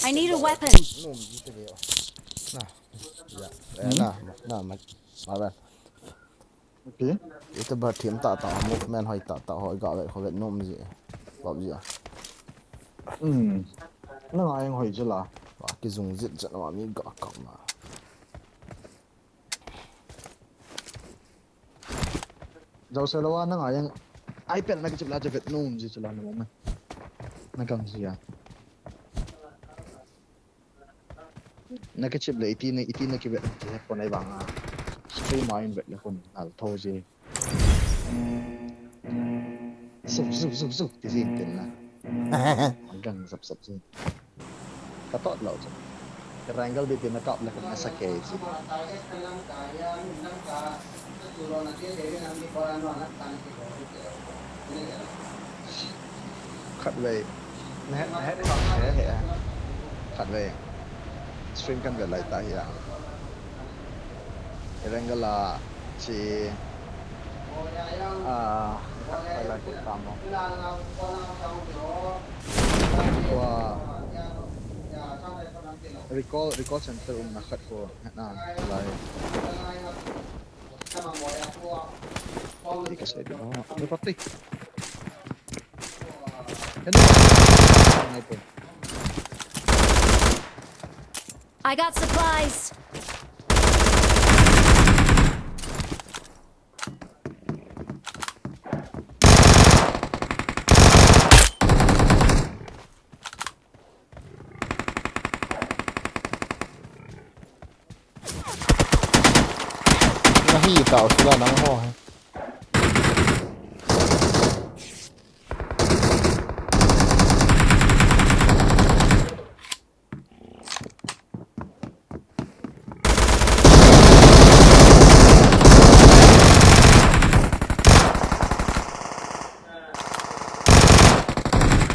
I need a weapon. Na, ya, eh, na, na, ma, ma, Okay. Ita ba thiam tah tah, movement hoi tah tah, hoi ga vet, hoi vet nom ji. Pop ji a. Hmm. Na ngai hoi ji la. Ba ki zung zit chan ma mi ga kap ma. Jose lo wa na ngai ang. Ai pen na ki chip la je vet nom ji chula na ma. Na kang ji a. Na kichip le iti na, iti na kivet ti he pon ai vang a. Stream a in vet le kon nal tho ji. Zup, zup, zup, zup, ti ji tin na. Gang zap, zap ji. Ka tot lo ji. Ka rangle di tin na kap le ka sa ke ji. Khatvei. Na het, na het kha, he, he. Khatvei. Stream kan vet lai ta hi a. Erangel a, chi. Ah, khat lai lai kut ta mo. Tua, recall, recall center umna khat ko, na, lai. Ika sei di, oh, ano pati? Ano? Sniper. I got supplies. Na hi tao sila nang ho.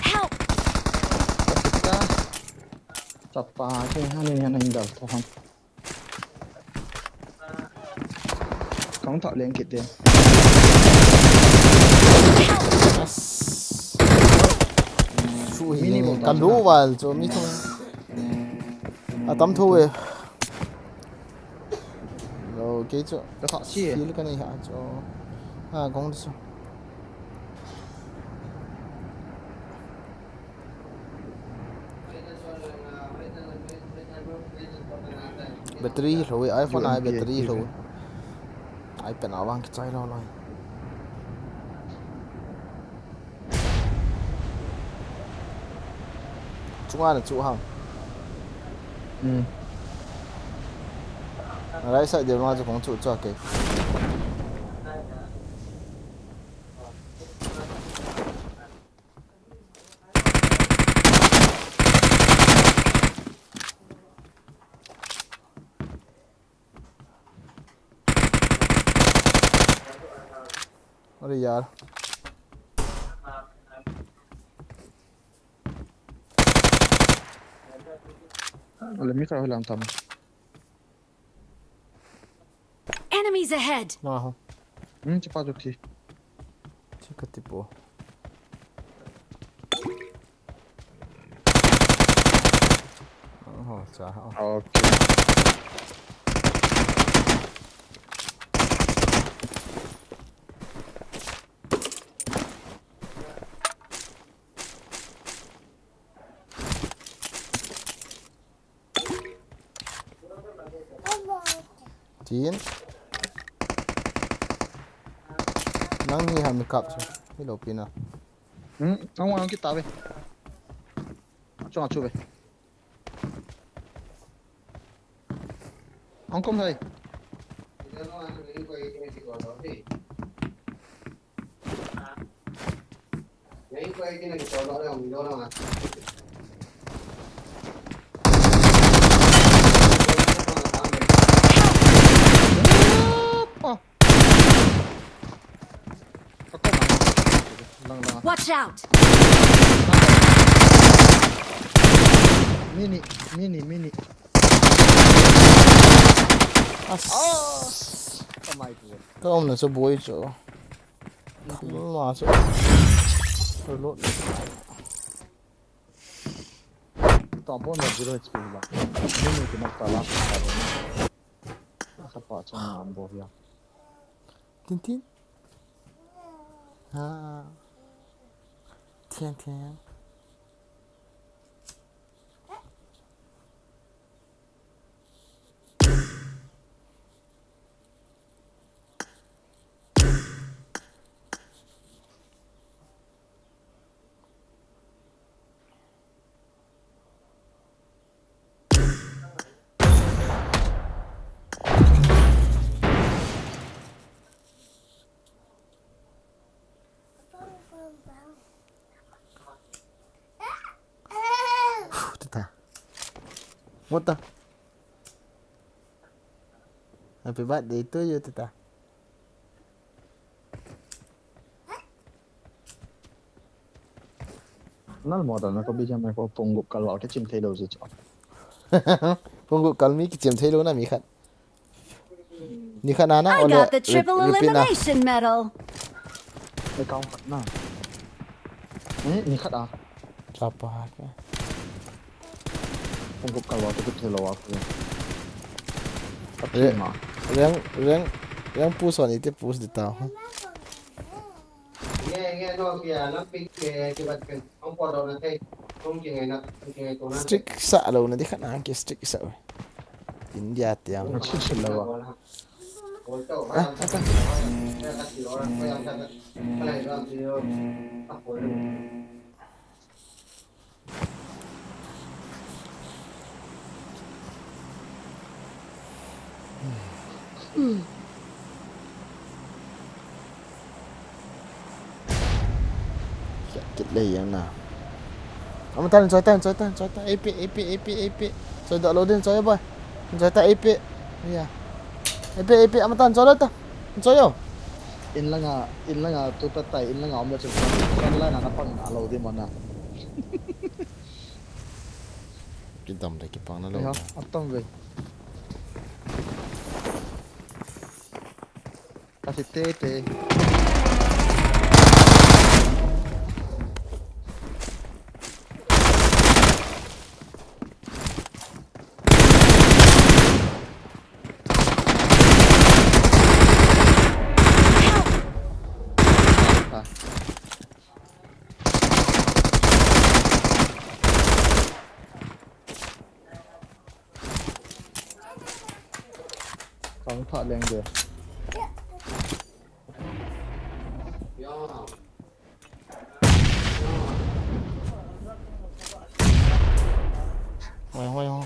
Help! Chapa, ke hane hane indal tohan. Kong thak leng kit te. Su hi leng, ka lu val chu mi thum. A tam thu e. Lo, ke chu. Ka thak si. Feel ka nei ha chu. Ha, kong chu. Battery hi lou e, iPhone a battery hi lou e. iPad a vang kichai lou lou. Chunga na chu hang. Hmm. Right side deu ma chu kong chu chu a ke. अरे यार। Let me try lang tam. Enemies ahead! Naho. Hmm, chapa jo thi. Chika tipo. Oho, cha, oh. Okay. Chin. Nang hi ham kap chu. Hi lo pina. Hmm, ang wang kita ve. Achu, achu ve. Ang kom hai. Watch out! Mini, mini, mini. As. Oh! Oh my God. Ka umna chu boi chu. Thamma chu. Reload. Tua bon na zero H P la. Mini ki nak ta la. Ka pa chang na bo ya. Tin tin. Ha. Thiang thiang. Tita. Mota. Happy birthday to you, Tita. Nal model na ko bi jam ko pung gup kal wal ke chim thei lo ji chu. Pung gup kal mi ki chim thei lo na mi khat. Ni khat na na I ole got the triple re-, repeat na. Elimination medal. Ni khat na. Eh, ni khat a. Chapa ha ke. Pung gup kal wal ke chim thei lo wa ko. Re-, reng, reng, reng push on ite push di ta. Strict sa lo na di khat na ki strict sa. India tiang. Strict sa lo. Ah, apa? Kit le yang na. Amatan, choi tan, choi tan, choi tan. A P, A P, A P, A P. Choi da lo din, choi boy. Choi ta A P. Ya. A P, A P, amatan, choi lo ta. Choi yo. In langa, in langa, tu ta tai, in langa, om le chun front, front line ana pang na lo di mana. Kidam le kipang na lo. Ayo, atom ve. Kasi te te. Kong pha leng de. Hoi, hoi, hoi.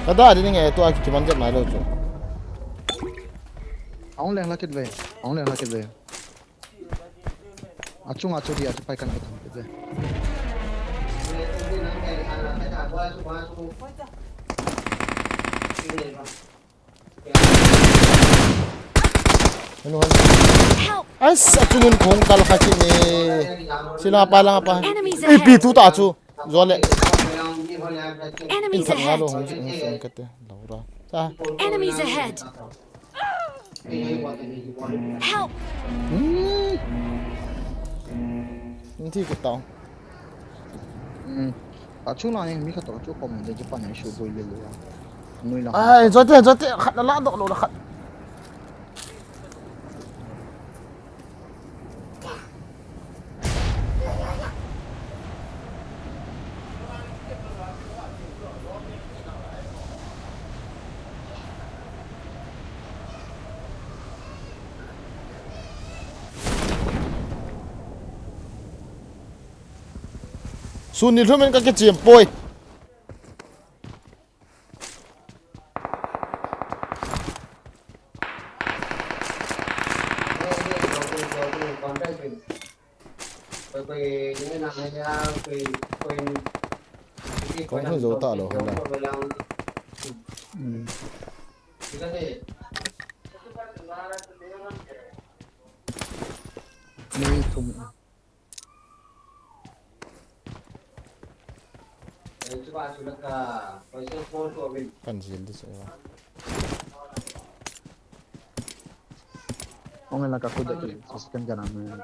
Ka da ding e, tua kiman jep nai lou chu. Ahung leng la kit ve. Ahung leng la kit ve. Achung achu di achu pai kan kit ve. Hello, hello. Help! Ai, sa chunun kong kal kha kit ni. Sila pa lang pa. Enemies ahead. Ipi tu ta chu. Zole. Enemies ahead. In thak nga lo hong hong hong kate. Laura. Ta. Enemies ahead. Help! Hmm. Nti kit tau. Hmm. Achu la ni mi khat to chu kom de Japan ai su boi le le ya. Nui la. Ai, jote, jote, khat na la dok lo la khat. Tuni lhum in ka kichem poi. Kong hung zo ta lo hung na. Hmm. Ni thum. Kan zil di sa. Ong la ka khu de ki, sa second gun am.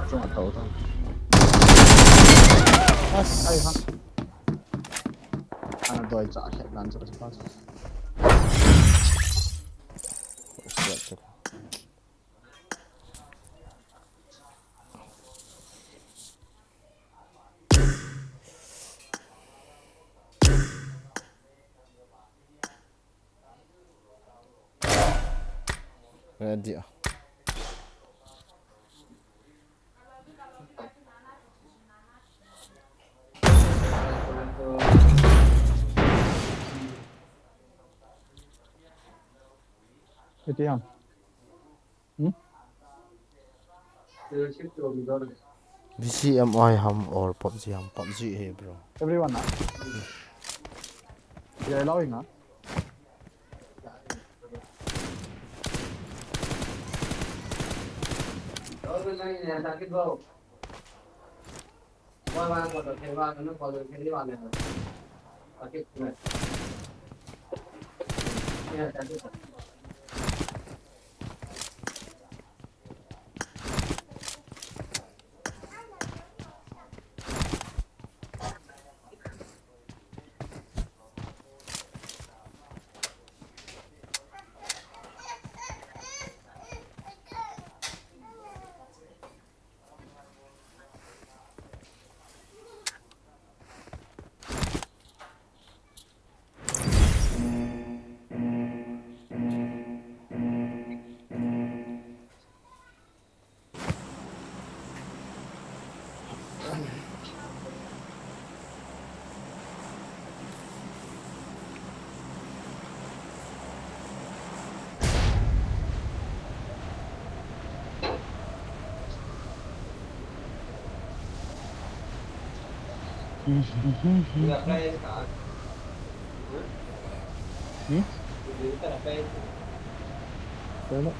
Chunga tau tau. As. Ai, ha. Ana doi cha khet dan cha cha. Ready ah. Iti ham. Hmm? B G M I ham or PUBG ham? PUBG he, bro. Everyone ah. They are allowing ah. Hmm? Wala.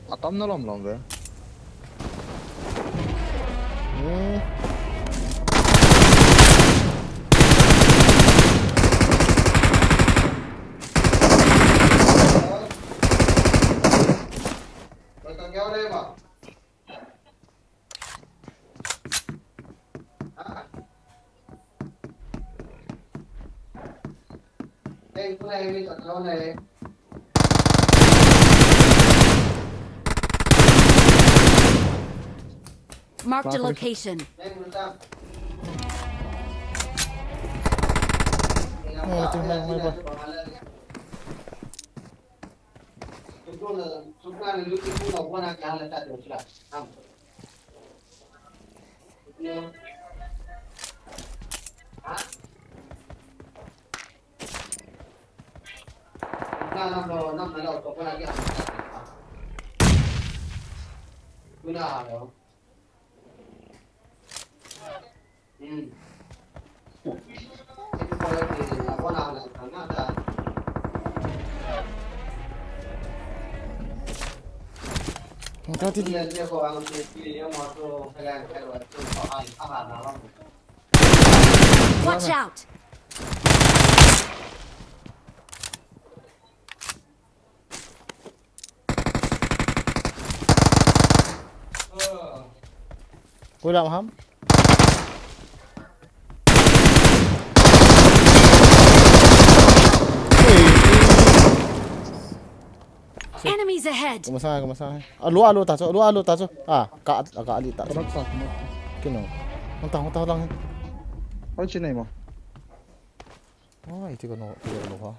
Atam na lom lom ve. Hmm. Marked a location. Watch out! Koi lam ham? Enemies ahead! Kama sa, kama sa. Alu, alu ta chu, alu, alu ta chu. Ah, ka, ka ali ta chu. Kino. Hong ta, hong ta lang. Oi, chinai mo. Oi, ti ko no, ti ko no ha.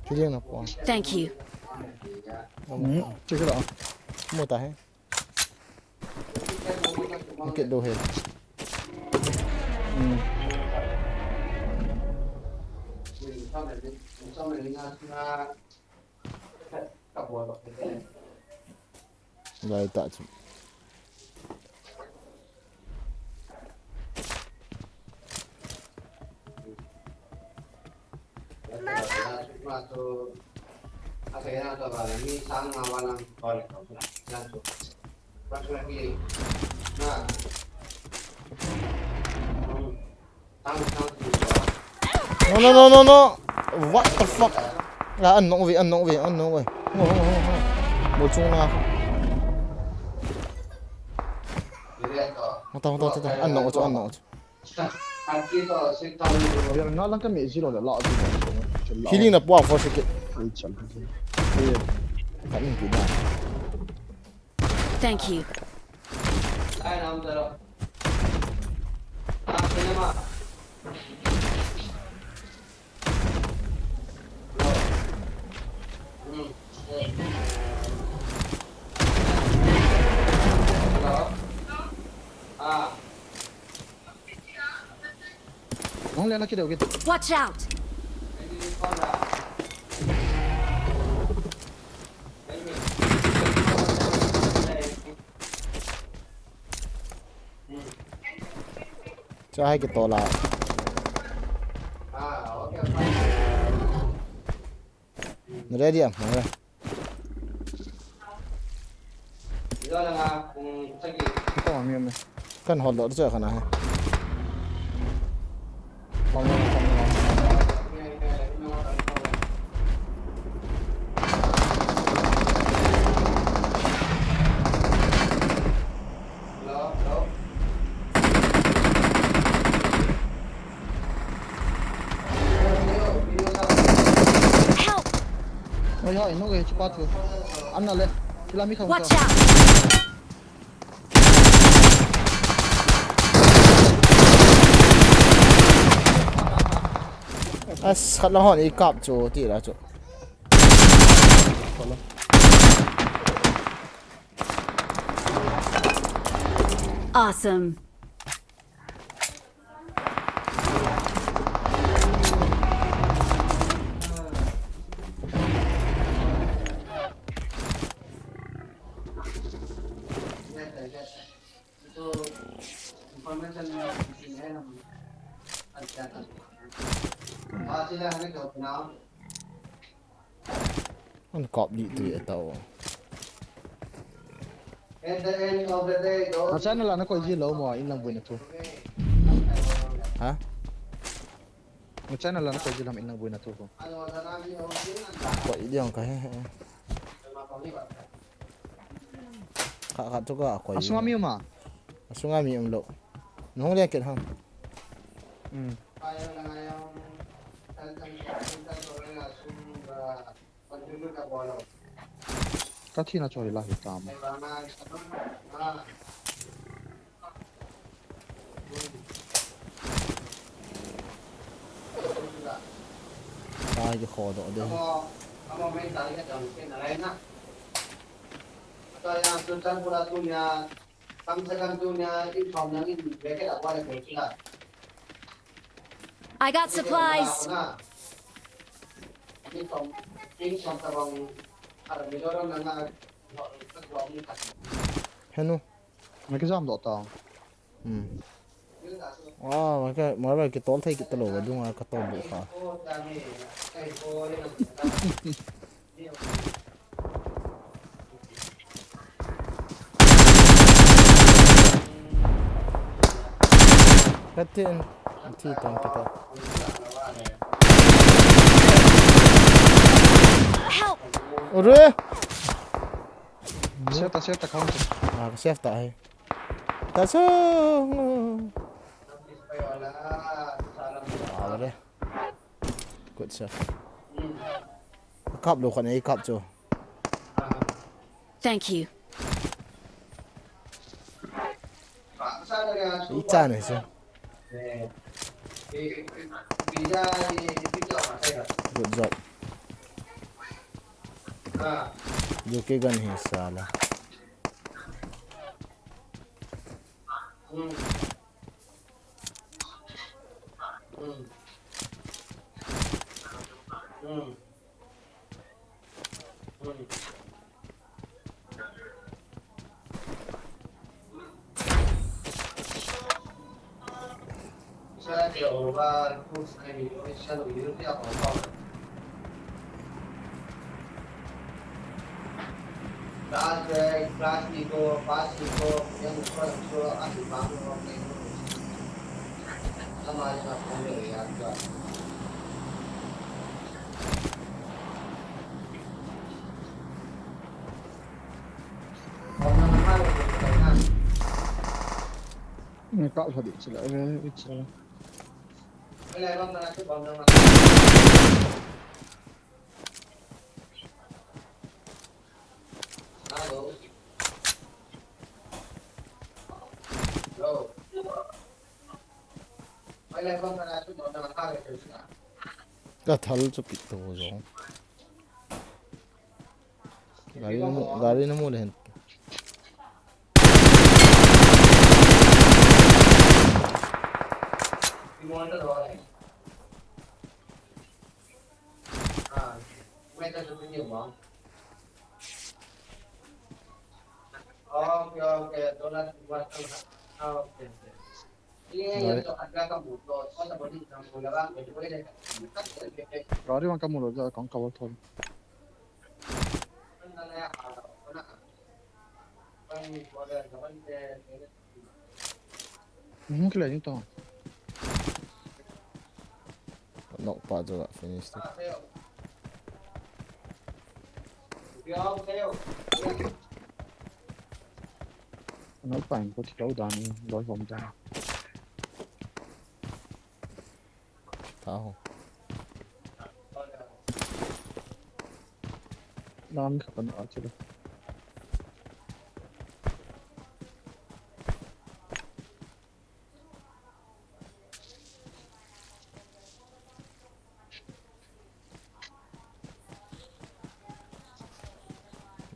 Kiliang na po. Thank you. Hmm, check it out. Mo ta he. Ang kit do he. Hmm. Lai ta chu. No, no, no, no, no. What the fuck? Ah, an nong ve, an nong ve, an nong ve. Ngo, ngo, ngo, ngo. Bol chung na. Hota, hota, hota, hota. An nong chu, an nong chu. Biar nga lang kami zero le la zero. Healing na puang for second. Ai, chal. Iya. Kan ni pina. Thank you. Hong le na kideu kit. Watch out! Cha hai kitola. Na ready am, na ready. Ito, ang yun eh. Kan hold on, siya ka na, eh. Pang, pang, pang, pang. Help! Oi, oi, no, eh, chupa tu. Anna le. Sila mi khang. Watch out! As, khat lang hon, i kap chu, ti la chu. Awesome. An kap di tu e tau. At the end of the day, those Na channel ana koi ji lou mo, in lang buina thu. Ha? Na channel ana koi ji lam in lang buina thu ko. Koi di ang ka he he. Kha, kha tu ka koi. Asunga mi ma. Asunga mi um lou. Nong le ket ham. Hmm. Ka thina choi la hi tam. Ka ki kho do de. I got supplies. Henu. Naki jam do ta. Hmm. Ah, maka, mara ki tol thei ki talo ba dunga ka tol bu kha. Katin, ti tong kita. Help! Ore! Seta, seta, counter. Ah, seta hai. Taso. Abre. Good shot. Kap lo khan ei kap chu. Thank you. Ei chan ei chu. Good job. U K gun hi sala. Ni ka sa di sila, eh, it's, uh, Ka thal chu kit to jong. Gari na mu, gari na mu le hen. Gari vang kamu lou ja, kong cover thon. Mhm, kila ni to. Knock pa jo la finish tu. Knock pa ko ti lo dan ni, loi hom dan. Tao. Lam ka pan a chilo.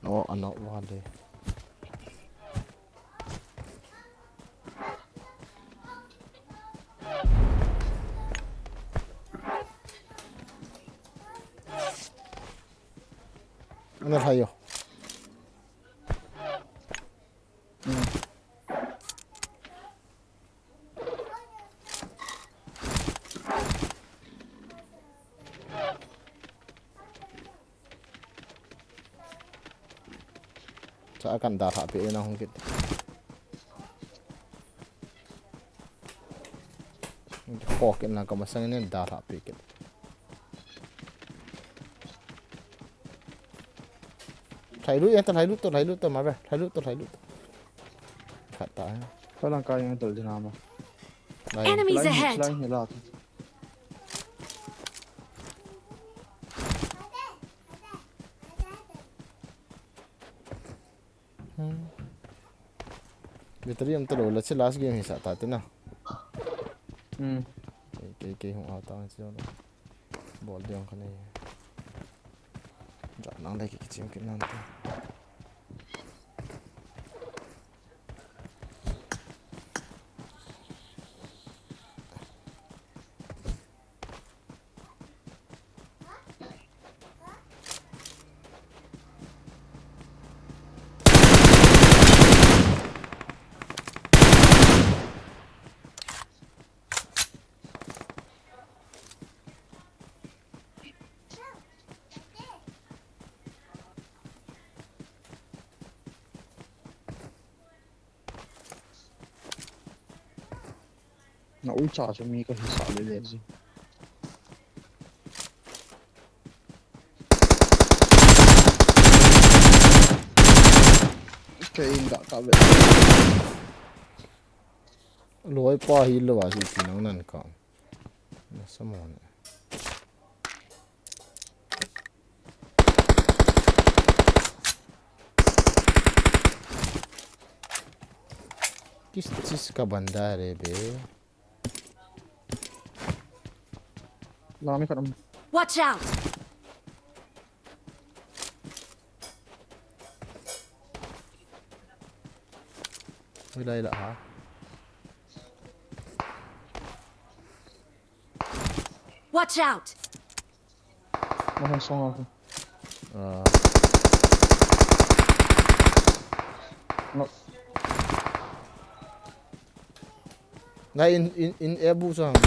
Oh, anak wale. Ana thayo. Hmm. Cha kan da tha pe na hung kit. Pocket na ka masang ne da tha pe kit. Lhailut, yan ta lhailut to, lhailut to, Marvel. Lhailut to, lhailut to. Khat ta, eh. Kalang kai yang tel dinama. Lai. Enemies ahead. Line hi la. Hmm. Battery um talou la, che last game hi sa ta te na. Hmm. Kei, kei, kei hung out ang che lo. Bol diang kha nei. Ja nang dai ki kichim ki nan te. Na uicha chu mi ka hisah le le ji. Kei in ga ka ve. Loi pa hi lo a si ti nang nan ka. Na sa mo ne. किस चीज का बंदा है रे बे? Lami ka dam. Watch out! Ui lai la ha. Watch out! Masang song ako. Ah. No. Ngai in in in air bu sang.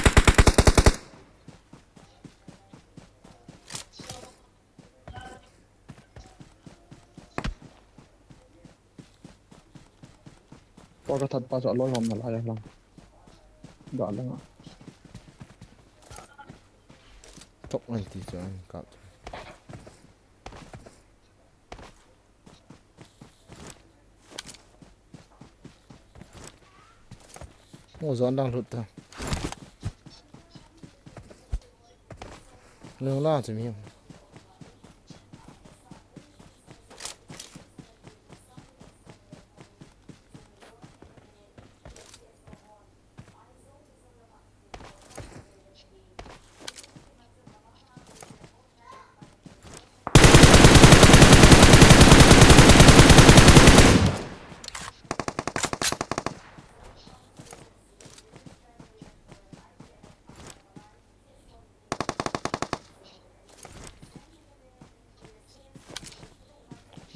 Ko ka that pa chu aloi hom na lai lang. Ga lang a. Tok ngai ti chu an kap. Mo zon dang lut ta. Lung la chu mi.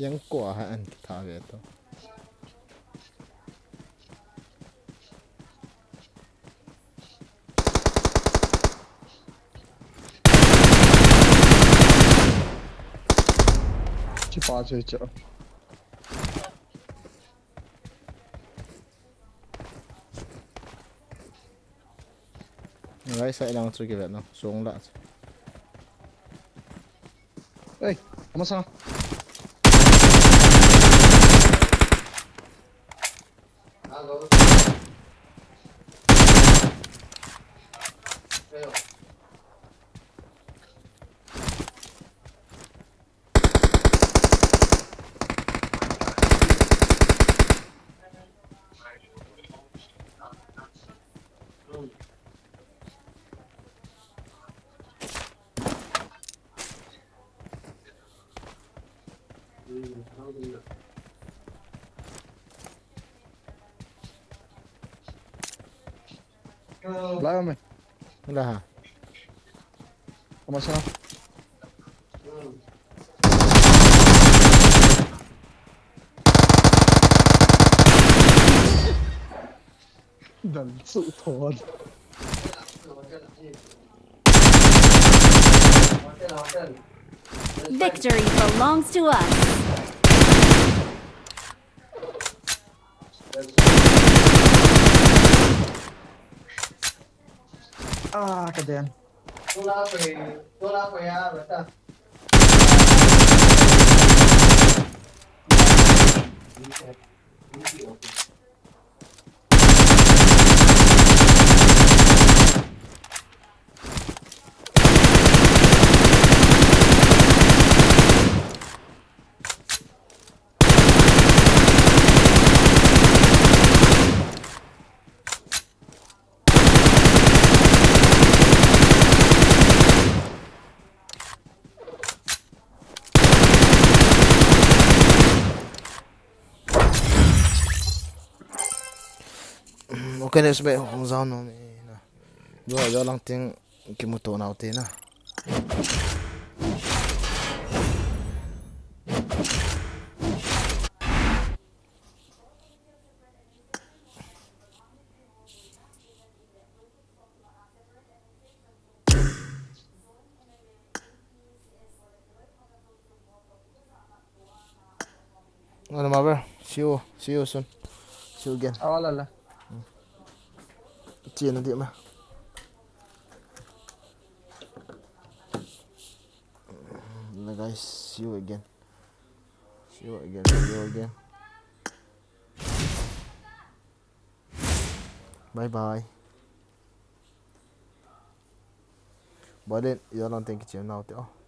Yang ko ha an kitha ve to. Chi pa che che. Right side lang chu kivet no, song la. Ei, amasa. Lai me. Lai ha. Amasa. Dal su thon. Victory belongs to us. Ah, ka den. Okay, next match hung jao nom e na. Jao, jao lang ting kimuto nau te na. Ano, Marvel? See you, see you soon. See you again. Awa, lala. Chena di ma. Guys, see you again. See you again. See you again. Bye bye. Bolin, yo lang thank you, chim nau te.